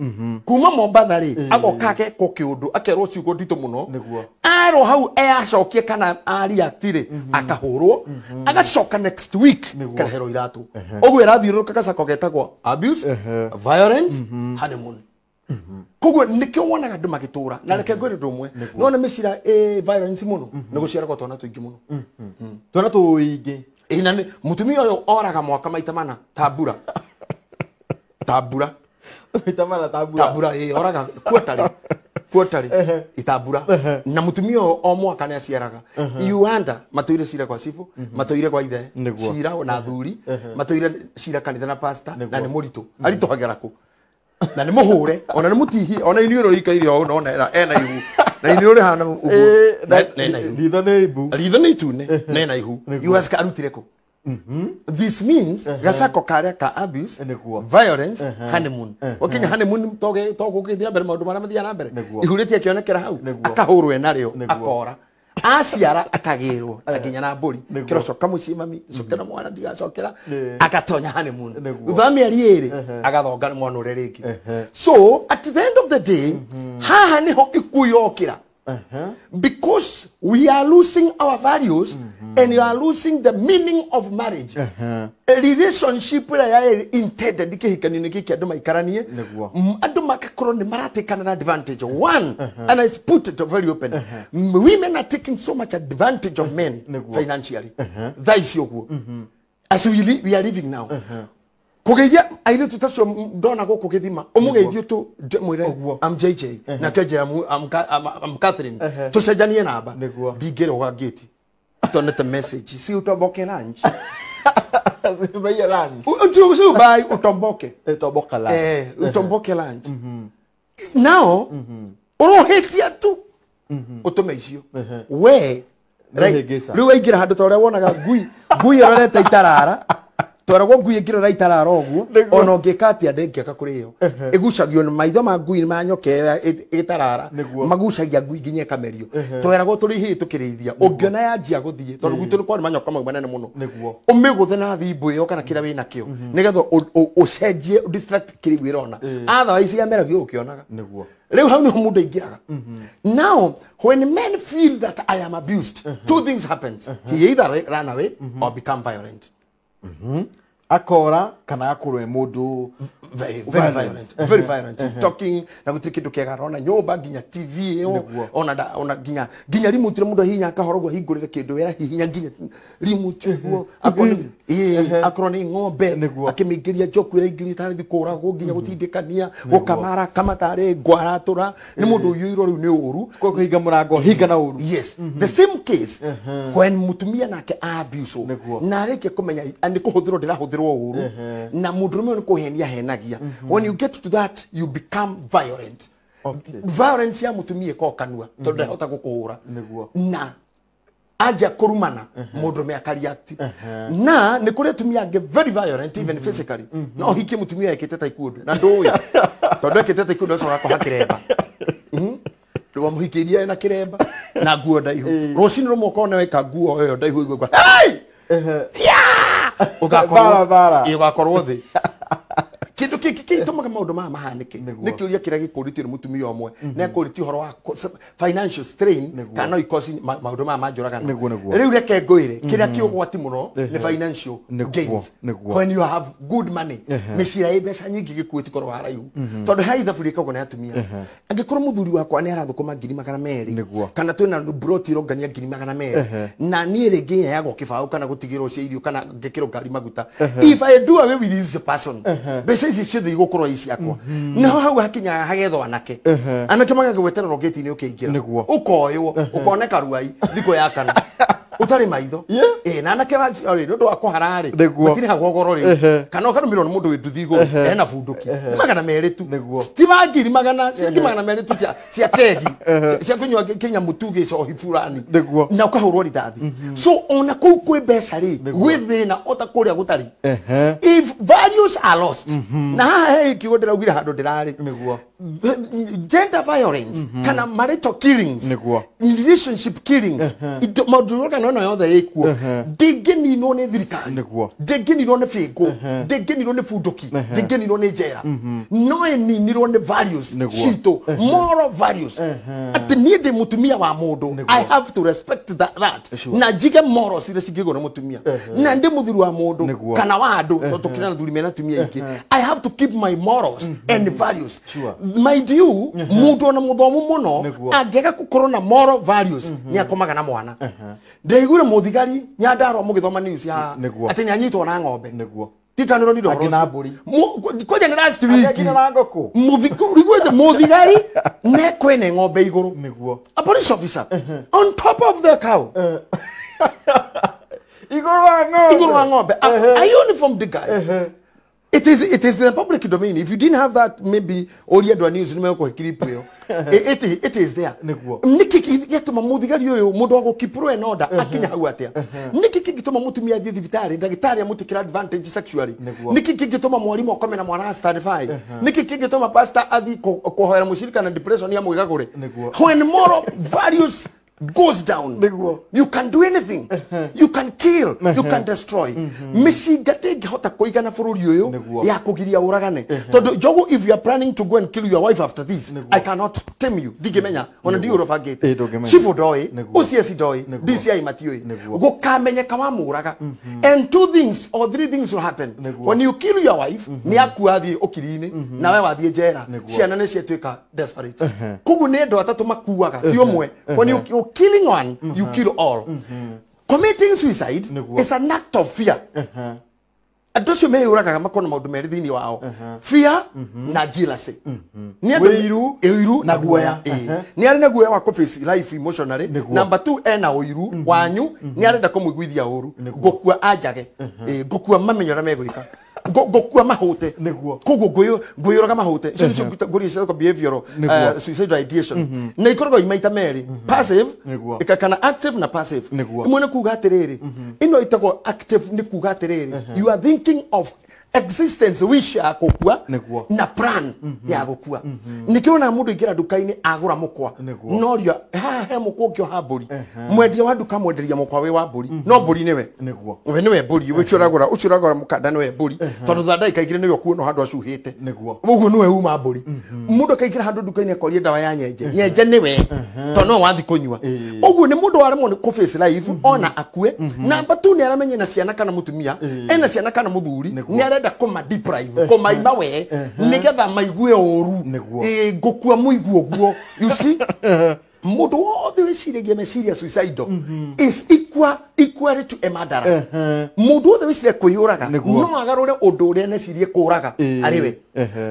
Kuma Mombatha rĩ, agoka agekwo kĩũndũ, akerwo ciugo nditũ mũno. Nĩguo. Arwo hau eacokie kana a-react rĩ, akahũrwo, agacoka next week kareherwo iratũ. Ũguo ĩrathiũrũrũka gacako getagwo abuse, violence, honeymoon. Koguo nĩkĩo wonaga andũ magĩtũra. Na reke ngwĩre ũndũ ũmwe, nĩwona mĩcira ĩ violence mũno, nĩ gũciaragwo twana tũingĩ mũno. Twana tũingĩ. Ĩ, na mũtumia ũyũ oraga mwaka maita mana ta mbura. Ta mbura. Maita mana ta mbura. Ta mbura, ĩ, oraga quarterly. Quarterly. Itambura. Na mũtumia ũyũ o mwaka nĩ aciaraga. Uganda matũire cira kwa cibũ, matũire kwa ithe, cira na athuri, matũire cira kanitha na pastor, na nĩ mũritũ. Aritũhagĩra kũ? Na nĩ mũhũre, ona nĩ mũtihie, ona inyuĩ rũikaire ũũ, no ena ihu. Na inyuĩ rĩhana ũguo. Na ena ihu. Ritho nĩ ibu. Ritho nĩ itune, na ena ihu. US arutire kũ? This means gacako karĩa ka abuse, violence, honeymoon. Wakinya honeymoon togũgĩthiĩ mbere maũndũ marĩa mathiaga na mbere. Ihu rĩtiakĩonekera hau, akahũrwo enarĩo, akora. Aciara akagĩrwo nginya na mbũri. Kĩrocoka mũciĩ mami, cokera mwana ndigacokera, agatonya honeymoon. Thutha wa mĩeri 2 agathonga mwana ũrĩa rĩngĩ. So at the end of the day, haha nĩho ikuũ yokĩra. Because we are losing our values and you are losing the meaning of marriage. A relationship ĩrĩa yarĩ intended kĩhikanio-inĩ gĩkĩ andũ maikaranie, andũ magakorwo nĩ maratekana advantage. One, and I put it very open, women are taking so much advantage of men financially. Thaa ici ũguo. As we are living now. Kũgeithia airĩtu ta acio ndona gũkũ gĩthima, ũmũgeithie tu mwĩre I'm JJ, nake njĩra I'm Catherine, tũcenjanie namba. Ndingĩrũga ngĩti tonete message, si utomboke lunch. Utomboke lunch. Si ubai utomboke. Utomboke lunch. Utomboke lunch. Now, ũrohĩtia tu ũtũme icio. We rĩu waingĩra handũ ta ũrĩa wonaga ngui ĩrorete itarara. Twaragwo ngui ĩngĩrora itarara ũguo, ona ũngĩka atĩa ndĩngĩaka kũrĩ ĩyo. Ĩgucagio nĩ maitho ma ngui ma nyoka ĩyo ĩtarara, magucagia ngui nginya ĩkamerio. Tweragwo tũrĩ ihĩĩ tũkĩrĩithia, ũngĩona yanjia gũthiĩ, tondũ gwitũ nĩ kwarĩ manyoka mau manene mũno. Ũmĩgũthe na thimbũ ĩyo kana kĩrĩa wĩnakĩo, nĩgetha ũcenjie, distract kĩrĩa ĩrona. Otherwise yameragio ũkĩonaga. Rĩu hau nĩho mũndũ aingĩraga. Now, when men feel that I am abused, two things happens. He either run away or become violent. Akora kana akorwo e mũndũ very, very violent, very violent. Talking na gũtirĩ kĩndũ kĩega arona nyũmba nginya TV ĩyo, ona nginya remote mũndũ ahihinya akahora ũguo ahingũrĩre kĩndũ wĩra hihinya nginya remote ũguo, akorwo nĩ ng'ombe akĩmĩingĩria njoku ĩraingĩria tarĩ thiĩ kũragwo nginya gũtindĩkania gũkamara kama tarĩ ngwaratũra, nĩ mũndũ ũiyũirwo rĩu nĩ ũru. Kwa kũhinga mũrango, hinga na ũru. Yes, the same case when mũtumia nake abuse na arĩkia kũmenya nĩ kũhũthĩrwo ndĩrahũthĩrwo ũru, na mũndũrũme ũyũ nĩ kũhenia henagia. When you get to that, you become violent. Violence ya mũtumia ĩkoragwo kanua, tondũ ndahota gũkũhũra. Na anja kũrumana, mũndũrũme akareact. Na nĩ kũrĩ atumia angĩ very violent even physically. No ũhikie mũtumia ekĩte taekwondo na ndũĩ. Tondũ ekĩte taekwondo acoka akũha kĩremba. Wamũhikĩirie ena kĩremba na nguo ndaihu. Rũcinĩ rũmwe ũkona weka nguo ĩyo ndaihu ĩgũkwa, Hey! Ũgakorwo thĩ. Kĩndũ kĩngĩ kĩtũmaga maũndũ maya mahanĩke nĩ kĩũria kĩrĩa gĩkũrĩtio nĩ mũtumia ũmwe, nĩ akũrĩtio ũhoro wa financial strain kana no ikosi maũndũ maya manjũragana. Rĩu reke ngwĩre kĩrĩa kĩ ũgwati mũno nĩ financial gains. When you have good money, mĩciĩ ĩ mbeca nyingĩ gĩkuũ ĩtikoragwo haraihu. Tondũ he ithabu rĩkagwo nĩ atumia. Angĩkorwo mũthuri wakwa nĩ arathũkũma 200,000 kana twĩna broti ĩrongania 200,000 na niĩ rĩngĩ heagwo kĩbaũ kana gũtigĩrwo cia irio kana ngĩkĩrwo ngari maguta, if I do away with this person, mbeca ici ciothe igũkorwo i ciakwa. Naho hau hakinyaga hagethwo anake. Anake magagwetererwo gate-inĩ ũkĩingĩra. Ũkoywo, ũkoneka ruai thikũ ya kana. Ũtarĩ maitho. Yeah. Ĩ, na anake acio rĩ, nĩ ũndũ wa kũhara rĩ, Nĩguo. matirĩhagwo goro rĩ. Kana ũkarũmĩrĩrwo nĩ mũndũ wĩ nduthi igũrũ, ena bunduki. Nĩ 200 tu. Nĩguo. Ti ma ngiri magana, ciringi 200 tu cia kegi, cia kũnyua kĩnyamũ tu gĩcohi fulani. Nĩguo. Na ũkahũrwo rithathi. So ona kũu kwĩ mbeca rĩ, gwĩ thĩna o ta kũrĩa gũtarĩ. If values are lost, na haha he kiugo ndĩraugire handũ ndĩrarĩ. Nĩguo. Gender violence kana marital killings, Nĩguo. relationship killings, maũndũ yothe ĩno yothe ĩkuo, ndĩngĩninwo nĩ thirikari, Nĩguo. ndĩngĩninwo nĩ bĩngũ, ndĩngĩninwo nĩ bunduki, ndĩngĩninwo nĩ njera, no ĩninirwo nĩ values Nĩguo. citũ, moral values, atĩ niĩ ndĩ mũtumia wa mũndũ, I have to respect that. Sure. Na njige morals iria cingĩigwo nĩ mũtumia, na ndĩ mũthuri wa mũndũ Nĩguo. kana wa andũ, tondũ tũkĩrĩ na athuri mena atumia aingĩ, I have to keep my morals and values. Sure. Mind you, mũndũ ona mũthomu mũno Nĩguo. angĩaga gũkorwo na moral values, nĩ akomaga na mwana. Ndaiguire mũthigari Nyandarua mũgĩthoma news ya Nĩguo. atĩ nĩ anyitwo na ng'ombe. Nĩguo. Ndikanĩro nĩ ũhoro Angĩ na ũcio. mbũri. Kwanja nĩ last week. Angĩ na ngũkũ. Rigwete mũthigari nekwene ng'ombe igũrũ. Nĩguo. A police officer on top of the cow. Igũrũ wa ng'ombe. Igũrũ wa ng'ombe. A uniformed guy. It is the public domain. If you didn't have that, maybe ũria andũ a news nĩ megũkũhe clip ĩyo. It is there. Nĩguo. Nĩkĩ gĩatũma mũthigari ũyũ, mũndũ wa gũkeep law and order, akinya hau atĩa? Nĩkĩ kĩngĩtũma mũtumia athiĩ thibitarĩ, ndagĩtarĩ amũtĩkĩra advantage sexually? Nĩguo. Nĩkĩ kĩngĩtũma mwarimũ akome na mwana standard 5? Nĩkĩ kĩngĩtũma pastor athiĩ kũhoera mũcirika na depression ya mwĩgagũre? Nĩguo. When moral values goes down, Nĩguo. you can do anything, you can kill, you can destroy. Mĩcinga ndĩngĩhota kũigana bũrũri ũyũ Nĩguo. ya kũgiria ũragane, tondũ njogu, if you are planning to go and kill your wife after this, I cannot tame you. Ndingĩmenya ona ndiũ ũrĩa ũbangĩte. Ĩ, ndũngĩmenya. Civil ndoĩ, Nĩguo. OCS ndoĩ, Nĩguo. DCI matiũĩ. Nĩguo. Gũkamenyeka wamũraga, and two things or three things will happen. Nĩguo. When you kill your wife, nĩ akua athiĩ ũkiri-inĩ, nawe wathiĩ njera. Nĩguo. Ciana nĩ ciatuĩka desperate. Koguo nĩ andũ atatũ makuaga, ti ũmwe. When you killing one, you kill all. Committing suicide Nĩguo. is an act of fear. Andũ acio meyũragaga makorwo na maũndũ merĩ thĩinĩ wao, fear na jealousy. Nĩ andũ- Ũiru. Ũiru na guoya. Ĩĩ. Nĩ arĩ na guoya wa kũ face life emotionally. Nĩguo. Number two, ena ũiru wanyu, nĩ arenda kũmũiguithia ũru. Ngũkua anjage. Ĩĩ, ngũkua mamenye ũrĩa megwĩka. Ngũkua mahũte. Nĩguo. Koguo ngwĩyũraga mahũte. Icio nĩcio ngũria ciĩtagwo behavioral Nĩguo. suicidal ideation, na ikoragwo i maita merĩ, passive Nĩguo. kana active na passive. Nĩguo. Ĩmwe nĩ kuga atĩrĩrĩ, ĩno ĩtagwo active, nĩ kuga atĩrĩrĩ, you are thinking of existence, wish ya gũkua Nĩguo. na plan ya gũkua. Nĩkĩo ona mũndũ aingĩra nduka-inĩ agũra mũkwa, Nĩguo. noria haha he mũkwa ũngĩoha mbũri, mwendia wa nduka mwenderia mũkwa wĩ wa mbũri, no mbũri nĩwe. Nĩguo. We nĩwe mbũri ũcio ũragũra, ũcio ũragũra mũkanda nĩwe mbũri, tondũ tha ndagĩka igĩrĩ nĩwe ũkuona handũ acuhĩte. Nĩguo. Ũguo nĩwe uma mbũri. Mũndũ akaingĩra handũ nduka-inĩ akoria ndawa ya nyenje, nyenje nĩwe, tondũ no wathi kũnyua. Ũguo nĩ mũndũ waremwo nĩ kũ face life ona akue. Number two, nĩ aramenya na ciana kana mũtumia, ena ciana kana mũthuri, nĩ arenda kũma deprive, kũmaima we, nĩgetha maigue ũru. Nĩguo. Ĩ, ngũkua mũigue ũguo. You see, mũndũ wothe wĩciragia meciria suicidal is equal to a murderer. Mũndũ wothe wĩciria kwĩyũraga Nĩguo. no agarũre ũndũ ũrĩa necirie kũraga arĩ we.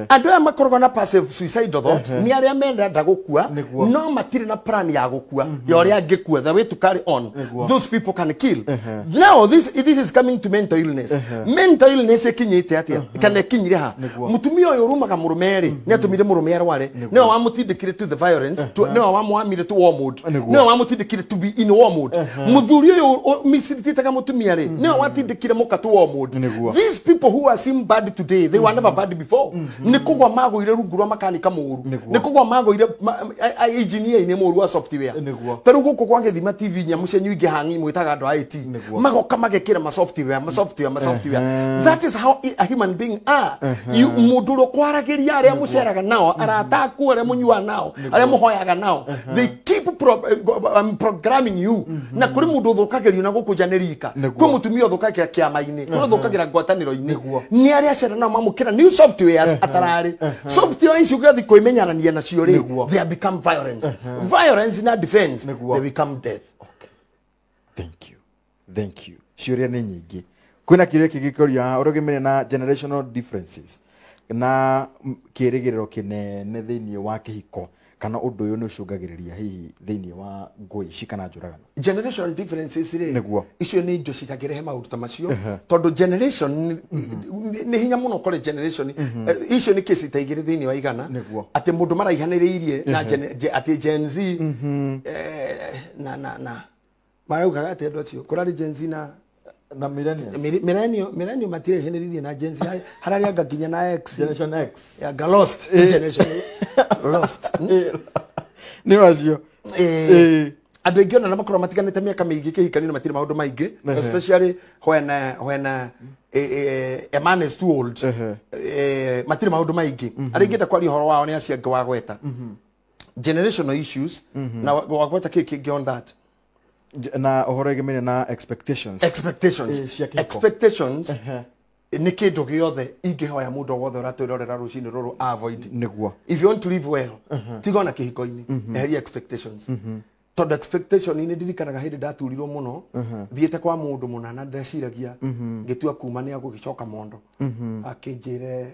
Andũ aya makoragwo na passive suicidal thought nĩ arĩa mendenda gũkua, Nĩguo. no matirĩ na plan ya gũkua, ya ũrĩa angĩkua, the way to carry on. Nĩguo. Those people can kill. Now this is coming to mental illness. Mental illness ĩkinyĩte atĩa kana ĩkinyire ha? Nĩguo. Mũtumia ũyũ ũrumaga mũrũme rĩ, nĩ atũmire mũrũme arware, nĩwe wamũtindĩkire to the violence, nĩwe wamwamire to war mode, Nĩguo. nĩwe wamũtindĩkire to be in war mode. Mũthuri ũyũ micirĩtĩtaga mũtumia rĩ, nĩwe watindĩkire mũka to war mode. Nĩguo. These people who are seen bad today, they were never bad before. Nĩ kũgwa magũire rungu rwa makanika mũru, Nĩguo. nĩ kũgwa magũire engineer-inĩ mũru wa software. Nĩguo. Ta rĩu gũkũ kwa Gĩthima TV, nyamũ cianyu ingĩ hangi mwĩtaga andũ a IT, Nĩguo. magoka magekĩra ma software, ma software, ma software. That is how a human being are. You, mũndũ ũrĩa ũkwaragĩria, arĩa mũceraga nao, arata aku, arĩa mũnyuaga nao, arĩa mũhoyaga nao, they keep programming you. Na kũrĩ mũndũ ũthũkagĩrio na gũkũ nja nĩ rika. Nĩguo. Kwĩ mũtumia ũthũkagĩra kĩama-inĩ, kwĩ ũthũkagĩra ngwatanĩro-inĩ. Nĩguo. Nĩ arĩa acera nao mamũkĩra new softwares atararĩ software ici, ũgathiĩ kwĩmenyerania nacio rĩ, Nĩguo. they have become violence. Violence na defense, Nĩguo. they become death. Thank you, thank you. Ciũria nĩ nyingĩ. Kwĩna kĩũria kĩngĩ kĩũria ũrĩa ũgĩmire na generational differences. Na kĩrĩgĩrĩro kĩnene thĩinĩ wa kĩhiko kana ũndũ ũyũ nĩ ũcũngagĩrĩria hihi thĩinĩ wa ngũĩ ici kana njũragano. Generation differences rĩ, Nĩguo. icio nĩ indo citangĩrehe maũndũ ta macio, tondũ generation nĩ hinya mũno kũrĩ generation. Icio nĩ kesi ta 2 thĩinĩ wa 100. Nĩguo. Atĩ mũndũ maraihanĩrĩirie na atĩ Gen Z, na maraugaga atĩ andũ acio kũrarĩ Gen Z na na millennials. Millennial matiraihanĩrĩirie na Gen Z, hararĩ anga nginya na X. Generation X. Ya, lost generation lost. Nĩ macio. Andũ aingĩ ona makorwo matiganĩte mĩaka mĩingĩ kĩhikanio matirĩ maũndũ maingĩ, especially when a man is too old. Matirĩ maũndũ maingĩ. Arĩa ingĩenda kwaria ũhoro wao nĩ acio angĩ wagweta generational issues na wagweta kĩ kĩngĩ on that. Na ũhoro ĩgĩmĩne na expectations. Expectations. Cia kĩhiko. Expectations nĩ kĩndũ gĩothe ingĩhoya mũndũ o wothe ũratwĩrorera rũcinĩ rũrũ avoid. Nĩguo. If you want to live well, tiga ona kĩhiko-inĩ, eheria expectations, tondũ expectation nĩ ndirikanaga hĩndĩ ndaturirwo mũno thiĩte kwa mũndũ mũna na ndeciragia ngĩtua kuma nĩ agũgĩcoka mondo akĩnjĩre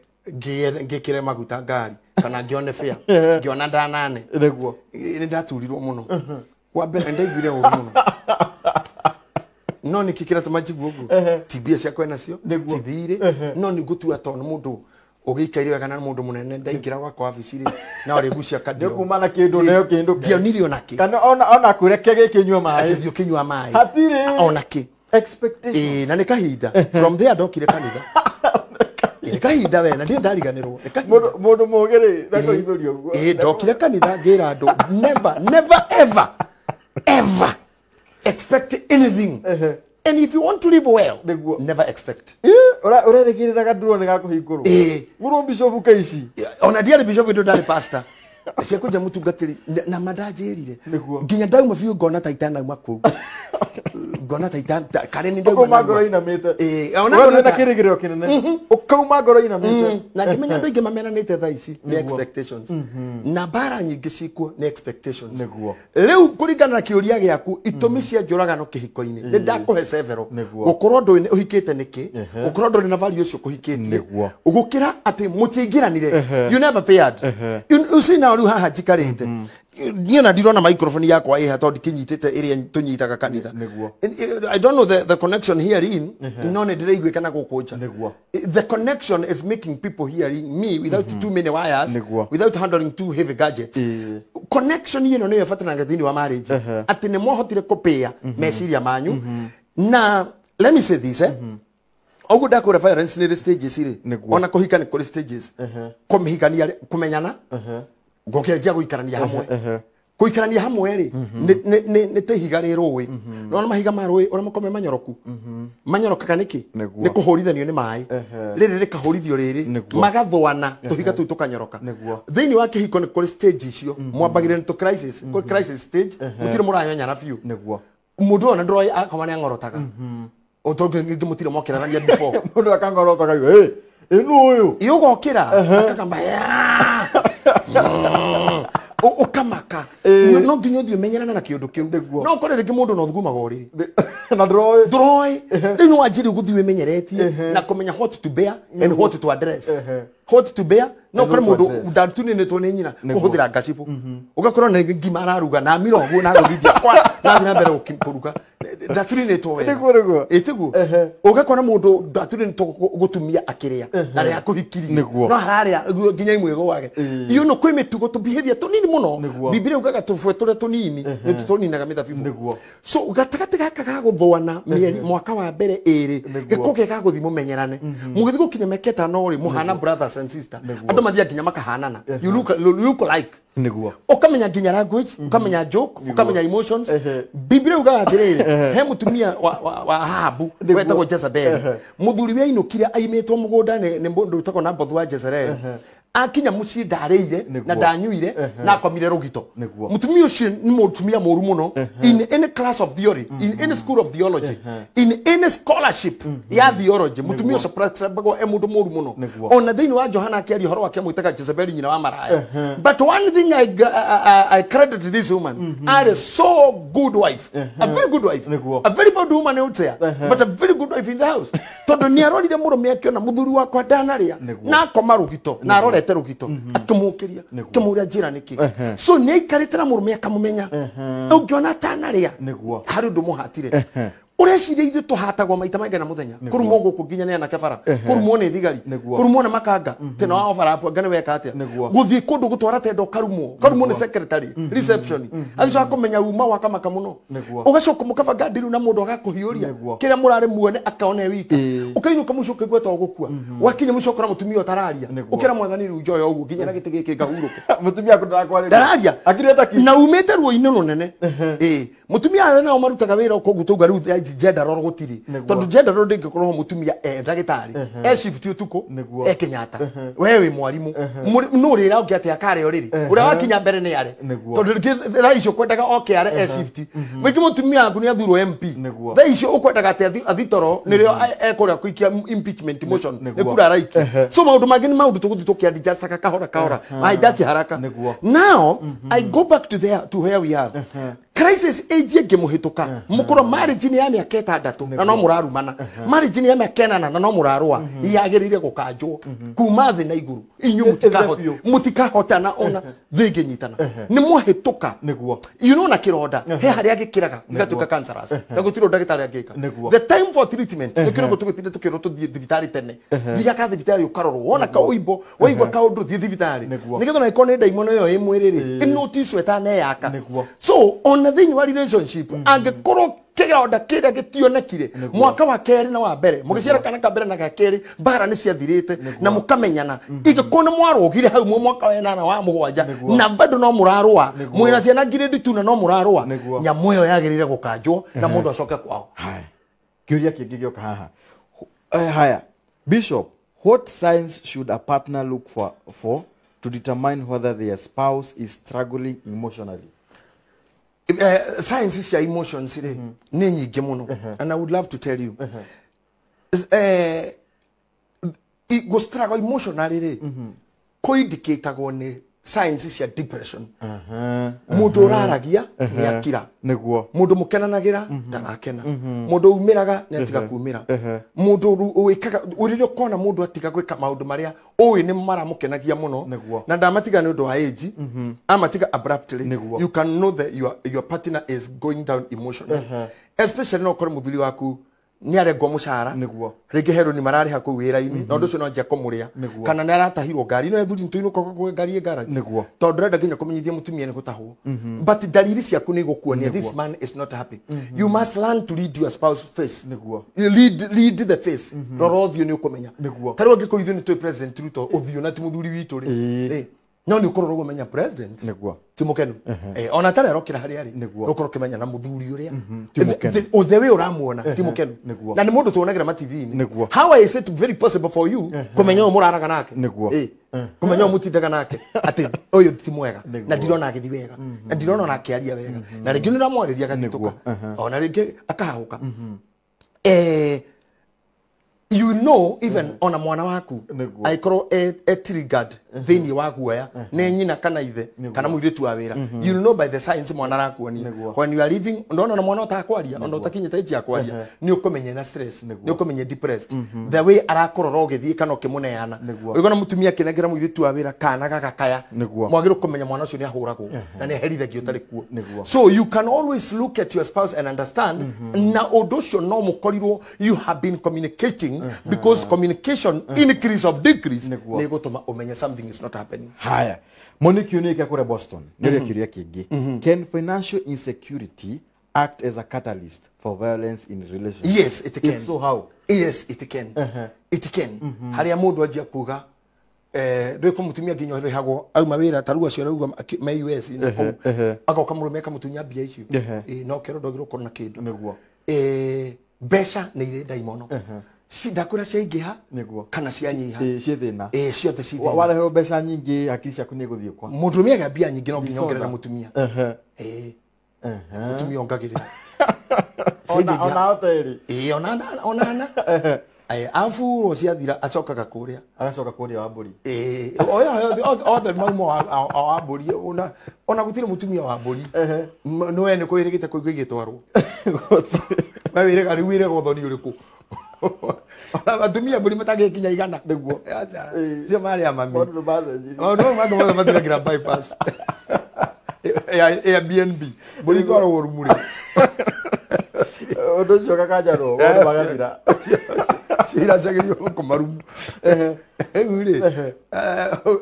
ngĩkĩre maguta ngari kana ngĩone fare ngĩona ndanane. Nĩguo. Nĩ ndaturirwo mũno. Wa mbere ndaiguire ũru mũno, no nĩkĩ kĩratũma njigue ũguo? Ti mbia ciakwa nacio, Nĩguo. ti thirĩ, no nĩ ngũtua tondũ nĩ mũndũ ũgĩikaire wega na nĩ mũndũ mũnene. Ndaingĩra gwakwa wabici rĩ, na ũrĩgucia Nĩ kuma na kĩndũ neo kĩndũ. Ndionire ona kĩ. Kana ona kwĩre kĩgĩ kĩnyua maĩ. Atĩ thiĩ ũkĩnyua maĩ. Hatirĩ. Ona kĩ. Expectations. Ĩĩ, na nĩ kahinda from there ndokire kanitha. Ĩĩ, nĩ kahinda we na ndirĩ ndariganĩrwo nĩ kahinda. Mũndũ mũgĩ rĩ ndakũhithũria ũguo. Ĩĩ, ndokire kanitha ngĩra andũ, never, never, ever, ever expect anything, and if you want to live well, Nĩguo. never expect. Ũrerĩgĩrĩra ganduro nĩ gakũhingũrwo. Mũrũ bishop kaici. Ona ndiarĩ bishop ndo ndarĩ pastor ciakũnja mũtungatĩri na mandanjĩrire. Nĩguo. Nginya ndauma biũ ngona ta itanauma kũu, ngona ta karĩ nĩ ndauma Ũkauma narua. ngoro inamĩte. Ona Ũgathiĩ ngona na kĩrĩgĩrĩro kĩnene ũkauma ngoro inamĩte. Na ngĩmenya andũ aingĩ mamenanĩte thaa ici nĩ Nĩguo. expectations, na mbara nyingĩ cikuo nĩ expectations. Nĩguo. Rĩu kũringana na kĩũria gĩaku, itũmi cia njũragano kĩhiko-inĩ nĩ ndakũhe several. Nĩguo. Gũkorwo ndũĩ ũhikĩte nĩkĩ, gũkorwo ndũrĩ na value ũcio kũhikĩtie, Nĩguo. gũkĩra atĩ mũtiaingĩranire, you never paired. You see now, rĩu haha njikarĩte niĩ na ndirona microphone yakwa ĩha tondũ ndikĩnyitĩte ĩrĩa tũnyitaga kanitha. Nĩguo. I don't know the connection herein, no nĩ ndĩraiguĩkana gũkũ nja. Nĩguo. The connection is making people hearing me without too many wires, Nĩguo. without handling too heavy gadgets. Connection ĩno nĩyo ĩbataranaga thĩinĩ wa marriage, atĩ nĩ mwahotire kũpĩa meciria manyu. Na let me say this, ũguo ndakwĩra violence nĩ ĩrĩ stages rĩ. Nĩguo. Ona kũhika nĩ kũrĩ stages. Kũmĩhikania, kũmenyana, gũkĩanjia gũikarania hamwe. Kũikarania hamwe rĩ, nĩ ta ihiga rĩ rũĩ. Nĩwona mahiga ma rũĩ ũrĩa makoragwo me manyoroku, manyorokaga nĩkĩ? Nĩguo. Nĩ kũhũrithanio nĩ maĩ, rĩrĩ rĩkahũrithio rĩrĩ, Nĩguo. magathũana, tũhiga tũu tũkanyoroka. Nĩguo. Thĩinĩ wa kĩhiko nĩ kũrĩ stage icio mwambagĩrĩria nĩ tũ crisis, kũrĩ crisis stage mũtirĩ mũranyonyana biũ. Nĩguo. Mũndũ ona ndũroĩ akoma nĩ ang'orotaga ũtondũ rĩngĩ mũtirĩ mwokĩrarania before. Mũndũ akangorota kaigua ĩ ĩnũ ũyũ. Ĩ ũgokĩra akagamba "Ya!" Ũkamaka. No nginya ũthiĩ ũmenyerane na kĩũndũ kĩu. Nĩguo. No ũkore rĩngĩ mũndũ no thugumaga ũrĩrĩ. Na ndũroĩ. Ndũroĩ. Rĩu nĩ wanjĩrĩ gũthiĩ wĩmenyeretie na kũmenya what to bear and what to address. What to bear, no And ũkore what to mũndũ address. ndatuninĩtwo nĩ nyina Nĩguo. kũhũthĩra ngacibũ, ũgakora nĩ ngima araruga na amira ũguo na agũthithia kwa na athiĩ na mbere kũruga ndatuninĩtwo wega. Nĩguo, nĩguo. Ĩ tiguo ũgakora mũndũ ndatuninĩtwo gũtumia akĩrĩa na rĩa kũhikirie. Nĩguo. No hararĩa ũguo nginya imwe gwake. You know, kwĩ mĩtugo tũbehavior tũnini mũno. Nĩguo. Bibilia ugaga tũbwe tũrĩa tũnini nĩ tũninaga mĩthabibũ. Nĩguo. So gatagatĩ gaka ga gũthũana mĩeri mwaka wa mbere ĩrĩ, Nĩguo. gĩkũgĩa ga gũthiĩ mũmenyerane, mũgĩthiĩ gũkinya mĩaka 5 rĩ, mũhana brothers and sister. Nĩguo. Andũ mathiaga nginya makahanana, you look like. Nĩguo. Ũkamenya nginya language, ũkamenya joke, ũkamenya emotions. Bibilia ugaga atĩrĩrĩ, he mũtumia wa Ahabu Nĩguo. wetagwo Jezebel. Mũthuri we ainũkire aimĩtwo mũgũnda nĩ mũndũ wĩtagwo Nabothu wa Jezereel. Akinya muciĩ ndarĩire na ndanyuire na akomire rũgito. Mũtumia ũcio nĩ mũtumia mũru mũno in any class of theory, in any school of theology, in any scholarship ya theology. Mũtumia ũcio prescribagwo e mũndũ mũru mũno. Ona thĩinĩ wa Johana akĩaria ũhoro wake amwĩtaga Jezebeli nyina wa maraya. But one thing I credit this woman, are so good wife, a very good wife, a very bad woman out there, but a very good wife in the house. Tondũ nĩ arorire mũrũme akĩona mũthuri wakwa ndanarĩa na akoma rũgito na arorete rũgito akĩmũkĩria akĩmũria njĩra nĩkĩ. So nĩ aikarĩte na mũrũme akamũmenya ũngĩona atanarĩa harĩ ũndũ mũhatire. Ureciria ithuĩ tũhatagwo maita maingĩ na mũthenya kũrumwo gũkũ nginya nĩ anake bara, kũrumwo nĩ thigari, kũrumwo nĩ makanga tena wa overlap anga nĩ weka atĩa, gũthiĩ kũndũ gũtwara tenda ũkarumwo, ũkarumwo nĩ secretary reception, agĩcoka kũmenya uma wakamaka mũno, ũgacoka mũkabanga ndiru na mũndũ agakũhiũria kĩrĩa mũrarĩ muone akaona e wika, ũkainũka mũciĩ ũkaigua ta ũgũkua, wakinya mũciĩ ũkora mũtumia ũtararia, ũkĩra mwathani rĩu njoya ũguo nginya na gĩtĩ gĩkĩ ngahurũka. Mũtumia aku ndarakwarĩria ndararia na umĩte ruo-inĩ rũnene. Mũtumia arĩa nao marutaga wĩra koguo tauga rĩu gender role gũtirĩ, tondũ gender role ndĩngĩkorwo mũtumia e ndagĩtarĩ e shift ũtukũ e Kenyatta, we wĩ mwarimũ nũ rĩra ũngĩ atĩ akarĩa ũrĩrĩ ũrĩa wakinya mbere nĩ are, tondũ thaa icio ũkwendaga oke are e shift. Mũingĩ mũtumia waku nĩ athurwo MP, thaa icio ũkwendaga atĩ athi toro nĩrĩo ekũrĩa kũikia impeachment motion nĩ kura araikia. So maũndũ mangĩ nĩ maũndũ tũgũthiĩ tũkĩadjustaga kahora kahora, maindaki haraka. Now I go back to there, to where we are. Crisis age ĩngĩmũhĩtũka mũkorwo marriage nĩ ya mĩaka 6 na no mũrarumana, marriage nĩ ya mĩaka 8 na no mũrarũa, yagĩrĩire gũkanjwo kuma thĩ na igũrũ. Inyuĩ mũtikahotana ona thĩ ĩngĩnyitana nĩ mwahĩtũka. You know, na kĩronda he harĩa gĩkĩraga gĩgatuĩka cancerous na gũtirĩ ũndũ ndagĩtarĩ angĩka. The time for treatment nĩ kĩrĩko tũgĩtinde tũkĩrwo tũthiĩ thibitarĩ tene, thiaga thibitarĩ ũkarorwo, wona kaũimbo waigua kaũndũ thiĩ thibitarĩ nĩgetha ona ĩkorwo nĩ ndaimono ĩyo ĩ mwĩrĩ rĩ ĩnoticwo ĩtaneyaka. So ona thĩinĩ wa relationship angĩkorwo kĩronda kĩrĩa gĩtionekire mwaka wa kerĩ na wa mbere mũgĩciara kana ka mbere na ga kerĩ mbara nĩ ciathirĩte na mũkamenyana, ingĩkorwo nĩ mwarũgire hau mwaka wa 8 wa 7 na bado no mũrarũa mwĩna ciana grade 2 na no mũrarũa, nyamũ ĩyo yagĩrĩire gũkanjwo na mũndũ acoke kwao. Haya, kĩũria kĩngĩ gĩoka haha. Haya Bishop, what signs should a partner look for to determine whether their spouse is struggling emotionally? Science cia emotions rĩ nĩ nyingĩ mũno, and I would love to tell you go struggle emotionally rĩ kũ-indicatagwo nĩ science cia depression. Mũndũ ũraragia nĩ akira, mũndũ mũkenanagĩra ndarakena, mũndũ umĩraga nĩ atiga kumĩra, mũndũ wĩkaga rĩrĩa ũkona mũndũ atiga gwĩka maũndũ marĩa ũĩ nĩ maramũkenagia mũno na ndamatiga nĩ ũndũ wa age, amatiga abruptly, you can know that your partner is going down emotionally, especially no ũkore mũthuri waku nĩ arengwo mũcara, rĩngĩ herũ nĩ mararĩha kũu wĩra-inĩ na ũndũ ũcio no anjia kũmũrĩa, kana nĩ aratahirwo ngari no ethuri nĩtũinũkaga kwa ngari ĩ garage tondũ ndũrenda nginya kũmenyithia mũtumia nĩ gũtahwo, but ndariri ciaku nĩ igũkuonia this man is not happy. You must learn to read your spouse face. Read the face, rora ũthiũ nĩ ũkũmenya. Ta rĩu angĩkorwo ithuĩ nĩ tũĩ President Ruto ũthiũ na ti mũthuri witũ rĩ, no nĩ ũkũrora ũguo menya president ti mũkenu, ona atarĩ arokĩra harĩa arĩ ũkorwo ũkĩmenya na mũthuri ũrĩa the way ũramuona ti mũkenu, na nĩ mũndũ tuonagĩra ma TV-inĩ. How is it very possible for you kũmenya ũyũ mũraraga nake, kũmenya ũyũ mũtindaga nake atĩ ũyũ ti mwega na ndirona agĩthiĩ wega na ndirona ona akĩaria wega na rĩngĩ nĩ ũramwarĩria agathitũka ona rĩngĩ akahahũka. You know, even ona mwana waku aikorwo e triggered thĩinĩ wa guoya nĩ nyina kana ithe kana mũirĩtu wa wĩra, you know by the signs mwana arakuonia when you are living. Ndona na mwana ũtakwaria ona ũtakinyĩte age ya kwaria nĩ ũkũmenya na stress, nĩ ũkũmenya depressed, the way arakorora ũgĩthiĩ kana ũkĩmũneana. Ũigona mũtumia akĩnengera mũirĩtu wa wĩra kana gagakaya, mwagĩrĩirwo kũmenya mwana ũcio nĩ ahũragwo na nĩ aherithagio ũtarĩ kuo. So you can always look at your spouse and understand na ũndũ ũcio no mũkorirwo you have been communicating, because communication increase of decrease nĩ gũtũma ũmenye something is not happening. Haya, Monique Unique kũrĩa Boston nĩ kĩũria kĩngĩ. Can financial insecurity act as a catalyst for violence in relationships? Yes, it can. If so, how? Yes, it can. It can. Harĩa mũndũ anjia kuga ndũĩ kũmũtumia nginya ũrĩhagwo auma wĩra ta rĩu acio arauga me US kũu agoka mũrũme akamũtunya mbia icio, no kĩro ndwagĩrĩirwo gũkorwo na kĩndũ. Mbeca nĩ irĩ ndaimono. Ndakwĩra ciaingĩha kana cianyiha. Ciĩ thĩna. Ciothe ci thĩna. Wareherwo mbeca nyingĩ hakiri ciaku nĩ igũthiĩ kwa. Mũndũrũme agĩa mbia nyingĩ no nginya ongerere mũtumia. Mũtumia ongagĩrĩra. Ona hoteli. Ona. Abu ciathira acokaga kũrĩa. Agacoka kũrĩa wa mbũri. Othe mauma wa mbũri ona gũtirĩ mũtumia wa mbũri. No we nĩ kwĩrĩgĩte kũigua igĩtwarwo. We wĩrĩga rĩu wĩrĩga ũthoni ũrĩkũ? Atumia mbũri matangĩkinya igana. Nĩguo. Cio marĩ a mami. Maũndũ macenjirie. Maũndũ mangĩ mothe mathiragĩra bypass. Airbnb. Mbũri itwaragwo rumu rĩ. Ũndũ ũcio ũgakanjanwo, maũndũ magathira. Ciracagĩrio gũkũ marumu. Rĩu rĩ,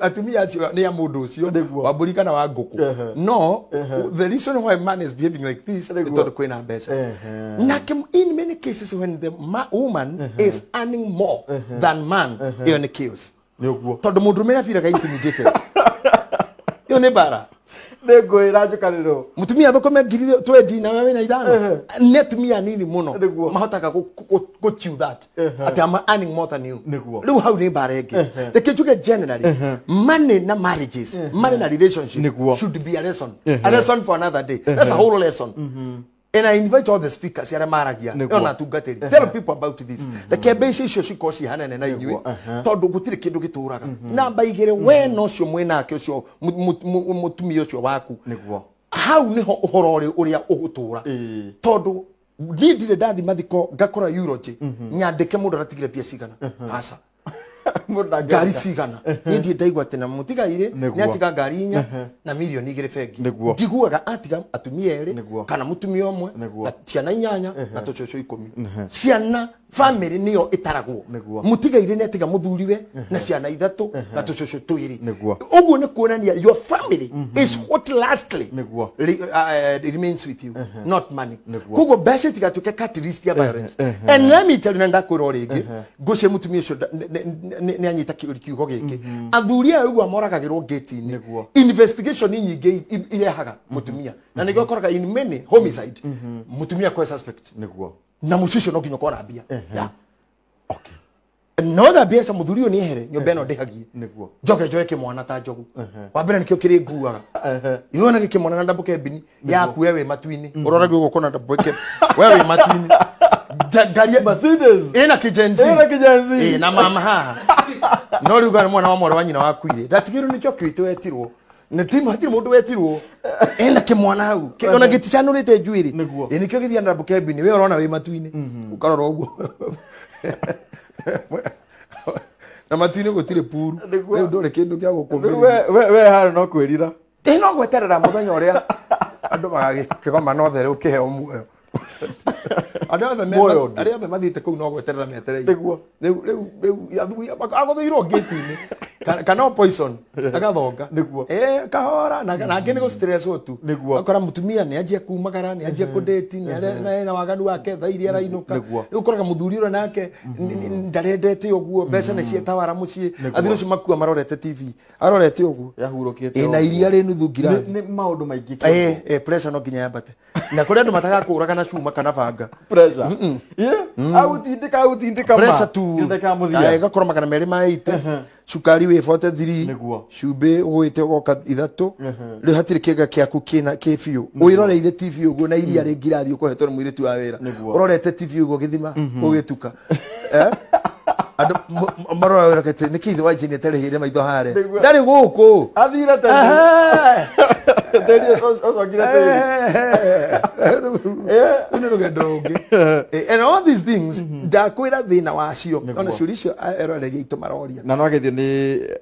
atumia acio nĩ a mũndũ ũcio wa mbũri kana wa ngũkũ. No the reason why man is behaving like this nĩ tondũ kwĩna mbeca. Nake in many cases when the woman is earning more than man, ĩyo nĩ chaos. Nĩ ũguo. Tondũ mũndũrũme nĩabiraga intimidated. Ĩyo nĩ mbara. Nĩngwĩra njũkanĩrwo. Mũtumia thũkũme ngiri 20 na we wĩna 5. Nĩ atumia anini mũno mahotaga gũ chew that. Atĩ I'm earning more than you. Rĩu hau nĩ mbara ĩngĩ. Reke njuge generally, money na marriages, money na relationship should be a lesson. A lesson for another day. That's a whole lesson. And I invite all the speakers arĩa maragia ona atungatĩri. Tell people about this. Reke mbeca icio cikorwo cihanene na inyuĩ tondũ gũtirĩ kĩndũ gĩtũraga. Namba igĩrĩ, we na ũcio mwĩnake ũcio mũtumia ũcio waku. Hau nĩho ũhoro ũrĩa ũgũtũra. Tondũ niĩ ndirĩ ndathi mathiko ngakora eulogy nyandĩke mũndũ aratigire mbia cigana. Aca. Ngari cigana. Niĩ ndirĩ ndaigua atĩ na mũtigairĩ nĩ atiga ngari 4 na mirioni 2 bengi. Njiguaga atiga atumia 2 kana mũtumia ũmwe na ciana 8 na tũcũcũ 10. Ciana family nĩyo ĩtaragwo. Mũtigairĩ nĩ atiga mũthuriwe na ciana 3 na tũcũcũ 2. Ũguo nĩ kuonania your family is what lastly remains with you, not money. Koguo mbeca itigatuĩke catalyst ya violence. And let me tell you, na ndakwĩra o rĩngĩ, ngũcie mũtumia ũcio nĩ anyita kiugo gĩkĩ. Athuri aya ũguo moragagĩrwo gate-inĩ. Investigation nyingĩ irehaga mũtumia. Na nĩguo ũkoraga in many homicide mũtumia kwa suspect. Na mũciĩ ũcio no nginya ũkorwo na mbia. No ga mbia cia mũthuri ũyũ nĩ ehere nyũmba ĩno ndĩhagie. Njoke njoe kĩmwana ta njogu. Wa mbere nĩkĩo kĩrĩ nguaga. Yona gĩkĩmwana na ndambũke mbini yaku we wĩ matu-inĩ. Ũrorage ũguo ũkona ndambũke we wĩ matu-inĩ. Ngari Mercedes. Ĩna kĩjenzi. Ĩna kĩjenzi. Na mama haha. No rĩu gana mwana wa mwarĩ wa nyina wakuire. Ndatigĩrwo nĩkĩo kĩitũ wetirwo. Nĩ timu hatirĩ mũndũ wetirwo. Ĩna kĩmwana hau. Ona gĩticanũrĩte njuĩrĩ. Nĩkĩo gĩthiaga na ndambũke mbini. We ũrona wĩ matu-inĩ. Ũkarora ũguo. Na matu-inĩ gũtirĩ puru. Rĩu ndũrĩ kĩndũ kĩa gũkũmĩrĩria. We haha no kwĩrira. No gweterera mũthenya ũrĩa andũ magagĩkĩgoma no therũ ũkĩheo muoyo. Arĩa othe mathiĩte kũu no gweterera metereire. Rĩu athuri agũthĩirwo gate-inĩ kana poison agathonga. Kahora na angĩ nĩ gũ-stresswo tu. Ũgakora mũtumia nĩ anjia kumagara, nĩ anjia kũdate, nĩ na waganu wake thaa iria arainũka. Rĩu ũkoraga mũthuri ũrĩa nake ndarendete ũguo, mbeca nĩ cietawara mũciĩ. Athuri acio makua marorete TV, arorete ũguo. Yahurũkĩte. Na iria rĩ nuthu ngirathi. Nĩ maũndũ maingĩ. Pressure no nginya yambate. Na kũrĩ andũ matagakũraga na cuma kana banga. Pressure. Agũtindĩka ma. Pressure tu. Ĩgakorwo 280, cukari wĩ 43, cumbĩ ũgũĩte ũgoka 3. Rĩu hatirĩ kĩga kĩaku kĩna kĩ biũ. Wĩroreire TV ũguo na iria rĩ ngirathi ũkũhetwo nĩ mũirĩtu wa wĩra. Ũrorete TV ũguo gĩthima gũgĩtuka. Andũ marora wĩra nĩkĩ ithe wa Jane atarĩhĩire maitho harĩa. Ndarĩ gũkũ. Athire tene. Tĩri ũcokire tĩri. Rĩu nĩ rũgendo rũngĩ. And all these things ndakwĩra thĩna wacio. Ona ciũria icio eroreria aitũ maroria. Na no ageithio nĩ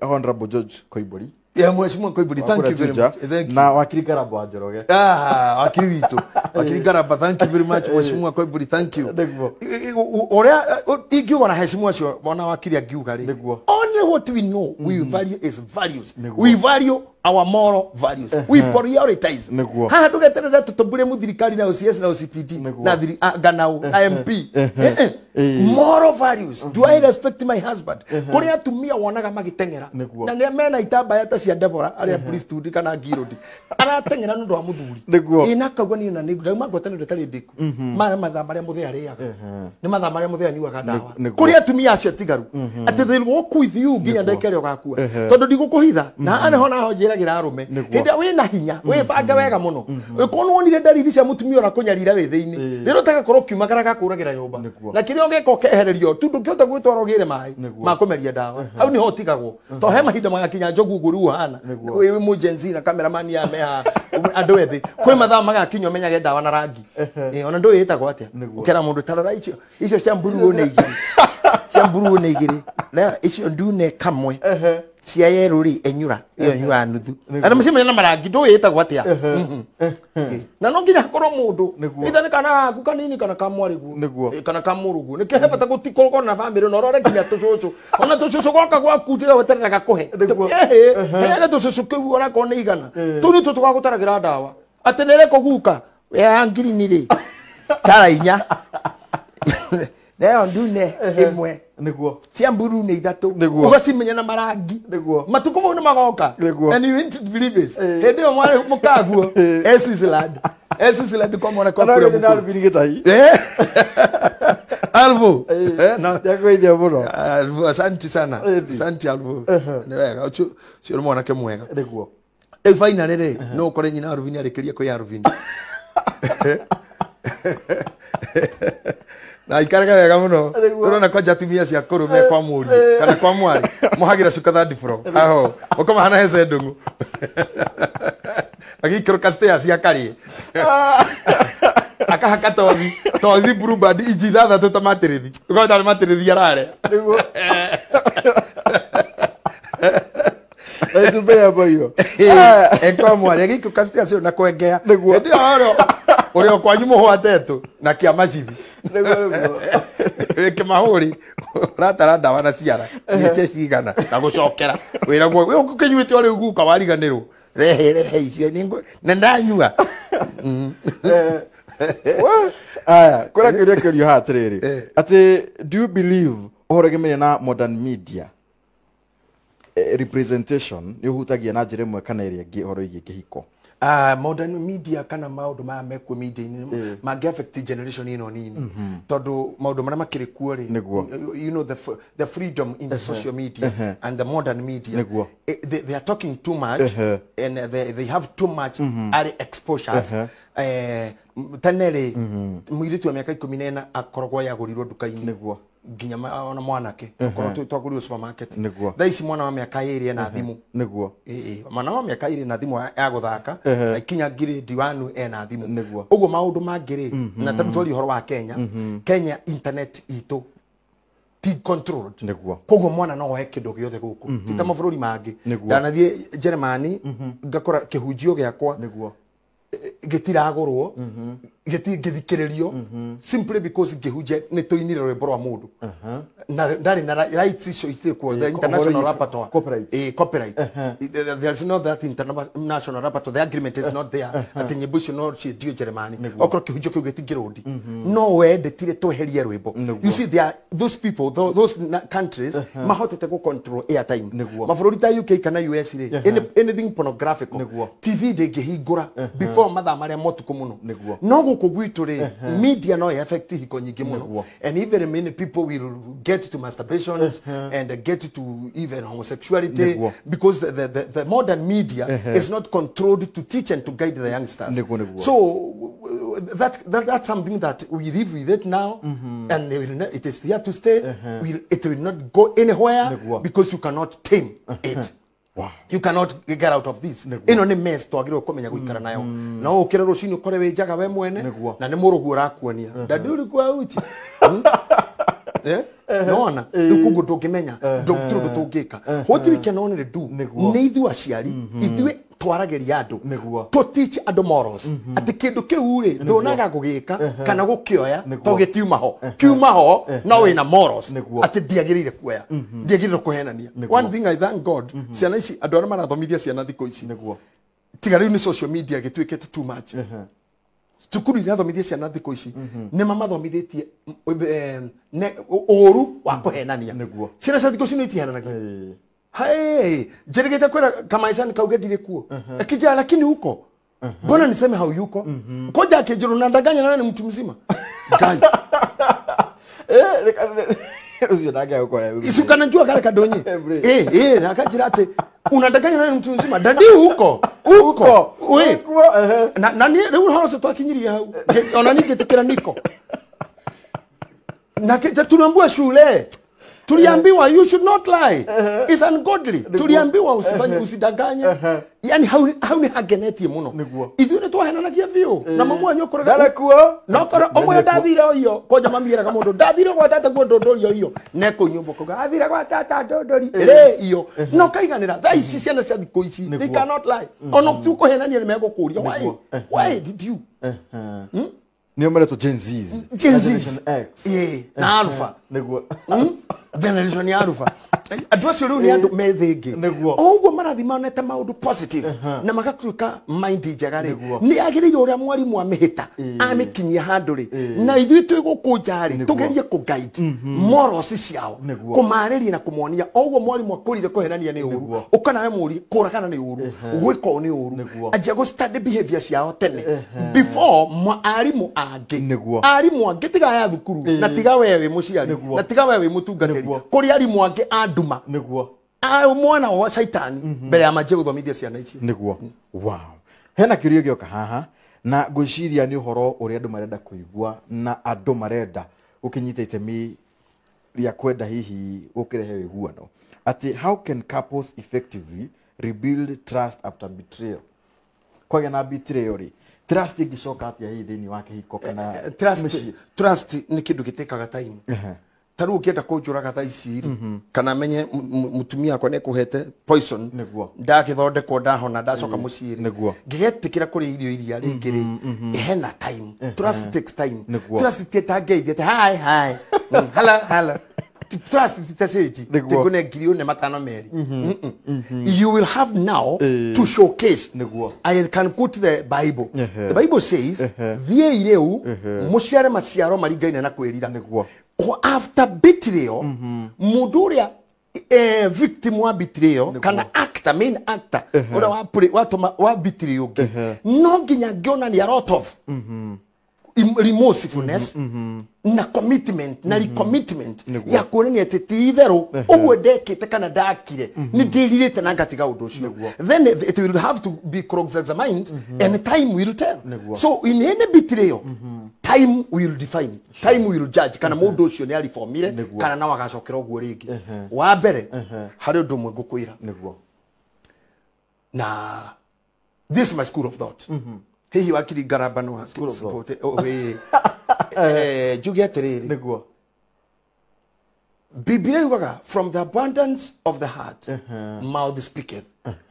Honorable George Koimbũri. Yeah, Mheshimiwa Koimbũri, thank you very much. Thank you. Na wakiri Ngaramba wa Njoroge. Wakiri witũ. Wakiri Ngaramba, thank you very much. Mheshimiwa Koimbũri, thank you. Ũrĩa ingiuga na heshima acio mwana wakiri angiuga rĩ. Only what we know we value is values. We value our moral values. We prioritize. Haha ndũgeterere tũtũmbũre mũthirikari na OCS na OCPD na thiri ganao na MP. Moral values. Do I respect my husband? Kũrĩ atumia wonaga magĩteng'era Nĩguo. na nĩ mena itambaya ta cia Deborah arĩa priesthood kana ngirũndi arateng'era nĩ ũndũ wa mũthuri. Nĩguo. Ĩ na akauga niĩ na nĩ ndauma ngwatanĩro ĩtarĩ ndĩku. Maya mathaa marĩa mũthee arĩaga nĩ mathaa marĩa mũthee anyuaga ndawa. Nĩguo. Kũrĩ atumia acio atigaru atĩ they will walk with you nginya ndagĩka ĩrĩa ũgakua tondũ ndigũkũhitha na haha nĩho naho njĩragĩra arũme Nĩguo. hĩndĩ ĩrĩa wĩna hinya wĩbange wega mũno ũkorwo nĩwonire ndariri cia mũtumia ũrakũnyarira wĩ thĩinĩ rĩrĩa ũtagakorwo ũkiumagara gakũragĩra nyũmba Nĩguo. na kĩrĩa ũngĩka ũkehererio tu ndũngĩhota gwĩtwara ũgĩre maĩ Nĩguo. ma kũmeria ndawa hau nĩho ũtigagwo to he mahinda magakinya njogu ũguo rĩu ũhana Nĩguo. wĩ mũ Gen Z na cameraman ya meha andũ ethĩ kwĩ mathaa magakinya ũmenyage ndawa na rangi. Ĩ, ona ndũĩ ĩtagwo atĩa. Nĩguo. Ũkera mũndũ tarora icio icio cia mburuu nĩ igĩrĩ cia mburuu nĩ igĩrĩ na icio ndune kamwe cia yerũ rĩ enyura ĩyo nyuaga nuthu ana mũcemania na marangi ndũĩ ĩtagwo atĩa. Ĩ, na no nginya hakorwo mũndũ Nĩguo. itha nĩ kana gaku kanini kana ka mwarĩguo. Nĩguo. Ĩ, kana ka mũrũguo nĩkĩo he bata gũtikorwo na bamĩrĩ na ũrore nginya tũcũcũ ona tũcũcũ goka gwaku tiga weterera gakũhe. Nĩguo. Ĩhĩ, heaga tũcũcũ kĩu onakorwo nĩ igana tũu nĩtuo tũgagũtaragĩra ndawa atĩ nĩ ĩrĩkũ guka ya ngirini rĩ tara inya nayo ndune ĩmwe Nĩguo. cia mburu nĩ ithatũ Nĩguo. ũgacimenya na marangi. Nĩguo. Matukũ mau nĩ magoka. Nĩguo. And you won't believe it hĩndĩ ĩyo mwarĩ mũkaguo e Switzerland e Switzerland kwa mwana kwa Kana kũrĩa gĩtĩ na mũkũrũ. Alvin Gĩtahi. Eh. Alvo. Eh, na Nĩakũgeithia mũno. Alvo, asante sana. Ĩni. Asante Alvo. Nĩ wega ũcio ũcio nĩ mwanake mwega. Nĩguo. Rĩu finally rĩ no ũkore nyina Alvin arĩkĩria kwĩ Alvin na ikarega wega mũno. Nĩguo. Ũrona kwanja atumia cia kũrũ me kwa mũriũ kana kwa mwarĩ mohagĩra cuka third floor aho ũkamahana hece ndũng'ũ agĩikũrũka stairs akarĩe akahaka tothi tothi blueband inji ithathatũ ta matĩrĩthi ũkona tarĩ matĩrĩthi ararĩa. Nĩguo. Na itumbĩ rĩa mboiro. Ekwa mwarĩ agĩikũrũka stairs ĩyo na kwengea. Nĩguo. Hĩndĩ ĩyo ũrĩa kwanyu mũhwatetũ na kĩa macibi. Nĩguo nĩguo. Kĩmahũri ũratara ndawa na ciara nyĩte cigana na gũcokera wĩra guo wĩ ũkĩnyuĩte o rĩu guka wariganĩrwo rehe rehe icio nĩ ndanyua. Aya, kwĩna kĩũria kĩũrio haha atĩrĩrĩ. Eh. Atĩ do you believe ũhoro ũgĩmenya na modern media representation nĩ ũhutagia na njĩra ĩmwe kana ĩrĩa ĩngĩ ũhoro wĩgiĩ kĩhiko? Modern media kana maũndũ maya mekuo media-inĩ mangĩ affect generation ĩno nini tondũ maũndũ marĩa makĩrĩ kuo rĩ Nĩguo. you know the freedom in the social media and the modern media. Nĩguo. They are talking too much and they have too much early exposures. Tene rĩ mũirĩtu wa mĩaka 14 akoragwo yagũrirwo nduka-inĩ. Nĩguo. Nginya ona mwanake korwo twagũrirwo supermarket. Nĩguo. Thaa ici mwana wa mĩaka 2 ena thimũ. Nĩguo. Ĩĩ, mwana wa mĩaka 2 na thimũ ya gũthaka na kinya grade 1 ena thimũ. Nĩguo. Ũguo maũndũ mangĩ rĩ na tondũ twaria ũhoro wa Kenya Kenya internet itũ ti controlled. Nĩguo. Koguo mwana no oe kĩndũ gĩothe gũkũ ti ta mabũrũri mangĩ. Nĩguo. Ndanathiĩ Jeremani ngakora kĩhunjio gĩakwa Nĩguo. gĩtiragũrwo gĩtingĩthikĩrĩrio simply because ngĩhunjia nĩ tũinire rwĩmbo rwa mũndũ na ndarĩ na rights icio itirĩ kuo the international ũhoro repertoire. Copyright. Copyright. There is not that international repertoire, the agreement is not there atĩ nyĩmbo icio no ciendio Jeremani okorwo kĩhunjio kĩu gĩtingĩrũndi no wendetire tweherie rwĩmbo. Nĩguo. You see there are those people those countries mahotete gũ control airtime. Nĩguo. Mabũrũri ta UK kana US rĩ anything pornographical Nĩguo. TV ndĩngĩhingũra before mathaa marĩa motukũ mũno. Nĩguo. No gũkũ gwitũ rĩ media no affect hiko nyingĩ mũno Nĩguo. and even many people will get to masturbations and get to even homosexuality Nĩguo. because the modern media is not controlled to teach and to guide the youngsters. Nĩguo, nĩguo. So that's something that we live with it now and it will not, it is here to stay. It will not go anywhere Nĩguo. because you cannot tame it. Wow. You cannot get out of this. Ĩno nĩ mess twagĩrĩirwo kũmenya gũikara nayo no ũkĩre rũcinĩ ũkore wĩ njaga we mwene Nĩguo. na nĩ mũrũguo ũrakuonia ndadi ũrĩ uchi. Nona rĩu koguo ndũngĩmenya tũrĩ ũndũ tũngĩka what we can only do Nĩguo. nĩ ithuĩ aciari ithuĩ twaragĩria andũ Nĩguo. tũ teach andũ morals atĩ kĩndũ kĩu rĩ ndũnaga gũgĩka kana gũkĩoya Nĩguo. to gĩtiuma ho kiuma ho no wĩna morals Nĩguo. atĩ ndiagĩrĩire kuoya ndiagĩrĩire kũhenania. One thing I thank God ciana ici andũ arĩa marathomithia ciana thikũ ici Nĩguo. tiga rĩu nĩ social media gĩtuĩkĩte too much. Cukuru irathomithia ciana thikũ ici nĩ mamathomithĩtie ũru wa kũhenania. Ciana cia thikũ ici nĩ itihenanagia. Hey, njĩrĩgĩte kwĩra kamaisha nikauge ndirĩ kuo. Akija lakini huko. Mbona niseme hauyuko? Koja akijuru unadanganya na ni mtu mzima. Ngai. Ucio ndangĩagũkora. Isuka najua kale kadonye. Na akajira ati unadanganya na ni mtu mzima. Dadi huko. Huko. We. Na ni rĩu ũhoro ũcio twakinyirie hau. Ona ningĩtĩkĩra niko. Na tunaambiwa shule. Tuliambiwa you should not lie. It's ungodly. Tuliambiwa usifanye usidanganye. Yani hau ni hagenetie muno. Ithuĩ nĩ twahenanagia biũ. Na mamu wanyu akoraga Ndarakuo. No kora omwe ndathire iyo koja mamieraga mũndũ ndathire gwa tata guo ndondori iyo neko nyũmba koga athire gwa tata ndondori ĩrĩ iyo no kaiganĩra thaa ici ciana cia thikũ ici they cannot lie. Ona tu kũhenania nĩ megũkũria why did you? Nĩo meretwo Gen Zs. Gen Zs. X. Na Alpha. Nĩguo. Generation ya Alpha. Andũ acio rĩu nĩ andũ me thĩ ĩngĩ. O ũguo marathiĩ monete maũndũ positive na magatuĩka mind njega rĩ. Nĩ agĩrĩire ũrĩa mwarimũ amĩhĩta amĩkinyia handũ rĩ. Na ithuĩ twĩ gũkũ nja rĩ tũgerie kũ guide morals ciao. Kũmarĩria na kũmonia o ũguo mwarimũ akũrire kũhenania nĩ ũru. Ũkanawe mũrie kũragana nĩ ũru. Gwĩka ũũ nĩ ũru. Anjia gũ study behavior ciao tene before arimũ angĩ. Arimũ angĩ tiga aya thukuru na tiga we wĩ mũciari na tiga we wĩ mũtungatĩri. Kũrĩ arimũ angĩ a nduma. Nĩguo. Mwana wa caitani mbere ya manjie gũthomithia ciana icio. Nĩguo. Wow. Hena kĩũria gĩoka haha na ngwĩciria nĩ ũhoro ũrĩa andũ marenda kũigua na andũ marenda gũkĩnyita itemi rĩa kwenda hihi gũkĩrehe ũiguano. Atĩ how can couples effectively rebuild trust after betrayal? Kwagĩa na betrayal rĩ, trust ĩngĩcoka atĩa hihi thĩinĩ wa kĩhiko kana trust nĩ kĩndũ gĩtĩkaga time. Ta rĩu ũngĩenda kũnjũraga thaa ici rĩ kana menye mũtumia wakwa nĩekũhete poison ndagĩthondekwo ndahona ndacoka mũciĩ rĩ ngĩgetĩkĩra kũrĩa irio iria rĩngĩ rĩ hena time. Trust takes time. Trust ti ta ngeithia ti hi hi hello hello. Trust ti ta cĩnji ngũne 4,500. You will have now to showcase. I can quote the Bible. The Bible says thiĩi rĩu mũciare maciaro maringaine na kwĩrira. After betrayal mũndũ ũrĩa victim wa betrayal kana actor main actor ũrĩa watũma wa betrayal ũngĩ no nginya ngĩonania a lot of remorsefulness na commitment na recommitment ya kuonania atĩ ti itherũ ũguo ndekĩte kana ndakire nĩ ndĩrirĩte na ngatiga ũndũ ũcio. Then it will have to be cross-examined and time will tell. So in any betrayal time will define, time will judge kana mũndũ ũcio nĩ ariformire kana no agacokera ũguo rĩngĩ. Wa mbere harĩ ũndũ ũmwe ngũkwĩra na this is my school of thought. Hihi wakiri ngaramba no support njuge atĩrĩrĩ. Nĩguo. Biblia yugaga from the abundance of the heart mouth speaketh.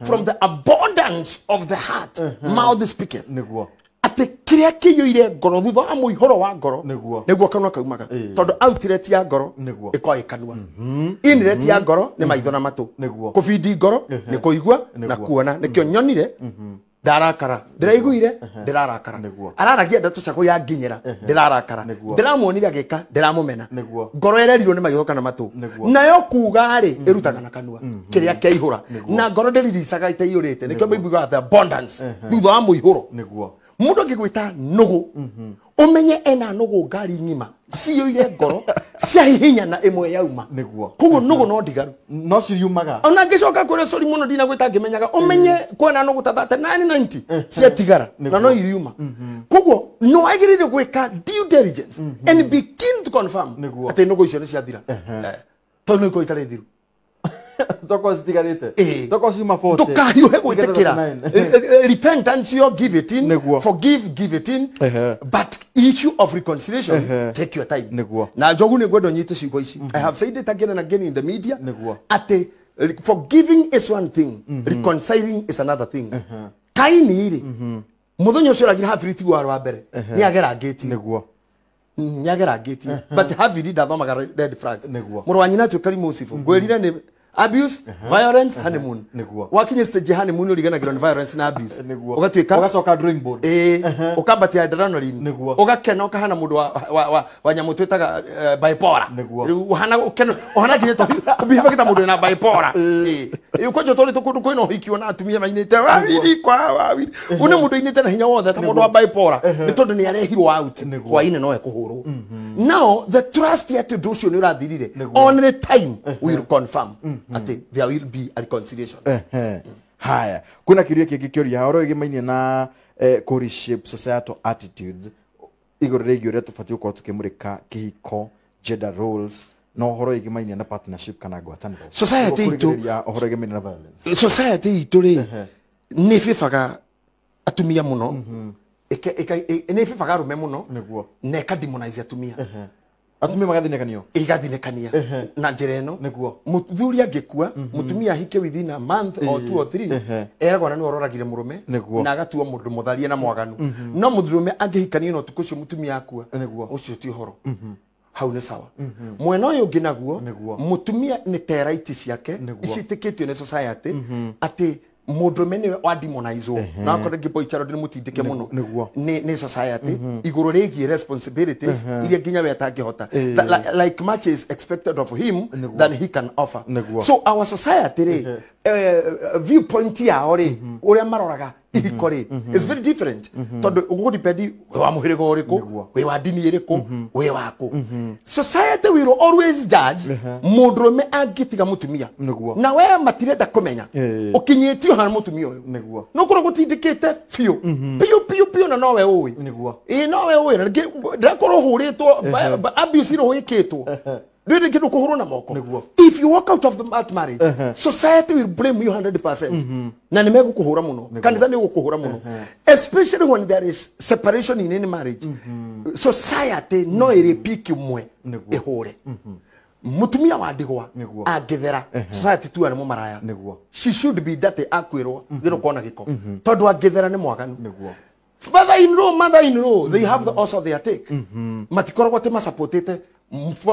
From the abundance of the heart mouth speaketh. Nĩguo. Atĩ kĩrĩa kĩiyũire ngoro thutha wa mũihũro wa ngoro nĩguo kanua kaumaga. Tondũ outlet ya ngoro ĩkoragwo ĩ kanua. Inlet ya ngoro nĩ maitho na matũ. Kũbindi ngoro nĩ kũigua na kuona. Nĩkĩo nyonire ndarakara ndĩraiguire ndĩrarakara araragia ndeto ciakwa ya nginyĩra ndĩrarakara ndĩramuonire agĩka ndĩramũmena ngoro ĩrerirwo nĩ maitho kana matũ nayo kuga rĩ ĩrutaga na kanua kĩrĩa kĩaihũra na ngoro ndĩriricaga ĩtaiyũrĩte. Nĩkĩo Bible yugaga the abundance thutha wa mũihũro. Mũndũ angĩgwĩta nũgũ ũmenye ena nũgũ ngari ng'ima ciyũire ngoro ciahihinya na ĩmwe yauma. Koguo nũgũ no ndigaru no ciriumaga. Ona ngĩcoka kwĩra sorry mũno ndinagwĩta ngĩmenyaga ũmenye kwĩna nũgũ ta 3990 ciatigara na no iriuma. Koguo no wagĩrĩire gwĩka due diligence and be keen to confirm atĩ nũgũ icio nĩ ciathira tondũ nĩ ikorwo itarĩ thiru. Toko citigarĩte. Toko ciuma 40. Ndũkahiũhe gwĩtĩkĩra. Repentance yo give it in. Forgive give it in. But issue of reconciliation take your time. Na njogu nĩ ngwenda ũnyite ciugo ici. I have said it again and again in the media. Atĩ forgiving is one thing, reconciling is another thing. Kaini rĩ mũthenya ũcio ũragire Habili tiguo warĩ wa mbere nĩ agerangĩtie. Nĩ agerangĩtie but Habili ndathomaga red flags. Mũrũ wa nyina atuĩka remorseful. Ngwĩrire nĩ Abuse, violence, honeymoon. Nĩguo. Wakinya stage ya honeymoon ũriganagĩrwo nĩ violence na abuse. Nĩguo. Ũgatuĩka Ũgacoka drawing board. Ĩĩ, ũkambatia adrenaline. Nĩguo. Ũgakena ũkahana mũndũ wa nyamũ twĩtaga bipolar. Nĩguo. Rĩu ũhana ũkena ũhana nginya ũbihĩbagĩ ta mũndũ wĩna bipolar. Ĩĩ. Ĩĩ, kwanja tũrĩ kũndũ kwĩna ũhiki ona atumia mainĩte wawiri kwa wawiri. Ũyũ nĩ mũndũ ainĩte na hinya wothe ta mũndũ wa bipolar. Nĩ tondũ nĩ arehirwo out. Nĩguo. Hwaĩ-inĩ no ekũhũrwo. Now the trust atĩ ũndũ ũcio nĩ ũrathirire. Nĩguo. Only time will confirm atĩ there will be a reconciliation. Ehe. Haya, kwĩna kĩũria kĩngĩ kĩũria ũhoro ĩgĩmainie na kũ reshape societal attitudes igũrũ rĩgiĩ ũrĩa tũbatiĩ gũkorwo tũkĩmũrĩka kĩhiko, gender roles na ũhoro ĩgĩmainie na partnership kana ngwatanĩro. Society itũ- Kũrigĩrĩria ũhoro ĩgĩmainie na violence. Society itũ rĩ, nĩ ĩbĩbaga atumia mũno, nĩ ĩbĩbaga arũme mũno Nĩguo. na ĩka demonize atumia. Atumia magathinĩkanio. Igathinĩkania na njĩra ĩno. Nĩguo. Mũthuri angĩkua, mũtumia ahike within a month or two or three, eragwo na nĩwe ũroragire mũrũme Nĩguo. na agatuo mũndũ mũtharie na mwaganu. No mũthurũme angĩhikania na ũtukũ ũcio mũtumia akua, Nĩguo. ũcio ti ũhoro hau nĩ sawa. Mwena ũyũ ũngĩ naguo, Nĩguo. mũtumia nĩ teraiti ciake Nĩguo. iciĩtĩkĩtio nĩ society atĩ mũndũrũme nĩwe wa demonizwo, na akorwo rĩngĩ boy child nĩ mũtindĩke mũno Nĩguo. nĩ society igũrũ rĩgiĩ responsibilities iria nginya we atangĩhota. Like much is expected of him Nĩguo. than he can offer. Nĩguo. So our society rĩ, viewpoint yao rĩ, ũrĩa maroraga ihiko rĩ, is very different, tondũ ũgũdepend wĩ wa mũhĩrĩga ũrĩkũ, Nĩguo. wĩ wa ndini ĩrĩkũ, wĩ waku. Society will always judge mũndũrũme angĩtiga mũtumia Nĩguo. na we matirenda kũmenya ũkinyĩtio hana mũtumia ũyũ Nĩguo. nũkorwo gũtindĩkĩte biũ biũ biũ biũ, na nowe ũĩ. Nĩguo. Ĩĩ, nowe ũĩ, na rĩngĩ ndĩrakorwo hũrĩtwo abuse ĩrĩa wĩkĩtwo ndĩrĩ kĩndũ kũhũrwo na moko. Nĩguo. If you walk out of that marriage, society will blame you 100% na nĩ megũkũhũra mũno, kanitha nĩ ũgũkũhũra mũno, especially when there is separation in any marriage. Society no ĩrĩ pick ũmwe Nĩguo. ĩhũre mũtumia wa ndigwa. Nĩguo. Angĩthera, society tuga nĩ mũmaraya. Nĩguo. She should be dirty, akwĩrwo gĩrũ kona gĩko, tondũ angĩthera nĩ mwaganu. Nĩguo. Father in law, mother in law, they have also their take. Matikoragwo atĩ masupportĩte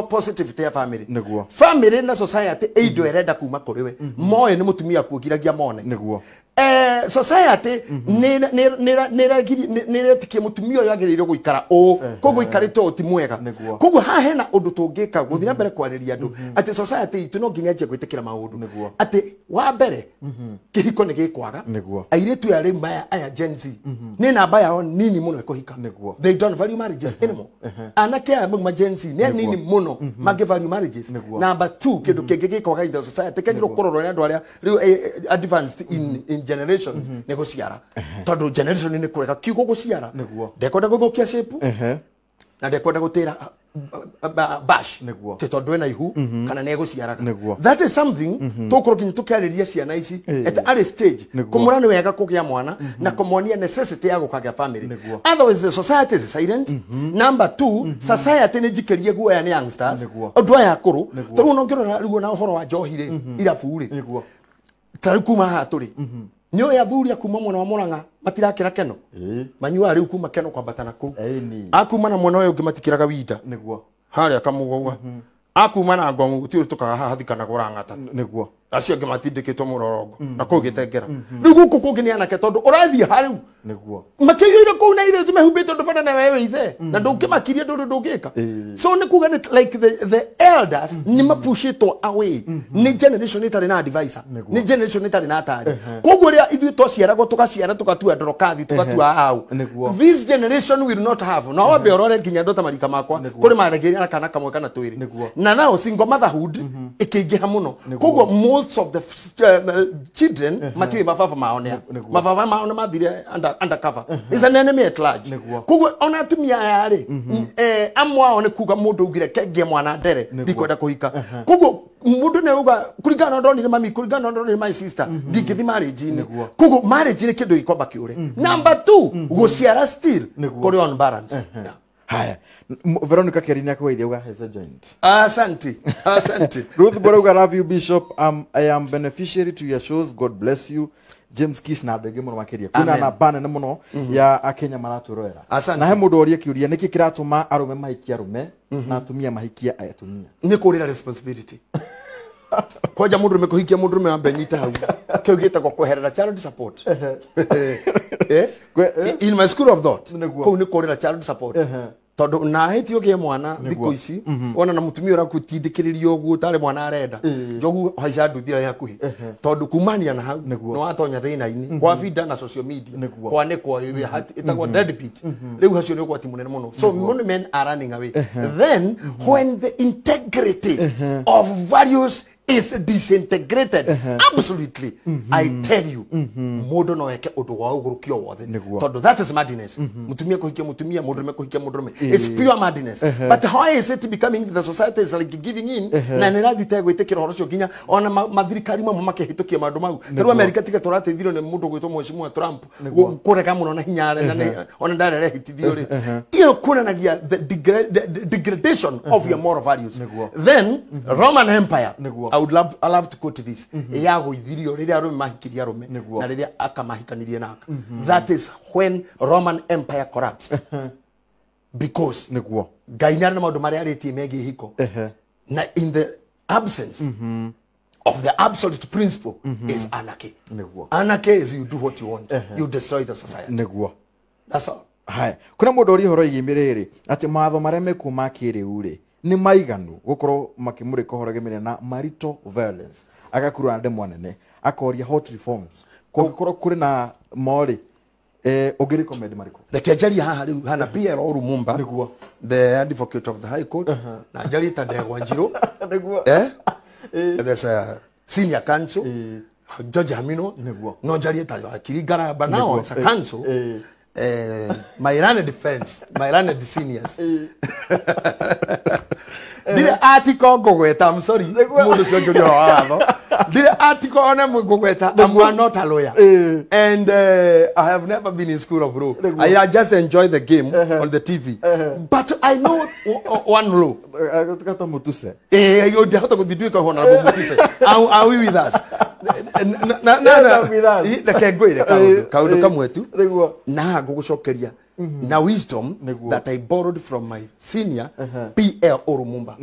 positivity ya family. Nĩguo. Family na society ĩ indo ĩrenda kuma kũrĩ we moĩ nĩ mũtumia kuogiragia mone. Nĩguo. Society nĩ ĩretĩkia mũtumia ũyũ agĩrĩirwo gũikara ũũ, koguo ikarĩte ũũ ti mwega. Nĩguo. Koguo haha hena ũndũ tũngĩka gũthiĩ na mbere kwarĩria andũ atĩ society itũ no nginya yanjie gwĩtĩkĩra maũndũ Nĩguo. atĩ wa mbere kĩhiko nĩ gĩkwaga. Nĩguo. Airĩtu aya rĩu maya aya Gen Z nĩ namba yao nini mũno ĩkũhika. Nĩguo. They don't value marriages anymore. Anake aya mauma Gen Z nĩ anini mũno mangĩ value marriages. Nĩguo. Number two, kĩndũ kĩngĩ gĩkwaga in the society kĩagĩrĩirwo kũrorwo nĩ andũ arĩa rĩu advanced in generations nĩ gũciara, tondũ generation nĩ kũrega kiugo gũciara. Nĩguo. Ndekwenda gũthũkia shape na ndekwenda gũtĩra bash Nĩguo. tĩ tondũ ena ihu kana nĩ egũciaraga. Nĩguo. That is something tũgũkorwo nginya tũkĩarĩria ciana ici at early stage, Nĩguo. kũmũra nĩ wega kũgĩa mwana na kũmonia necessity ya gũkagĩa family. Nĩguo. Otherwise the society is silent. Number two, society nĩ njikĩrie guoya nĩ youngsters, Nĩguo. andũ aya akũrũ. Nĩguo. Tarĩu ona ũngĩrora rĩu ona ũhoro wa njohi rĩ, irabu rĩ, Nĩguo. ta rĩu kuma haha tũrĩ nĩ ũĩ athuri a kuma mwena wa Mũrang'a matirakĩra keno, manyuaga rĩu kuma keno kwambata na kũu. Ĩni. Akuma na mwena ũyũ ũngĩ matikĩraga winda Nĩguo. harĩa kamũgũa, akuma na ngong'u gũtirĩ tũkaga haha hathikanagwo rang'ata. Nĩguo. Acio angĩ matindĩkĩtwo mũrorongo na kũu gĩtengera. Rĩu gũkũ kũngĩ nĩ anake, tondũ ũrathiĩ harĩu Nĩguo. makĩiyũire kũu na irĩtu mehumbĩte ũndũ bana na wewe ithe na ndũngĩmakiria ndũndũ ndũngĩka. So nĩ kuga nĩ like the elders nĩ mapushĩtwo away nĩ generation ĩtarĩ na advisor, Nĩguo. nĩ generation ĩtarĩ na atari. Koguo rĩrĩa ithuĩ twaciaragwo tũgaciara tũgatua ndorokathi tũgatua au, Nĩguo. this generation will not have. Na wambe ũrore nginya andũ ta marika makwa, Nĩguo. kũrĩ maregeria na kana kamwe kana twĩrĩ. Nĩguo. Na now single motherhood ĩkĩingĩha mũno, koguo most of the children matiũĩ mababa mao nĩa. Nĩguo. Mababa mao nĩ mathire undercover, is an enemy at large. Nĩguo. Koguo ona atumia aya rĩ, amwe ao nĩ kuga mũndũ augire kengie mwana ndere, ndikwenda kũhika. Koguo mũndũ nĩ auga kũringana na ndonire mami, kũringana na ndonire my sister, ndingĩthi marriage-inĩ. Nĩguo. Koguo marriage nĩ kĩndũ gĩkwamba kĩũre. Number two, gũciara still Nĩguo. kũrĩ on balance. Yeah. Haya. Veronica Kerĩ nĩ akũgeithia uga heza joint. Asante, asante. Ruth Boruga, love you, Bishop. I am beneficiary to your shows. God bless you. James Kish na andũ aingĩ mũno makĩria. Kwĩna Amen. namba nene mũno ya akenya maratwĩrorera. Asante. Na he mũndũ orie kĩũria, nĩkĩ kĩratũma arũme mahikie arũme na atumia mahikie atumia? Nĩ kũrĩra responsibility. Kwanja mundu rume kuhikia mundu rume ambe nyita hau. Kiu gitagwo kweherera child support. In my school of thought, kuu ni kurira child support. Tondu na hiti ugie mwana thiku ici ona na mutumia urakutindikiriria uguo tari mwana arenda njogu haica nduthira hakuhi tondu kumania na hau no watonya thina-ini kwa vida na social media kwa ni kwa itagwo deadbeat riu hacio ni ugwati munene muno. So many men are running away. Then when the integrity of values is disintegrated, absolutely, I tell you, mundu no eke undu wa ugurukio wothe tondu that is madness. Mutumia kuhikia mutumia, mundu kuhikia mundu, it's pure madness. But how is it becoming the society is like giving in na nirathite gwitikira horo cio nginya ona mathirikari mamwe makihitukia maundu mau. Taru America tiga turateithiro ni mundu gwitwo Mheshimiwa Trump kurega muno na hinya na ona ndarerehitithio ri iyo kuonanagia the degradation of your moral values. Then Roman Empire, I love to quote this. Yagoithirio riria arume mahikirie arume na riria akamahikanirie na aka. That is when Roman Empire collapsed. Because niguo Ngai nĩ arĩ na maũndũ marĩa arĩtie megiĩ hiko. Na in the absence of the absolute principle is anarchy. Anarchy is you do what you want. You destroy the society. Niguo. That's all. Haya, kuna mũndũ ũria ũhoro ĩgiĩ mĩrĩrĩ atĩ mawatho marĩa mekuo ma kĩrĩu rĩ nĩ maiganu gukorwo makimurika ũhoro gĩmĩre na marital violence agakurura ndemwa nene akoria hot reforms kũngĩkorwo kũrĩ na morĩ ũngĩ recommend marĩkũ? Reke njarie haha rĩu hana PL Lumumba, the advocate of the High Court, na njarie ta Ndegwa Njirũ. Nĩguo. There's a senior counsel George Hamino, no njarie ta wakiri Ngaramba now as a counsel. My learned friends, my learned seniors. Ndire article ngũgweta, I'm sorry, mũndũ ũcio ngĩũria wa watho. Ndire article ona ngũgweta, I'm not a lawyer. And I have never been in school of law. I just enjoy the game on the TV. But I know one law. Kata mutuse. Ndahota gũthinduĩka honorable Mutuse. Are we with us? Na reke ngwĩre kaũndũ kamwe tu. Na ngũgũcokeria na wisdom that I borrowed from my senior PL Lumumba,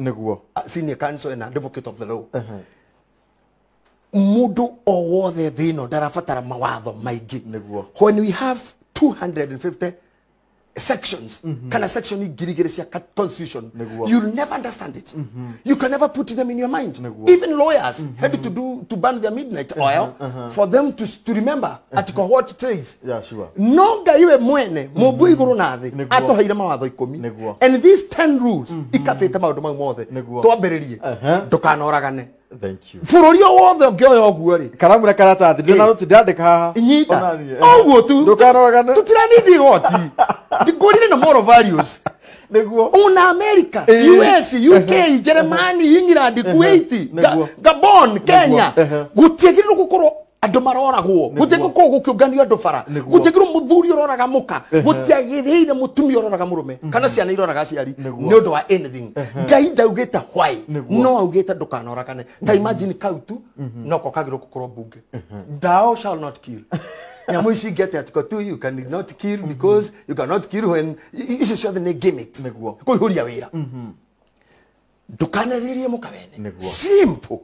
senior counsel and advocate of the law. Mundu o wothe thĩ ĩno ndarabatara mawatho maingĩ. When we have 250 sections, kana section igirigiri cia constitution, you'll never understand it. You can never put them in your mind. Even lawyers had to do to burn their midnight oil for them to remember article what it says. Yeah, sure. No Ngai we mwene mũmbu igũrũ na thĩ atoheire mawatho 10, and these 10 rules ikabĩte maũndũ mau mothe. Twambĩrĩrie ndũkanoragane. Thank you. Bũrũri o wothe ũngĩoya ũguo rĩ, karamu na karatathi ndĩrandĩka haha nyita ũguo tu, ndũkanoragane, tũtiranindi igoti ndikũrire na moral values. Nĩguo. Una America, US, UK, Germany, England, Kuwait, Gabon, Kenya, gũtiagĩrĩirwo gũkorwo andũ maroragwo, gũtiagĩrĩirwo gũkorwo gũkĩũnganio andũ bara, gũtiagĩrĩirwo mũthuri ũroraga mũka, gũtiagĩrĩire mũtumia ũroraga mũrũme, kana ciana iroraga aciari nĩ ũndũ wa anything. Ngai ndaugĩte why, no augĩte ndũkanoragane. Ta imagine kau tu noko kagĩrĩirwo gũkorwo mbunge. Thou shall not kill. Nyamũ ici ingĩ atĩ tu you cannot kill because you cannot kill when icio ciothe nĩ gimmicks. Kũihũria wĩra. Ndukaneririe mũkawene. Simple.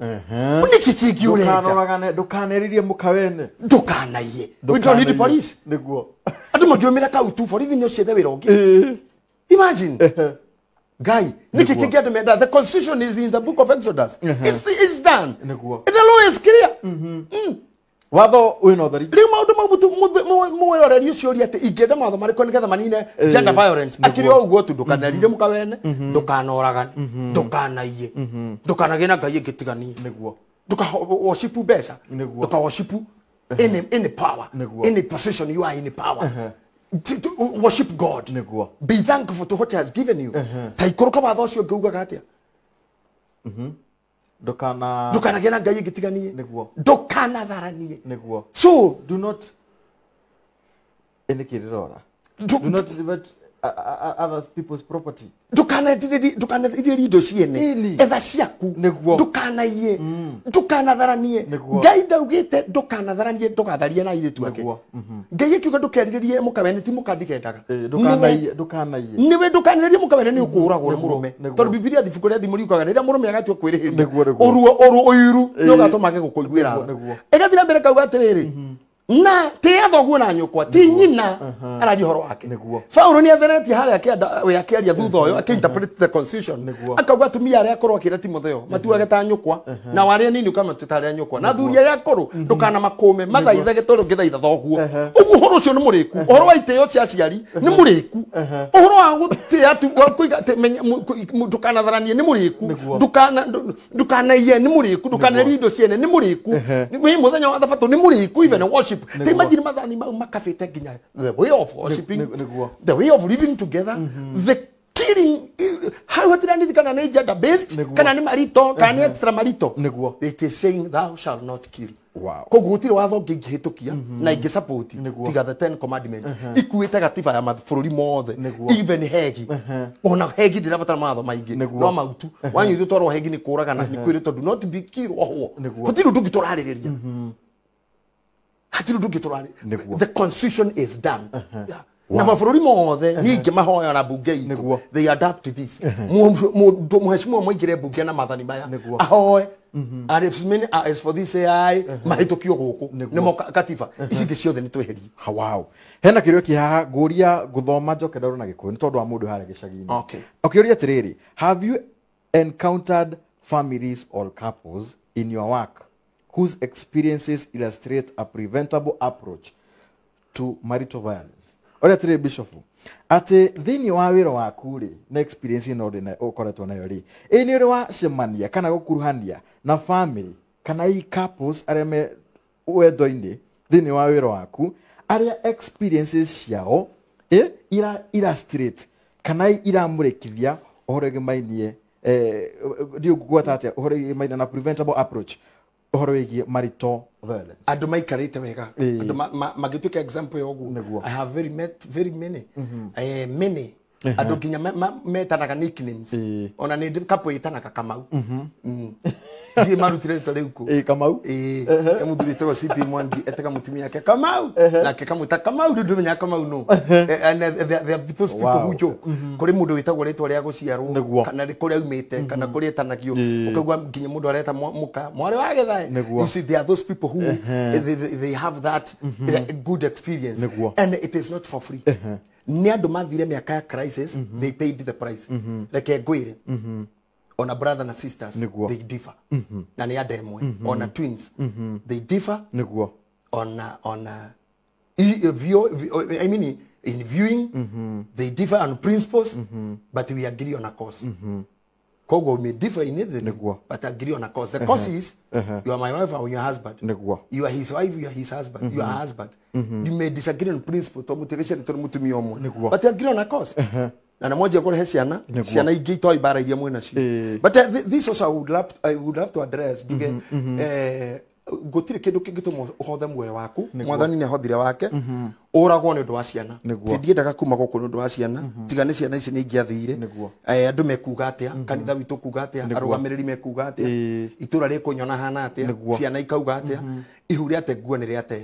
Nĩkĩ kĩngĩ ũreka? Ndũkanoragane, ndũkaneririe mũkawene. Ndũkanaiye. We don't need the police. Nĩguo. Andũ mangĩrũmĩra kau tu borithi nĩ ũciethe wĩra ũngĩ. Imagine. Guy, nĩkĩ kĩngĩ andũ menda? The constitution is in the book of Exodus. It's done. Nĩguo. The law is clear. Watho wĩna ũtheri. Rĩu maũndũ mau mwĩroreri ũcio ũria atĩ ingĩenda mawatho marĩkũ nĩgetha manine gender violence, akĩrĩ o ũguo tu, ndũkanerire mũkawene, ndũkanoragane, ndũkanaiye, ndũkanagĩe na ngai ĩngĩ tiganie. Nĩguo. Ndũka worship mbeca, Nĩguo. ndũka worship any power, any position you are in power. Worship God. Nĩguo. Be thankful to what he has given you. Ta ikũrũka watho ũcio ũngĩ ugaga atĩa? Ndukanagĩe na ngai ĩngĩ tiganie. Nĩguo. Ndũkanatharanie. Nĩguo. So do not nĩkĩ ndĩrora? Do not divert other people's property. Ndukanerirĩrie indo ciene, etha ciaku, ndukanaiye, ndukanatharanie. Ngai ndaugĩte ndukanatharanie, ndũgatharie na airĩtu ake. Ngai akiuga ndũkerirĩrie mũkawene, ti mũkandikendaga. Nĩwe ndũkanerirĩrie mũkawene, nĩ ũkũũragwo nĩ mũrũme. Tondũ Bibilia ibuku rĩa Thimo riugaga rĩrĩa mũrũme agatua kwĩrĩhĩria, ũruo ũru ũiru nĩ ũgatũma age gũkũiguĩra tha. Ĩgathiĩ na mbere kauga atĩrĩrĩ, na tia thoguo na nyũkwa, ti nyina araria ũhoro wake. Paulo nĩ atheretie harĩa akĩenda we akĩaria thutha ũyũ akĩinterpret the constitution, akauga atumia arĩa akũrũ akĩra Timotheo matuage ta nyũkwa, na arĩa nini ũkamatua ta arĩa nyũkwa, na athuri arĩa akũrũ ndũkanamakũme, mathaithage tondũ ũngĩthaitha thoguo. Ũguo ũhoro ũcio nĩ mũrĩku, ũhoro wa itĩo cia aciari nĩ mũrĩku, ũhoro wa gũtĩa kũiga ndũkanatharanie nĩ mũrĩku, ndũkanaiye nĩ mũrĩku, ndũkanerie indo ciene nĩ mũrĩku, mũthenya wa thabatũ nĩ mũrĩku, even worship. They imagine mathani mau makabĩte nginya the way of worshiping, the way of living together, the killing. Hau hatirandirikana nĩ gender based kana nĩ marito kana nĩ extra marito. It is saying thou shall not kill. Koguo gũtirĩ watho ũngĩ ingĩhĩtũkia na ingĩ support tiga the 10 commandments ikuĩte gatiba ya mabũrũri mothe, even hegi. Ona hegi ndĩrabatara mawatho maingĩ, no mautu wanyitwo twarwo hegi nĩ kũragana, nĩ kwĩrĩtwo do not be kill ohwo. Gũtirĩ ũndũ ũngĩ tũrarĩrĩria, hatirĩ ũndũ ũngĩ tũrarĩ. The constitution is done. Na mabũrũri mothe ningĩ mahoya na bunge itũ, they adapt this. Mũndũ mũheshimiwa mwaingĩre bunge na mathani maya ahoe and if many as for this AI mahĩtũkio gũkũ nĩmo katiba ici ingĩ ciothe nĩ tweherie. Wow. Hena kĩũria kĩ haha ngũria ngũthoma njoke ndorwo na Gĩkũyũ nĩ tondũ wa mũndũ harĩa gĩcagi-inĩ. Ũkĩũria atĩrĩrĩ, have you encountered families or couples in your work whose experiences illustrate a preventable approach to marital violence? Oria atĩrĩrĩ Bishop, atĩ thĩinĩ wa wĩra waku rĩ, na experience ĩno ũrĩ ũkoretwo nayo rĩ, ĩ nĩ ũrĩ wacemania kana gũkuruhania na family kana i couples arĩa me wendo-inĩ thĩinĩ wa wĩra waku, arĩa experiences ciao ira illustrate kana iramũrĩkithia ũhoro ĩgĩmainie, ndiũ ngũgweta atĩa, ũhoro ĩgĩmainie na preventable approach ũhoro wĩgiĩ marital violence. Andũ maikarĩte wega, andũ magĩtuĩka example ya ũguo. I have very met very many many andũ nginya metanaga nicknames. Ona nĩ couple ĩtanaga Kamau. Ndiĩ marutire rĩtwa rĩu kũ. Kamau. Mũthuri wĩtagwo CP Mwangi etaga mũtumia wake Kamau, nake kamwĩta Kamau, rĩu ndũmenyaga Kamau nũ. And there are those people who joke. Kũrĩ mũndũ wĩtagwo rĩtwa rĩa gũciarwo kana kũrĩa aumĩte kana kũrĩa etanagio, ũkaigua nginya mũndũ areta mũka mwarĩ wa Gĩthae. You see, there are those people who they have that good experience, and it is not for free. Nĩ andũ mathire mĩaka ya crisis, they paid the price. Reke ngwĩre, ona brother na sisters they differ, na nĩ andũ ĩmwe. Ona twins they differ. Ona I mean in viewing they differ on principles, but we agree on a cause. Koguo we may differ in everything, but agree on a cause. The cause is you are my wife or your husband. You are his wife, you are his husband. You are husband. You may disagree on principle, to motivation, to mutumia ũmwe, but you agree on a cause. Na na moja kũrehe ciana, ciana ingĩ itoĩ mbara iria mwĩ nacio. But this also I would love to address. Njuge gũtirĩ kĩndũ kĩngĩtũma ũhothe muoyo waku. Mwathani nĩ ahothire wake, ũragwo nĩ ũndũ wa ciana. Ndiendaga kuma gũkũ nĩ ũndũ wa ciana, tiga nĩ ciana ici nĩ ingĩathire. Andũ mekuga atĩa, kanitha witũ kuga atĩa, arũgamĩrĩri mekuga atĩa, itũra rĩkũnyona hana atĩa, ciana ikauga atĩa, ihu rĩate nguo nĩ rĩate.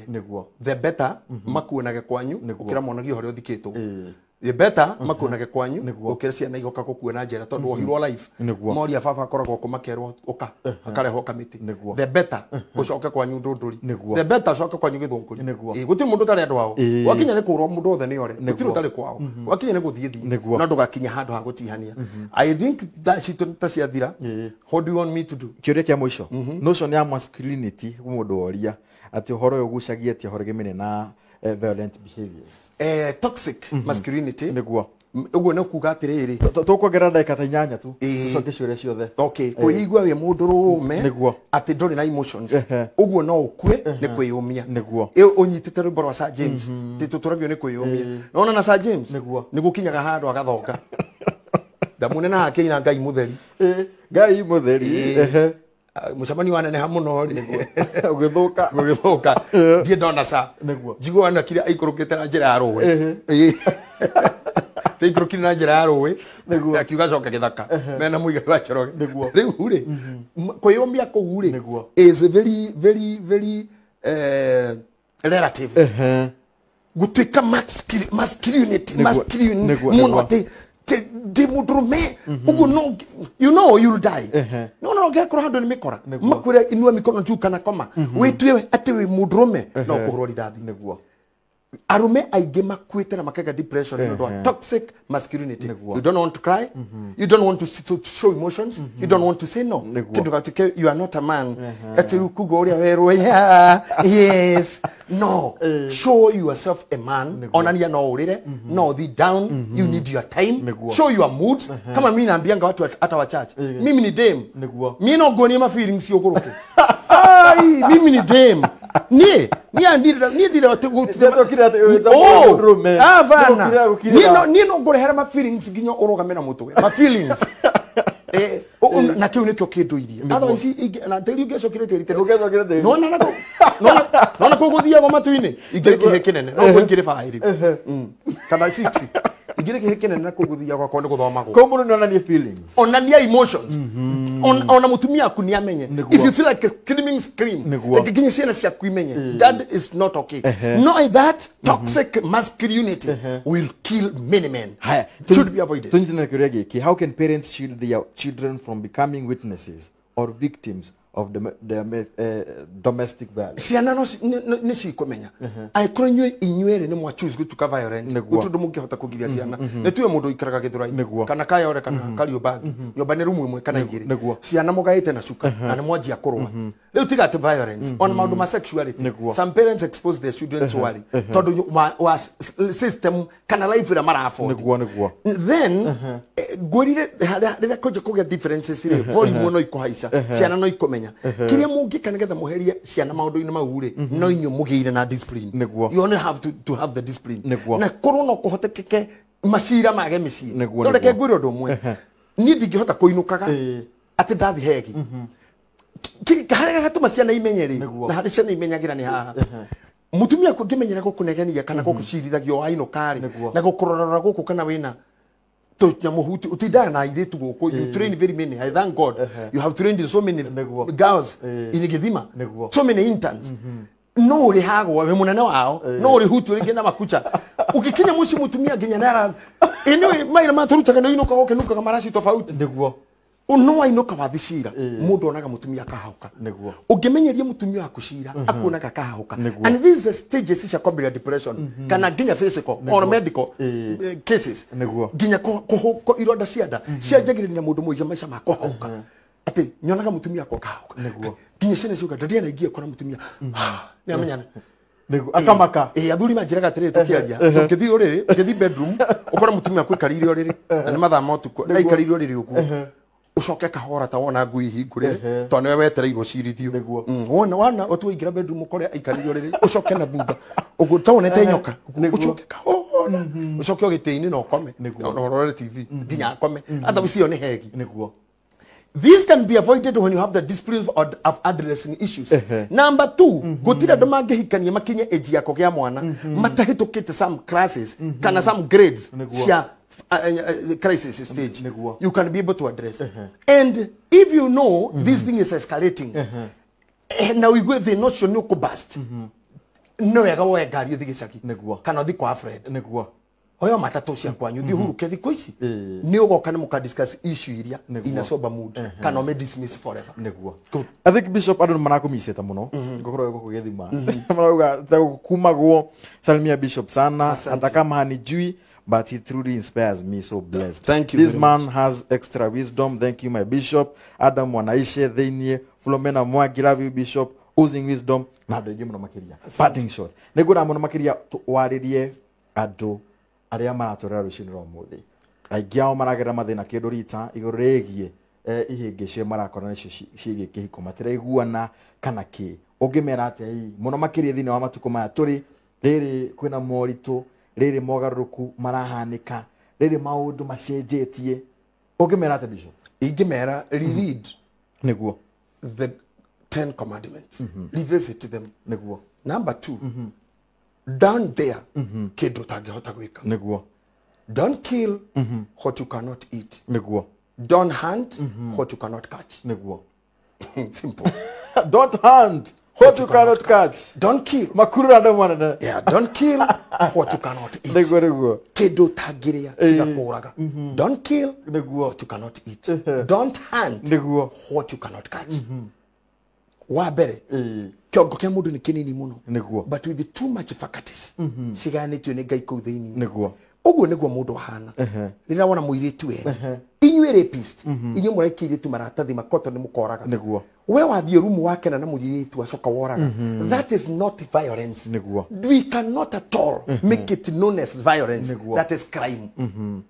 The better makuonage kwanyu gũkĩra monagie harĩa ũthikĩtwo. The better makuonage kwanyu gũkĩra ciana igoka gũkuona njera tondũ wohirwo life. Moria baba akoragwo kũ makerwo ũka, akarehwo kamĩtĩ. The better ũcoke kwanyu Ndũndũri. The better ũcoke kwanyu Gĩthũngũri. Gũtirĩ mũndũ ũtarĩ andũ ao. Wakinya nĩ kũrwo mũndũ othe nĩ ore. Gũtirĩ ũtarĩ kwao. Wakinya nĩ gũthiĩ thiĩ. No ndũgakinya handũ ha gũtihania. I think thaa citũ ta ciathira. What do you want me to do? Kĩũria kĩa mũico. Notion ya masculinity mũndũ woria atĩ ũhoro ũyũ ũgucagia atĩa ũhoro ũgĩmene na violent behaviors. Toxic masculinity. Nĩguo. Ũguo nĩ kuga atĩrĩrĩ, tũkuongerera ndagĩka ta 8 tu tũcoke ciũria ciothe. Okay, kwĩigua wĩ mũndũrũme atĩ ndũrĩ na emotions, ũguo no ũkue nĩ kwĩyũmia. Ũnyitĩte rwĩmbo rwa Sir James, atĩ tũtũragio nĩ kwĩyũmia. Nona na Sir James nĩ gũkinyaga handũ agathonga. Ndamunene hakĩina Ngai mũtheri. Ngai mũtheri. Mũcemanio waneneha mũno rĩ, ũgĩthũka. Ũgĩthũka. Ndiĩ ndona ca. Njiguaga na kĩrĩa aikũrũkĩte na njĩra ya rũĩ. Tĩikũrũkire na njĩra ya rũĩ akiuga coka gĩthaka mena Muigai wa Njoroge. Rĩu rĩ kwĩyũmia kũu rĩ is very very very relative. Gũtuĩka masculinity mũno atĩ ndĩ mũndũrũme ũguo no you know you'll die. No no ngĩkorwo handũ nĩ mĩkora makwĩra inua mikono juu kana koma wĩtue atĩ wĩ mũndũrũme no kũhũrwo rithathi. Arume aingĩ makuĩte na makaiga depression nĩ ũndũ wa toxic masculinity. You don't want to cry, you don't want to show emotions, you don't want to say no. Tondũ you are not a man. Atĩ rĩu kuga ũrĩa werwo yes no. Show yourself a man. Onania no ũrĩre, no ũthi down, you need your time. Show your moods. Kama mimi naambianga watu hata wa church, mimi ni dame. Mimi no nguonie ma feelings ũgũrũke. Ai, mimi ni dame. Ni ni no ngũrehera ma feelings nginya ũrũgame na mũtwe ma feelings na kĩu nĩkĩo kĩndũirie. Otherwise na tĩri ũngĩacokire tĩri tene nona kũu gũthiagwo matu-inĩ ingĩrĩ kĩhĩ kĩnene no kũingĩrĩ baĩrĩ kana 6 ingĩrĩ kĩhĩ kĩnene na kũu gũthiagwo akorwo nĩ gũthomagwo. Koguo mũndũ nĩonanie feelings, onania emotions, ona mũtumia aku nĩ amenye. If you feel like screaming, scream. Nginya ciana ciaku imenye that is not okay. Not that toxic masculinity will kill many men. Should be avoided. Tũnyitane kĩũria gĩkĩ, how can parents shield their children from becoming witnesses or victims of domestic violence? Ciana no nĩ cikũmenya angĩkorwo inyuĩ erĩ nĩ mwa choose gũtuĩka violent gũtirĩ ũndũ mũngĩhota kũgiria ciana. Nĩ tuwe mũndũ ũikaraga Gĩthũrai kana Kayore kana Kariobangi nyũmba nĩ rumu ĩmwe kana igĩrĩ, ciana mũgaĩte na cuka na nĩ mwanjia kũrũa. Rĩu tiga atĩ violence ona maũndũ ma sexuality, some parents expose their children to worry tondũ wa system kana life ĩrĩa mara afford. Then ngwĩrire rĩrĩa kũnja kũgĩa differences rĩ, volume no ikũhaica, ciana no ikũmenya. Kĩrĩa mũngĩka nĩgetha mũherie ciana maũndũ-inĩ mau rĩ, no inyuĩ mũgĩire na discipline. You only have to have the discipline. Na korwo no kũhotekeke macira mage mĩciĩ. No reke ngwĩre ũndũ ũmwe, niĩ ndingĩhota kũinũkaga atĩ ndathi hegi harĩa gatũma ciana imenye rĩ, na harĩa ciana imenyagĩra nĩ haha. Mũtumia aku angĩmenyera gũkũnegenia kana gũkũcirithagio wainũka rĩ, na gũkũrorora gũkũ kana wĩna tũnyamũhuti ũtindaga na airĩtu gũkũ. You train very many. I thank God you have trained so many girls in Githima, so many interns. No ũrĩhagwo wĩ mũnene wao, no ũrĩhutio rĩngĩ na makucha ũgĩkinya mũciĩ mũtumia nginya nĩara anyway maira matũrutaga nĩ ũinũkaga ũkĩnungaga maraci tofauti. No wainũka wathi cira mũndũ onaga mũtumia akahauka. Ũngĩmenyeria mũtumia waku cira akuonaga akahauka. And these are stages cia kwambĩrĩria depression kana nginya physical or medical cases, nginya ironda cia nda cianjagĩrĩria na mũndũ mũige maica ma kũhauka atĩ nyonaga mũtumia akwa akahauka nginya ciana ciuga ndaria na ingie kora mũtumia nĩ amenyana akamaka. Athuri manjĩraga atĩrĩrĩ tũkĩaria tũngĩthiĩ ũrĩrĩ ũngĩthiĩ bedroom ũkore mũtumia aku aikarĩire ũrĩrĩ na nĩ mathaa ma ũtukũ aikarĩire ũrĩrĩ ũguo ucoke kahora ta wona ngui hingũrĩre tondũ nĩwe wetereirwo cirithio. Wona wana ũtue ingĩra bedroom ũkore aikarĩire ũrĩrĩ ũcoke na thutha ũguo ta wonete nyoka ũcoke kahora ũcoke gĩtĩ-inĩ na ũkome na ũrore TV nginya akome otherwise ĩyo nĩ hegi. This can be avoided when you have the discipline of addressing issues. Number two, gutira andũ mangĩhikania makinye age ya kũgĩa mwana matahĩtũkĩte some classes kana some grades cia crisis stage. You can be able to address. And if you know this thing is escalating, na uigue the notion nĩ ũkũbust, no wega woe ngari ũthiĩ gĩcagi kana ũthiĩ kwa Fred oyo matatũ cia kwanyu thiĩ ũhurũke thikũ ici nĩ ũgoka nĩ mũka discuss issue iria in a sober mood kana ũme dismiss forever. I think Bishop andũ nĩmarakũmicĩte mũno ngũkorwo gũkũ Gĩthima marauga kumagwo salimia Bishop sana hata kama hanijui but he truly inspires me, so blessed. Thank you. This man has extra wisdom. Thank you my Bishop. Adam Mwanaishe thĩiniĩ Flomena Mwangi, love you Bishop, oozing wisdom na andũ aingĩ mũno makĩria. Parting shot nĩngwenda mũno makĩria warĩrie andũ arĩa maratũrera rũcinĩ rwa ũmũthĩ. Aingĩ ao maragerera mathĩna kĩndũ rita igũrũ rĩgiĩ ihĩngĩcĩ marakora nacio ciĩgiĩ kĩhiko matiraiguana kana kĩ. Ũngĩmera atĩa hihi mũno makĩria thĩinĩ wa matukũ maya tũrĩ rĩrĩ kwĩna moritũ, rĩrĩ mogarũrũku marahanĩka, rĩrĩ maũndũ macenjetie, ũngĩmera atĩa Bishop? Ingĩmera reread nĩguo the 10 commandments, revisit them nĩguo. Number 2, down there kĩndũ ũtangĩhota gwĩka nĩguo. Don't kill what you cannot eat. Niguo. Don't hunt what you cannot catch. Niguo. Simple. Don't hunt what you cannot catch. Don't kill. Makurura ndo mwana. Yeah, don't kill what you cannot eat. Niguo niguo. Kindu utangĩrĩa tiga kũraga. Don't kill Niguo. what you cannot eat. Don't hunt Niguo. what you cannot catch. Wa mbere, kĩongo kĩa mũndũ nĩ kĩnini mũno. Niguo. But with too much faculties cigayanĩtio nĩ Ngai kũu thĩinĩ. Niguo. Ũguo nĩguo mũndũ ahana. Rĩrĩa wona mũirĩtu wene, inyuĩ rapist, inyuĩ mũraikia airĩtu maratathi makoto nĩ mũkoraga. Niguo. We wathiĩ rumu wakena na mũirĩtu acoka woraga. That is not violence. Niguo. We cannot at all make it known as violence. Niguo. That is crime.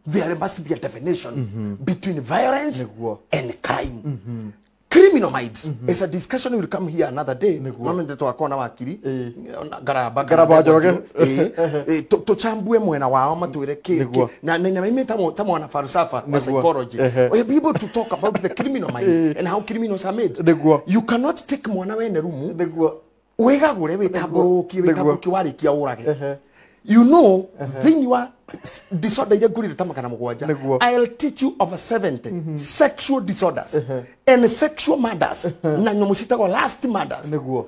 There must be a definition between violence Niguo. and crime. Criminal minds is a discussion will come here another day. No nĩ twakorwo na wakiri Ngaramba Ngaramba Njoroge. Tuchambue mwena wao matwire ki Niguo. na na mimi ta mwana falsafa wa Niguo. psychology. We'll be able to talk about the criminal mind and how criminals are made. Niguo. You cannot take mwana wene rumu Niguo. wigagure witambũrũkie Niguo. witambũrũkie warĩkia ũrage. You know, thĩinĩ wa disorder iria ngũrire ta 700, Niguo. I'll teach you over 70 sexual disorders and sexual murders na nyamũ citagwo last murders. Niguo.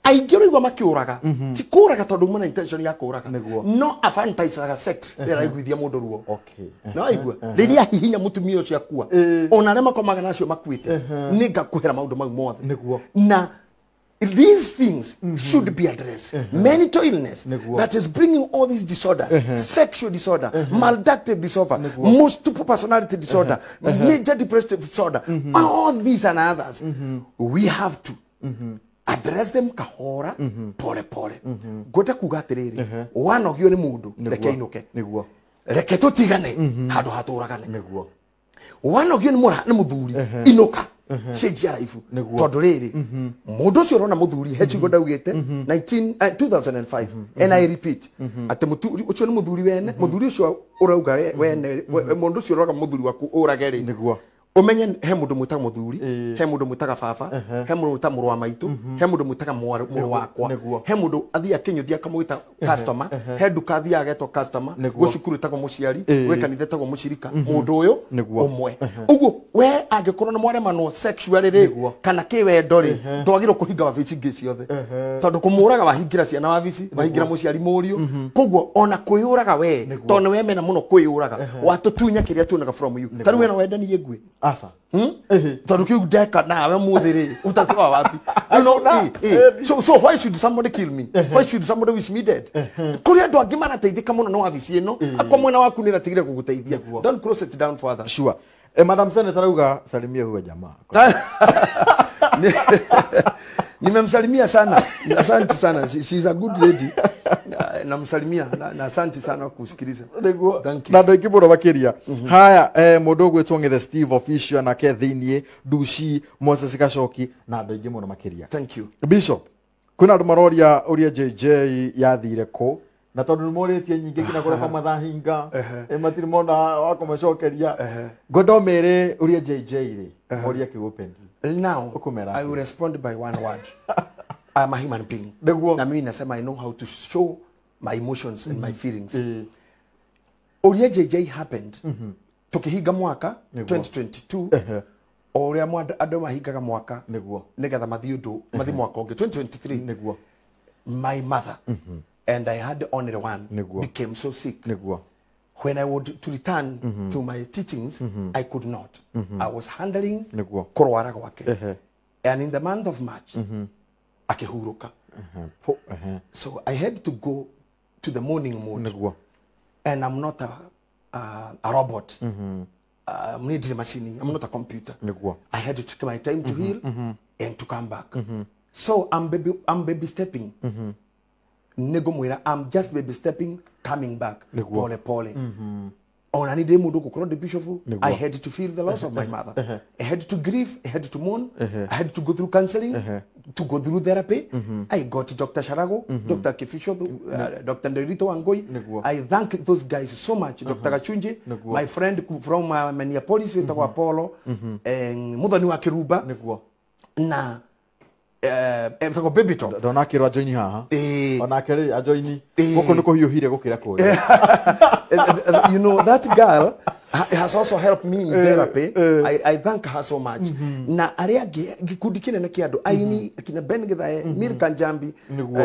Aingĩ ũraigua makĩũraga ti kũraga tondũ uma na intention ya kũraga, Niguo. no afanticaga sex rĩrĩa araiguithia mũndũ ruo. Okay. No aigua rĩrĩa ahihinya mũtumia ũcio akua, ona arĩa makomaga nacio makuĩte, nĩ ngakũhera maũndũ mau mothe. Niguo. Na these things should be addressed. Mental illness Niguo. that is bringing all these disorders, sexual disorder, maladaptive disorder, multiple personality disorder, major depressive disorder, all these and others, we have to address them kahora, pole pole. Ngwenda kuga atĩrĩrĩ, wanogio nĩ mũndũ, reke ainũke. Niguo. Reke tũtigane handũ hatũragane. Niguo. Wanogio nĩ nĩ mũthuri, inũka, cenjia raibu. Niguo. Tondũ rĩrĩ, mũndũ ũcio ũrona mũthuri he ciugo ndaugĩte 2005, and I repeat, atĩ mũthuri ũcio nĩ mũthuri wene, mũthuri ũcio ũrauga wene, mũndũ ũcio ũrauga mũthuri waku ũrage rĩ, Niguo. umenye he mũndũ mwĩtaga mũthuri, he mũndũ mwĩtaga baba, he mũndũ mwĩtaga mũrũ wa maitũ, he mũndũ mwĩtaga mũrũ wakwa, Niguo. he mũndũ athiĩ akĩnyũthia akamwĩta customer, he nduka athiaga agetwo customer, Niguo. gwĩ cukuru ĩtagwo mũciari, gwĩ kanitha ĩtagwo mũcirika, mũndũ ũyũ Niguo. ũmwe. Ũguo we angĩkorwo nĩ mwaremanwo sexually rĩ, Niguo. kana kĩwendo rĩ, ndwagĩrĩirwo kũhinga wabici ingĩ ciothe, tondũ kũmũraga wahingĩra ciana wabici, wahingĩra mũciari mũriũ. Koguo ona kwĩyũraga we, tondũ nĩ wemena mũno kwĩyũraga, watũtunya kĩrĩa tuonaga from you. Ta rĩu we no wende niĩ ngue. Asa. Tondũ kĩu ndeka nawe mũthĩ rĩ, ũtatuaga wapi? You know, So why should somebody kill me? Why should somebody wish me dead? Kũrĩ andũ angĩ marateithĩka mũno na wabici ĩno, akwa mwena waku nĩ ĩratigire gũgũteithia. Don't close it down for others. Sure. Madam Senator arauga salimia huyo jamaa. Nimemsalimia sana. Asante sana. She's a good lady. Namsalimia na asante sana kusikiliza. Niguo. Thank you. Na andå aingä må no makä haya må ndå å gwä two ng'ethe Steve Official nake thä Dushi Moses Gacoki na andå aingä må no makä. Thank you. Bishop, kwĩna andå maroria ũrĩa JJ yathire kũ, na tondå nä morä tie nyingä nginya kå reba mathahinga, matirä mona wa kå macokeria, ngwenda å mä re ũrĩa JJ rä moria kä openly. Now, Ukumera. I will respond by one word. I am a human being. Niguo. Na mimi nasema I know how to show my emotions and my feelings. Ũrĩa JJ happened, tukihinga mwaka Niguo. 2022, o ũrĩa andũ mahingaga mwaka Niguo. nĩgetha mathiĩ ũndũ mathiĩ mwaka ũngĩ 2023, Niguo. my mother, and I had only one, Niguo. became so sick. Niguo. When I would to return to my teachings, I could not. I was handling Niguo. kũrwara gwake. And in the month of March, akĩhurũka. So I had to go to the morning mode. Niguo. And I'm not a robot. I'm not a machine. I'm not a computer. Niguo. I had to take my time to heal and to come back. So I'm baby stepping. Nĩngũmwĩra I'm just baby stepping coming back. Nĩguo. Pole pole. Ona nĩ ndĩ mũndũ gũkorwo ndĩ bishop, Nĩguo. I had to feel the loss of my mother. I had to grieve, I had to mourn, I had to go through counseling, to go through therapy. I got Dr. Sharago, Dr. Kifisho, Dr. Nderito Wangoi. Nĩguo. I thank those guys so much. Dr. Gachunji, Nĩguo. my friend from Minneapolis, wĩtagwo Apollo, Muthoni wa Kiruba, Nĩguo. na Etagwo Baby Top. Ndonakĩrwo ajoini haha. Ĩĩ. Onake rĩ ajoini. Ĩĩ. Gũkũ nĩ kũhiũhire gũkĩra kũrĩa. You know, that girl has also helped me in therapy. I thank her so much. Na arĩa angĩ gĩkundi kĩnene kĩa andũ aini kina Ben Githae, Milka Njambi, Nĩguo.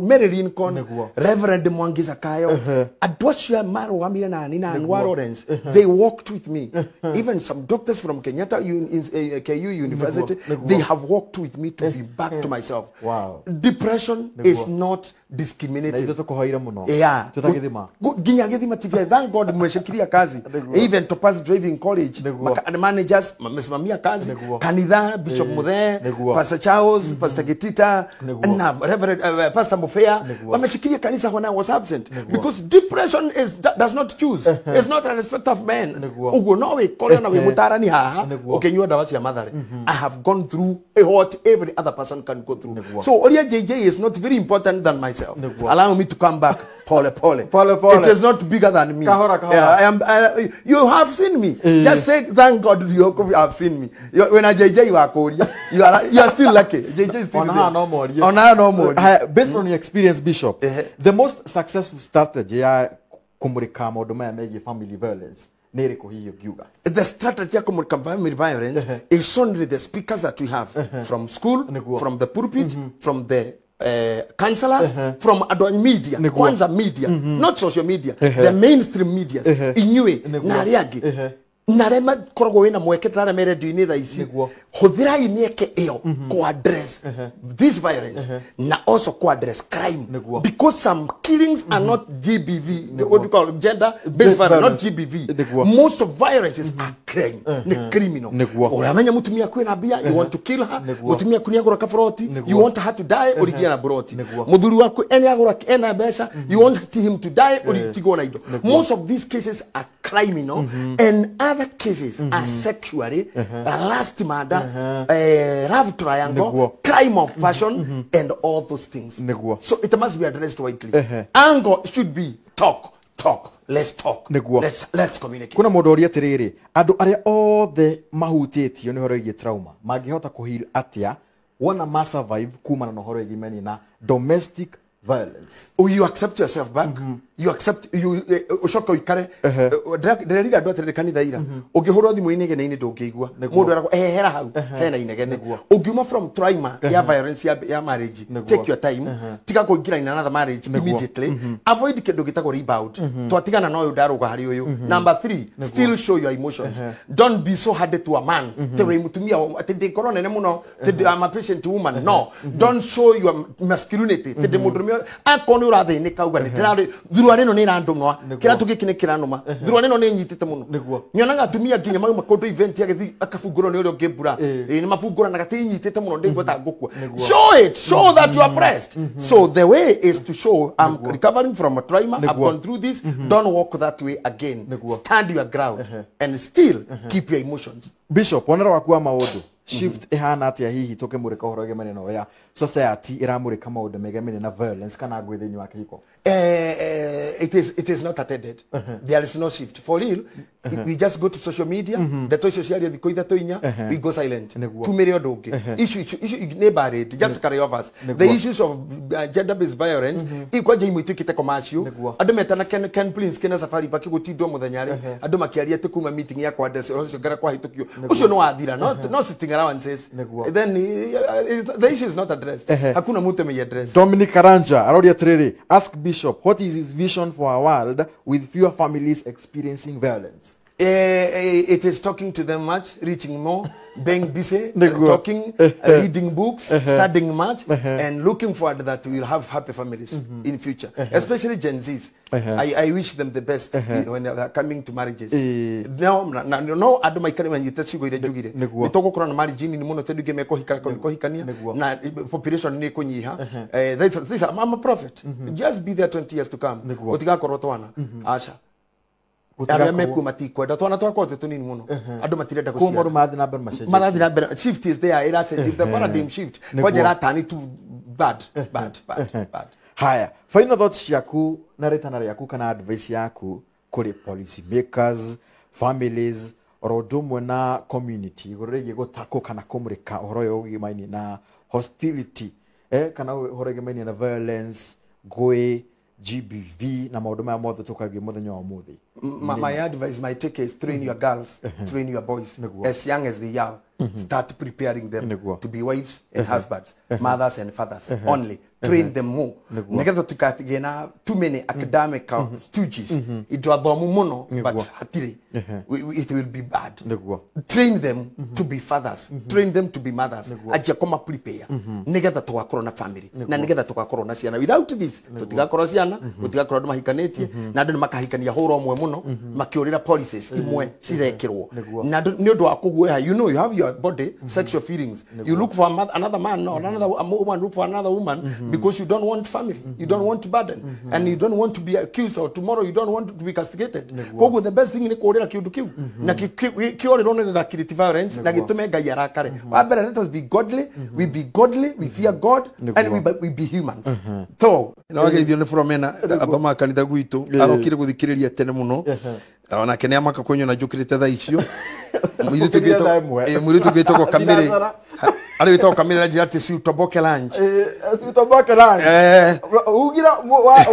Mary Lincoln, Nĩguo. Reverend Mwangi Zakayo, andũ acio marũgamire nani na Anwar Lawrence, they walked with me. Even some doctors from Kenyatta KU University, Nĩguo. they have walked with me to be back to myself. Wow. Depression is not Na discriminative. ithuĩ tũkũhoire mũno. Yeah. Twĩta Gĩthima. Nginya Gĩthima TV. I thank God mmeshikilia kazi. Even Topaz Driving College. Nĩguo. Managers mmesimamia kazi. Nĩguo. Kanitha Bishop Muthee, Nĩguo. Pastor Charles, Pastor Gitita, Nĩguo. na Reverend Pastor Mufea. Nĩguo. Wameshikilia kanisa when I was absent. Because depression is does not choose. It's not a respect of men. Nĩguo. Ũguo no wĩkore na wĩ mũtarani haha Nĩguo. ũkĩnyua ndawa cia Mathare. I have gone through what every other person can go through. Nĩguo. So Oria JJ is not very important than myself. Nĩguo. Allow me to come back pole pole. Pole pole. It is not bigger than me. Kahora, kahora. Yeah, I am, you have seen me. Just say thank God you have seen me. You, when I JJ you are called, you are still lucky. JJ is still Ona there. haha no morie. Ona haha no morie. Haya, based on your experience, Bishop, the most successful strategy ya kũmũrĩka maũndũ maya megiĩ family violence nĩ ĩrĩkũ hihi ũngiuga? The strategy of family violence is only the speakers that we have from school, Nĩguo. from the pulpit, from the counselors, from andũ a media. Nĩguo. Kwanza media, not social media, the mainstream medias, inyuĩ Nĩguo. na arĩa angĩ na arĩa makoragwo wĩna mweke ta arĩa me redio-inĩ thaa ici, Nĩguo. hũthĩrai mĩeke ĩyo kũ address this violence na also kũ address crime. Nĩguo. Because some killings are not GBV, what do you call it? Gender based violence, not GBV. Nĩguo. Most of violences are crime, nĩ criminal. Nĩguo. Ũramenya mũtumia kwĩna mbia, you want to kill her. Nĩguo. Mũtumia aku nĩagũra kaburoti, Nĩguo. you want her to die, ũrigie na buroti. Nĩguo. Mũthuri waku ene agũra ena mbeca, you want him to die, ũritigwo na indo. Most of these cases are criminal, and other cases are sexually lust murder, love triangle, Nĩguo. crime of passion, and all those things. Nĩguo. So it must be addressed widely. Angle should be talk, talk, let's talk. Nĩguo. Let's communicate. Kwĩna mũndũ ũria atĩrĩrĩ, andũ arĩa othe mahutĩtio nĩ ũhoro wĩgiĩ trauma mangĩhota kũheal atĩa wona ma survive kumana na ũhoro wĩgiĩ meni na domestic violence? Oh, you accept yourself back. You accept you ucoke ũikare. Ndĩrerire andũ atĩrĩrĩ kanitha ira, ũngĩhũrwo thimũ inegene-inĩ ndũngĩigua. Mũndũ eragwo ehera hau hena inegene. Ũngiuma from trauma ya violence ya marriage, take your time, tiga kũingĩra in another marriage immediately. Avoid kĩndũ gĩtagwo rebound, twatigana na ũyũ ndarũga harĩ ũyũ. Number 3, still show your emotions. Don't be so hard to a man te wĩ mũtumia atĩ ndĩngorwo nene mũno te I'm a patient woman. No, don't show your masculinity te ndĩ mũndũrũme. Akorwo nĩ ũrathĩnĩka, uga nĩ ndĩrarĩ thurwa rĩno nĩ ĩrandũma, kĩratũ gĩkĩ nĩ kĩranũma, thurwa rĩno nĩ nyitĩte mũno. Nĩguo. Nyonaga atumia nginya mauma kũndũ event agĩthiĩ akabungũrwo nĩ ũrĩa ũngĩ mbura. Ĩĩ, nĩ mabungũranaga atĩ inyitĩte mũno ndĩigua ta ngũkua. Show it, show that you are pressed. So the way is to show I'm recovering from a trauma. I've Nĩguo. gone through this. Don't walk that way again. Nĩguo. Stand your ground and still keep your emotions. Bishop, wonero waku wa maũndũ, shift ĩhana atĩa hihi tũkĩmũrĩka ũhoro wĩgiĩ maneno ya society ĩramũrĩka maũndũ megemene na violence kana ngũĩ thĩinĩ wa kĩhiko? It is not attended. There is no shift for real. We just go to social media, ndeto icio ciario thikũ ithatũ inya, we go silent. Nĩguo. Tumĩre ũndũ ũngĩ. Issue nĩ buried, just carry overs. Nĩguo. The issues of gender based violence ikwanja imwe ituĩkĩte commercial. Nĩguo. Andũ metana Ken Prince kena safari park gũtindwo mũthenya rĩ, andũ makĩaria atĩ kuma meeting ya kwa desk ũcio ngara kwahĩtũkio ũcio nĩ wathira. No sitting allowances. Nĩguo. Then the issue is not addressed. Hakuna mtu ameiaddress. Dominic Karanja aroria atĩrĩrĩ, ask Bishop what is his vision for a world with fewer families experiencing violence? It is talking to them much, reaching more, being busy, Nĩguo. talking, reading books, studying much, and looking forward that we'll have happy families in future, especially Gen Zs. I wish them the best when they are coming to marriages. No, no, andũ maikare manyite ciugo iria njugire. Nĩguo. Nĩ tũgũkorwo na marriage nini mũno tondũ ingĩ mekũhika kũhikania Nĩguo. Na population nĩ ĩkũnyiha. I'm a prophet. Just be there 20 years to come. Nĩguo. Gũtigakorwo twana. Aca. Arĩa mekuo matikwenda twana twakwa twĩ tũnini mũno, andũ matirenda Koguo maũndũ gũciara. marathiĩ na mbere macenjetie. Marathiĩ na mbere, shift is there, ĩracenjia, the paradigm shift. Nĩguo. Kwanja ĩratani to bad, bad, bad, bad. Haya, final thoughts ciaku na rĩtana rĩaku kana advice yaku kũrĩ policy makers, families, Oro ũndũ ũmwe na community igũrũ rĩgiĩ gũtakwo kana kũmũrĩka ũhoro ũyũ ũgĩmainie na hostility, kana ũhoro ũgĩmainie na violence, ngũĩ, GBV na maũndũ maya mothe tũkagia mũthenya wa ũmũthĩ. My advice, my take is train your girls, train your boys as young as they are. Start preparing them to be wives and husbands, mothers and fathers only. Train them more. Nigetha tukatigie na too many academic stooges. Indo athomu muno, but hatiri. It will be bad. Train them to be fathers. Train them to be mothers. Ajia koma prepare. Nigetha tugakorwo na family. Na nigetha tugakorwo na ciana. Without this, tutigakorwo ciana, tutigakorwo andu mahikanitie, na andu nimakahikania hũra ũmwe mũno, makiũrĩra policies imwe cirekĩrwo. Na nĩ ũndũ wa kũguoya, you know, you have your body, sexual feelings. You look for another man or another woman, look for another woman because you don't want family, you don't want burden, and you don't want to be accused, or tomorrow you don't want to be castigated. Koguo the best thing ni kũrĩra kĩũndũ kĩu na kĩorĩrwo nĩ gĩgakirĩti violence na gĩtũme Ngai arakare. Wa mbere, let us be godly, we be godly, we fear God, and we be humans. So na wageithio nĩ Fromena athomaga kanitha gwitũ, arokire gũthikĩrĩria tene mũno, onake nĩ amaka kũnyona njũkĩrĩte thaa icio. Mũirĩtu ũgĩtagwo Kamĩrĩ, arĩ wĩtagwo Kamĩrĩ na njĩra atĩ si utoboke lunch. Si utoboke lunch. Ugira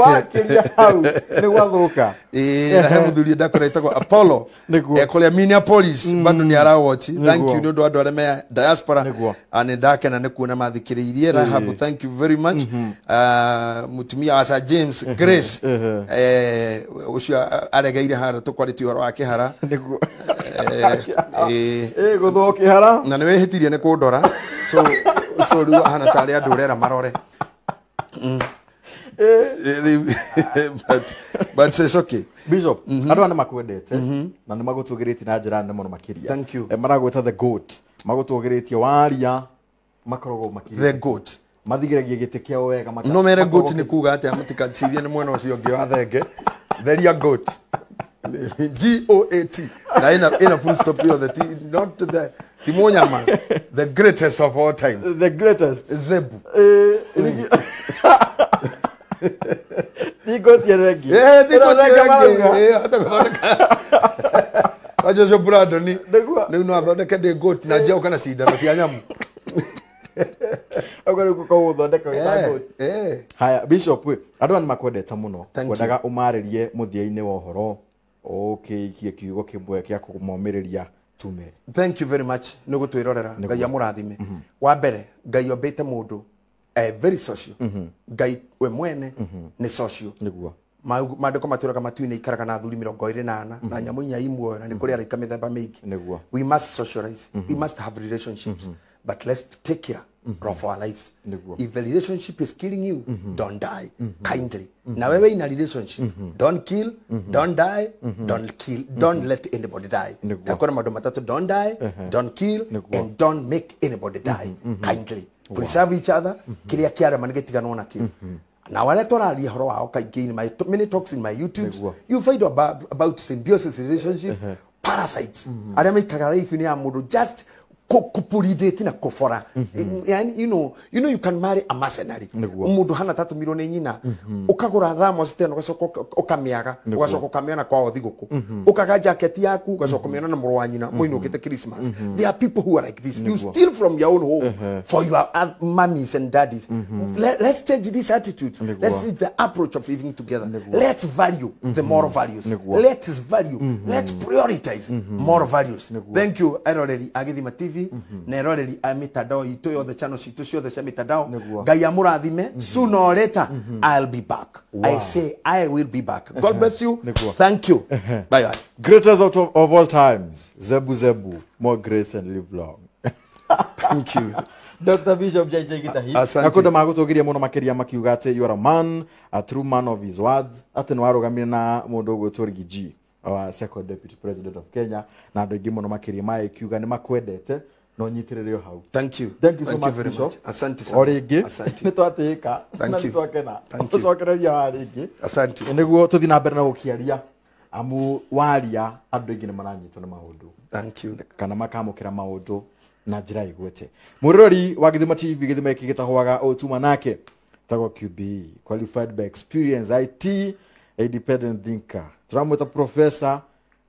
wakĩria hau nĩ gwathũka. Na he mũthuri ndakora wĩtagwo Apollo kũrĩa Minneapolis, bado nĩ arawatch. Thank you nĩ ũndũ wa andũ arĩa me diaspora. Nĩ ndakena nĩ kuona mathikĩrĩirie. Rahab, thank you very much. Mũtumia wa Sir James Grace, ũcio aregeire harĩa tũkwarĩtie ũhoro wa kĩhara. Gũthwo kĩhara. Na nĩ wĩhĩtirie nĩ kũndora. So rĩu ahana tarĩ andũ ũrera marore. But it's okay. Bishop, andũ aya nĩ makwendete na nĩ magũtũgĩrĩtie na njĩra nene mũno makĩria. Thank you. Maragwĩta the goat. Magũtũgĩrĩtie waria makoragwo makĩria. The goat. Mathigĩragia gĩtĩ kĩao wega. No mere goat nĩ kuga atĩa, mũtikacirie nĩ mwena ũcio ũngĩ wa thenge. Theria goat. G-O-A-T. Na ina full stop yothe. Not the Timonyama, the greatest of all time. The greatest. Zebu. Ti goat yerengi. Ti goat yerengi. Hata gũthondeka. Wajojo Brandon. Rĩu no athondeke ndĩ goat na njĩa ũka na cindano cia nyamu. Ũguo rĩu gũthondeka wĩta goat. Haya Bishop, andũ nĩ makwendete mũno. Kwendaga ũmarĩrie mũthia-inĩ wa ũhoro ũkĩikie kiugo kĩmwe kĩa kũmomĩrĩria. Thank you very much. Nĩ gũtwĩrorera. Ngai amũrathime. Wa mbere, Ngai ombĩte mũndũ very social. Ngai we mwene nĩ social. Nĩguo. Maandĩko matwĩraga matu-inĩ ikaraga na athuri 24 na nyamũ inya imwe na nĩ kũrĩ araika mĩthemba mĩingĩ. Nĩguo. We must socialize. We must have relationships. But let's take care of our lives. If the relationship is killing you, don't die. Kindly. Na wewe in a relationship, don't kill, don't die, don't kill, don't let anybody die. Nakona maũndũ matatũ: don't die, don't kill, and don't make anybody die. Kindly. Preserve each other. Kĩrĩa kĩarema nĩ gĩtiganwo nakĩo. Na wale tũraria ũhoro wao kaingĩ in my many talks in my YouTubes, you find about symbiosis relationship, parasites. Arĩa maikaraga life-inĩ ya mũndũ just kupulidate na kufora. Yani, you know you can marry a mercenary. Mundu hana tatumirwo ni nyina, ukagura thamos teno ugacoka ukamiaga, ugacoka ukamiona kwao thiguku, ukaga jacket yaku ugacoka umiona na mũrũ wa nyina muinukite Christmas. There are people who are like this. You steal from your own home for your mummies and daddies. Let's change this attitude. Let's see the approach of living together. Let's value the moral values. Let's value, let's prioritize moral values. Thank you eroreri a Gĩthima TV na eroreri a mitandao itũ yothe, channel citũ ciothe cia mitandao. Ngai amũrathime. Sooner or later I'll be back. I say I will be back. God bless you. Thank you. Bye bye. Greatest of all times, Zebu Zebu, more grace and live long. Thank you. Dr. Bishop JJ Gitahi. Nakwenda magũtũgĩria mũno makĩria makiuga atĩ you are a man, a true man of his words, atĩ nĩ warũgamire na mũndũ ũgwĩtwo Riggy G, our second deputy president of Kenya, na andũ aingĩ mũno makĩria magĩkiuga nĩ makwendete no nyitĩrĩre o hau. Thank you. Thank you so Thank much, you very Bishop. much. Asante sana. O rĩngĩ Asante. nĩ twatĩĩka Thank na you. nĩ twakena. Thank you. Tũcokereria wa rĩngĩ. Asante. Nĩguo tũthiĩ na mbere na gũkĩaria, amu waria andũ aingĩ nĩ maranyitwo nĩ maũndũ. Thank you. Kana makamũkĩra maũndũ na njĩra ĩgwete. Mũrori wa Gĩthima TV, Gĩthima gĩkĩ gĩtahũaga ũtuma nake tagwo QB, qualified by experience, IT, independent thinker. Tũramwĩta Professor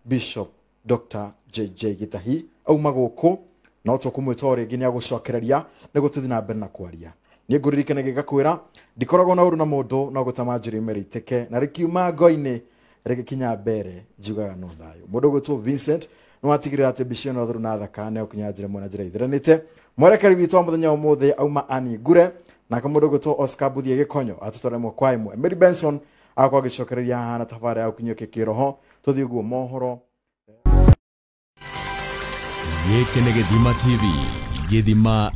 Bishop Dr. JJ Gitahi auma gũkũ no tũkũmwĩta o rĩngĩ nĩ agũcokereria nĩguo tũthiĩ na mbere na kwaria. Niĩ ngũririkane gĩgakwĩra ndikoragwo na ũru na mũndũ no gũtama njĩra rĩitĩke na rĩkiuma ngo-inĩ rĩgĩkinya mbere njugaga no thayũ. Mũndũ ũgwĩtwo Vincent nĩ watigĩrĩra atĩ mbica ĩno theru na thaka nĩ gũkinya njĩra ĩmwe na njĩra ithiranĩte. Mwerekeri witũ wa mũthenya wa ũmũthĩ auma Annie Ngure, nake mũndũ ũgwĩtwo Oscar Mbuthie Gĩkonyo atũtwara ĩmwe kwa ĩmwe. Mary Benson agakorwo agĩcokereria haha na tabarĩra ya gũkinyio kĩroho tũthiĩ ũguo mohoro. Gĩkĩ nĩ Gĩthima TV, gĩthima.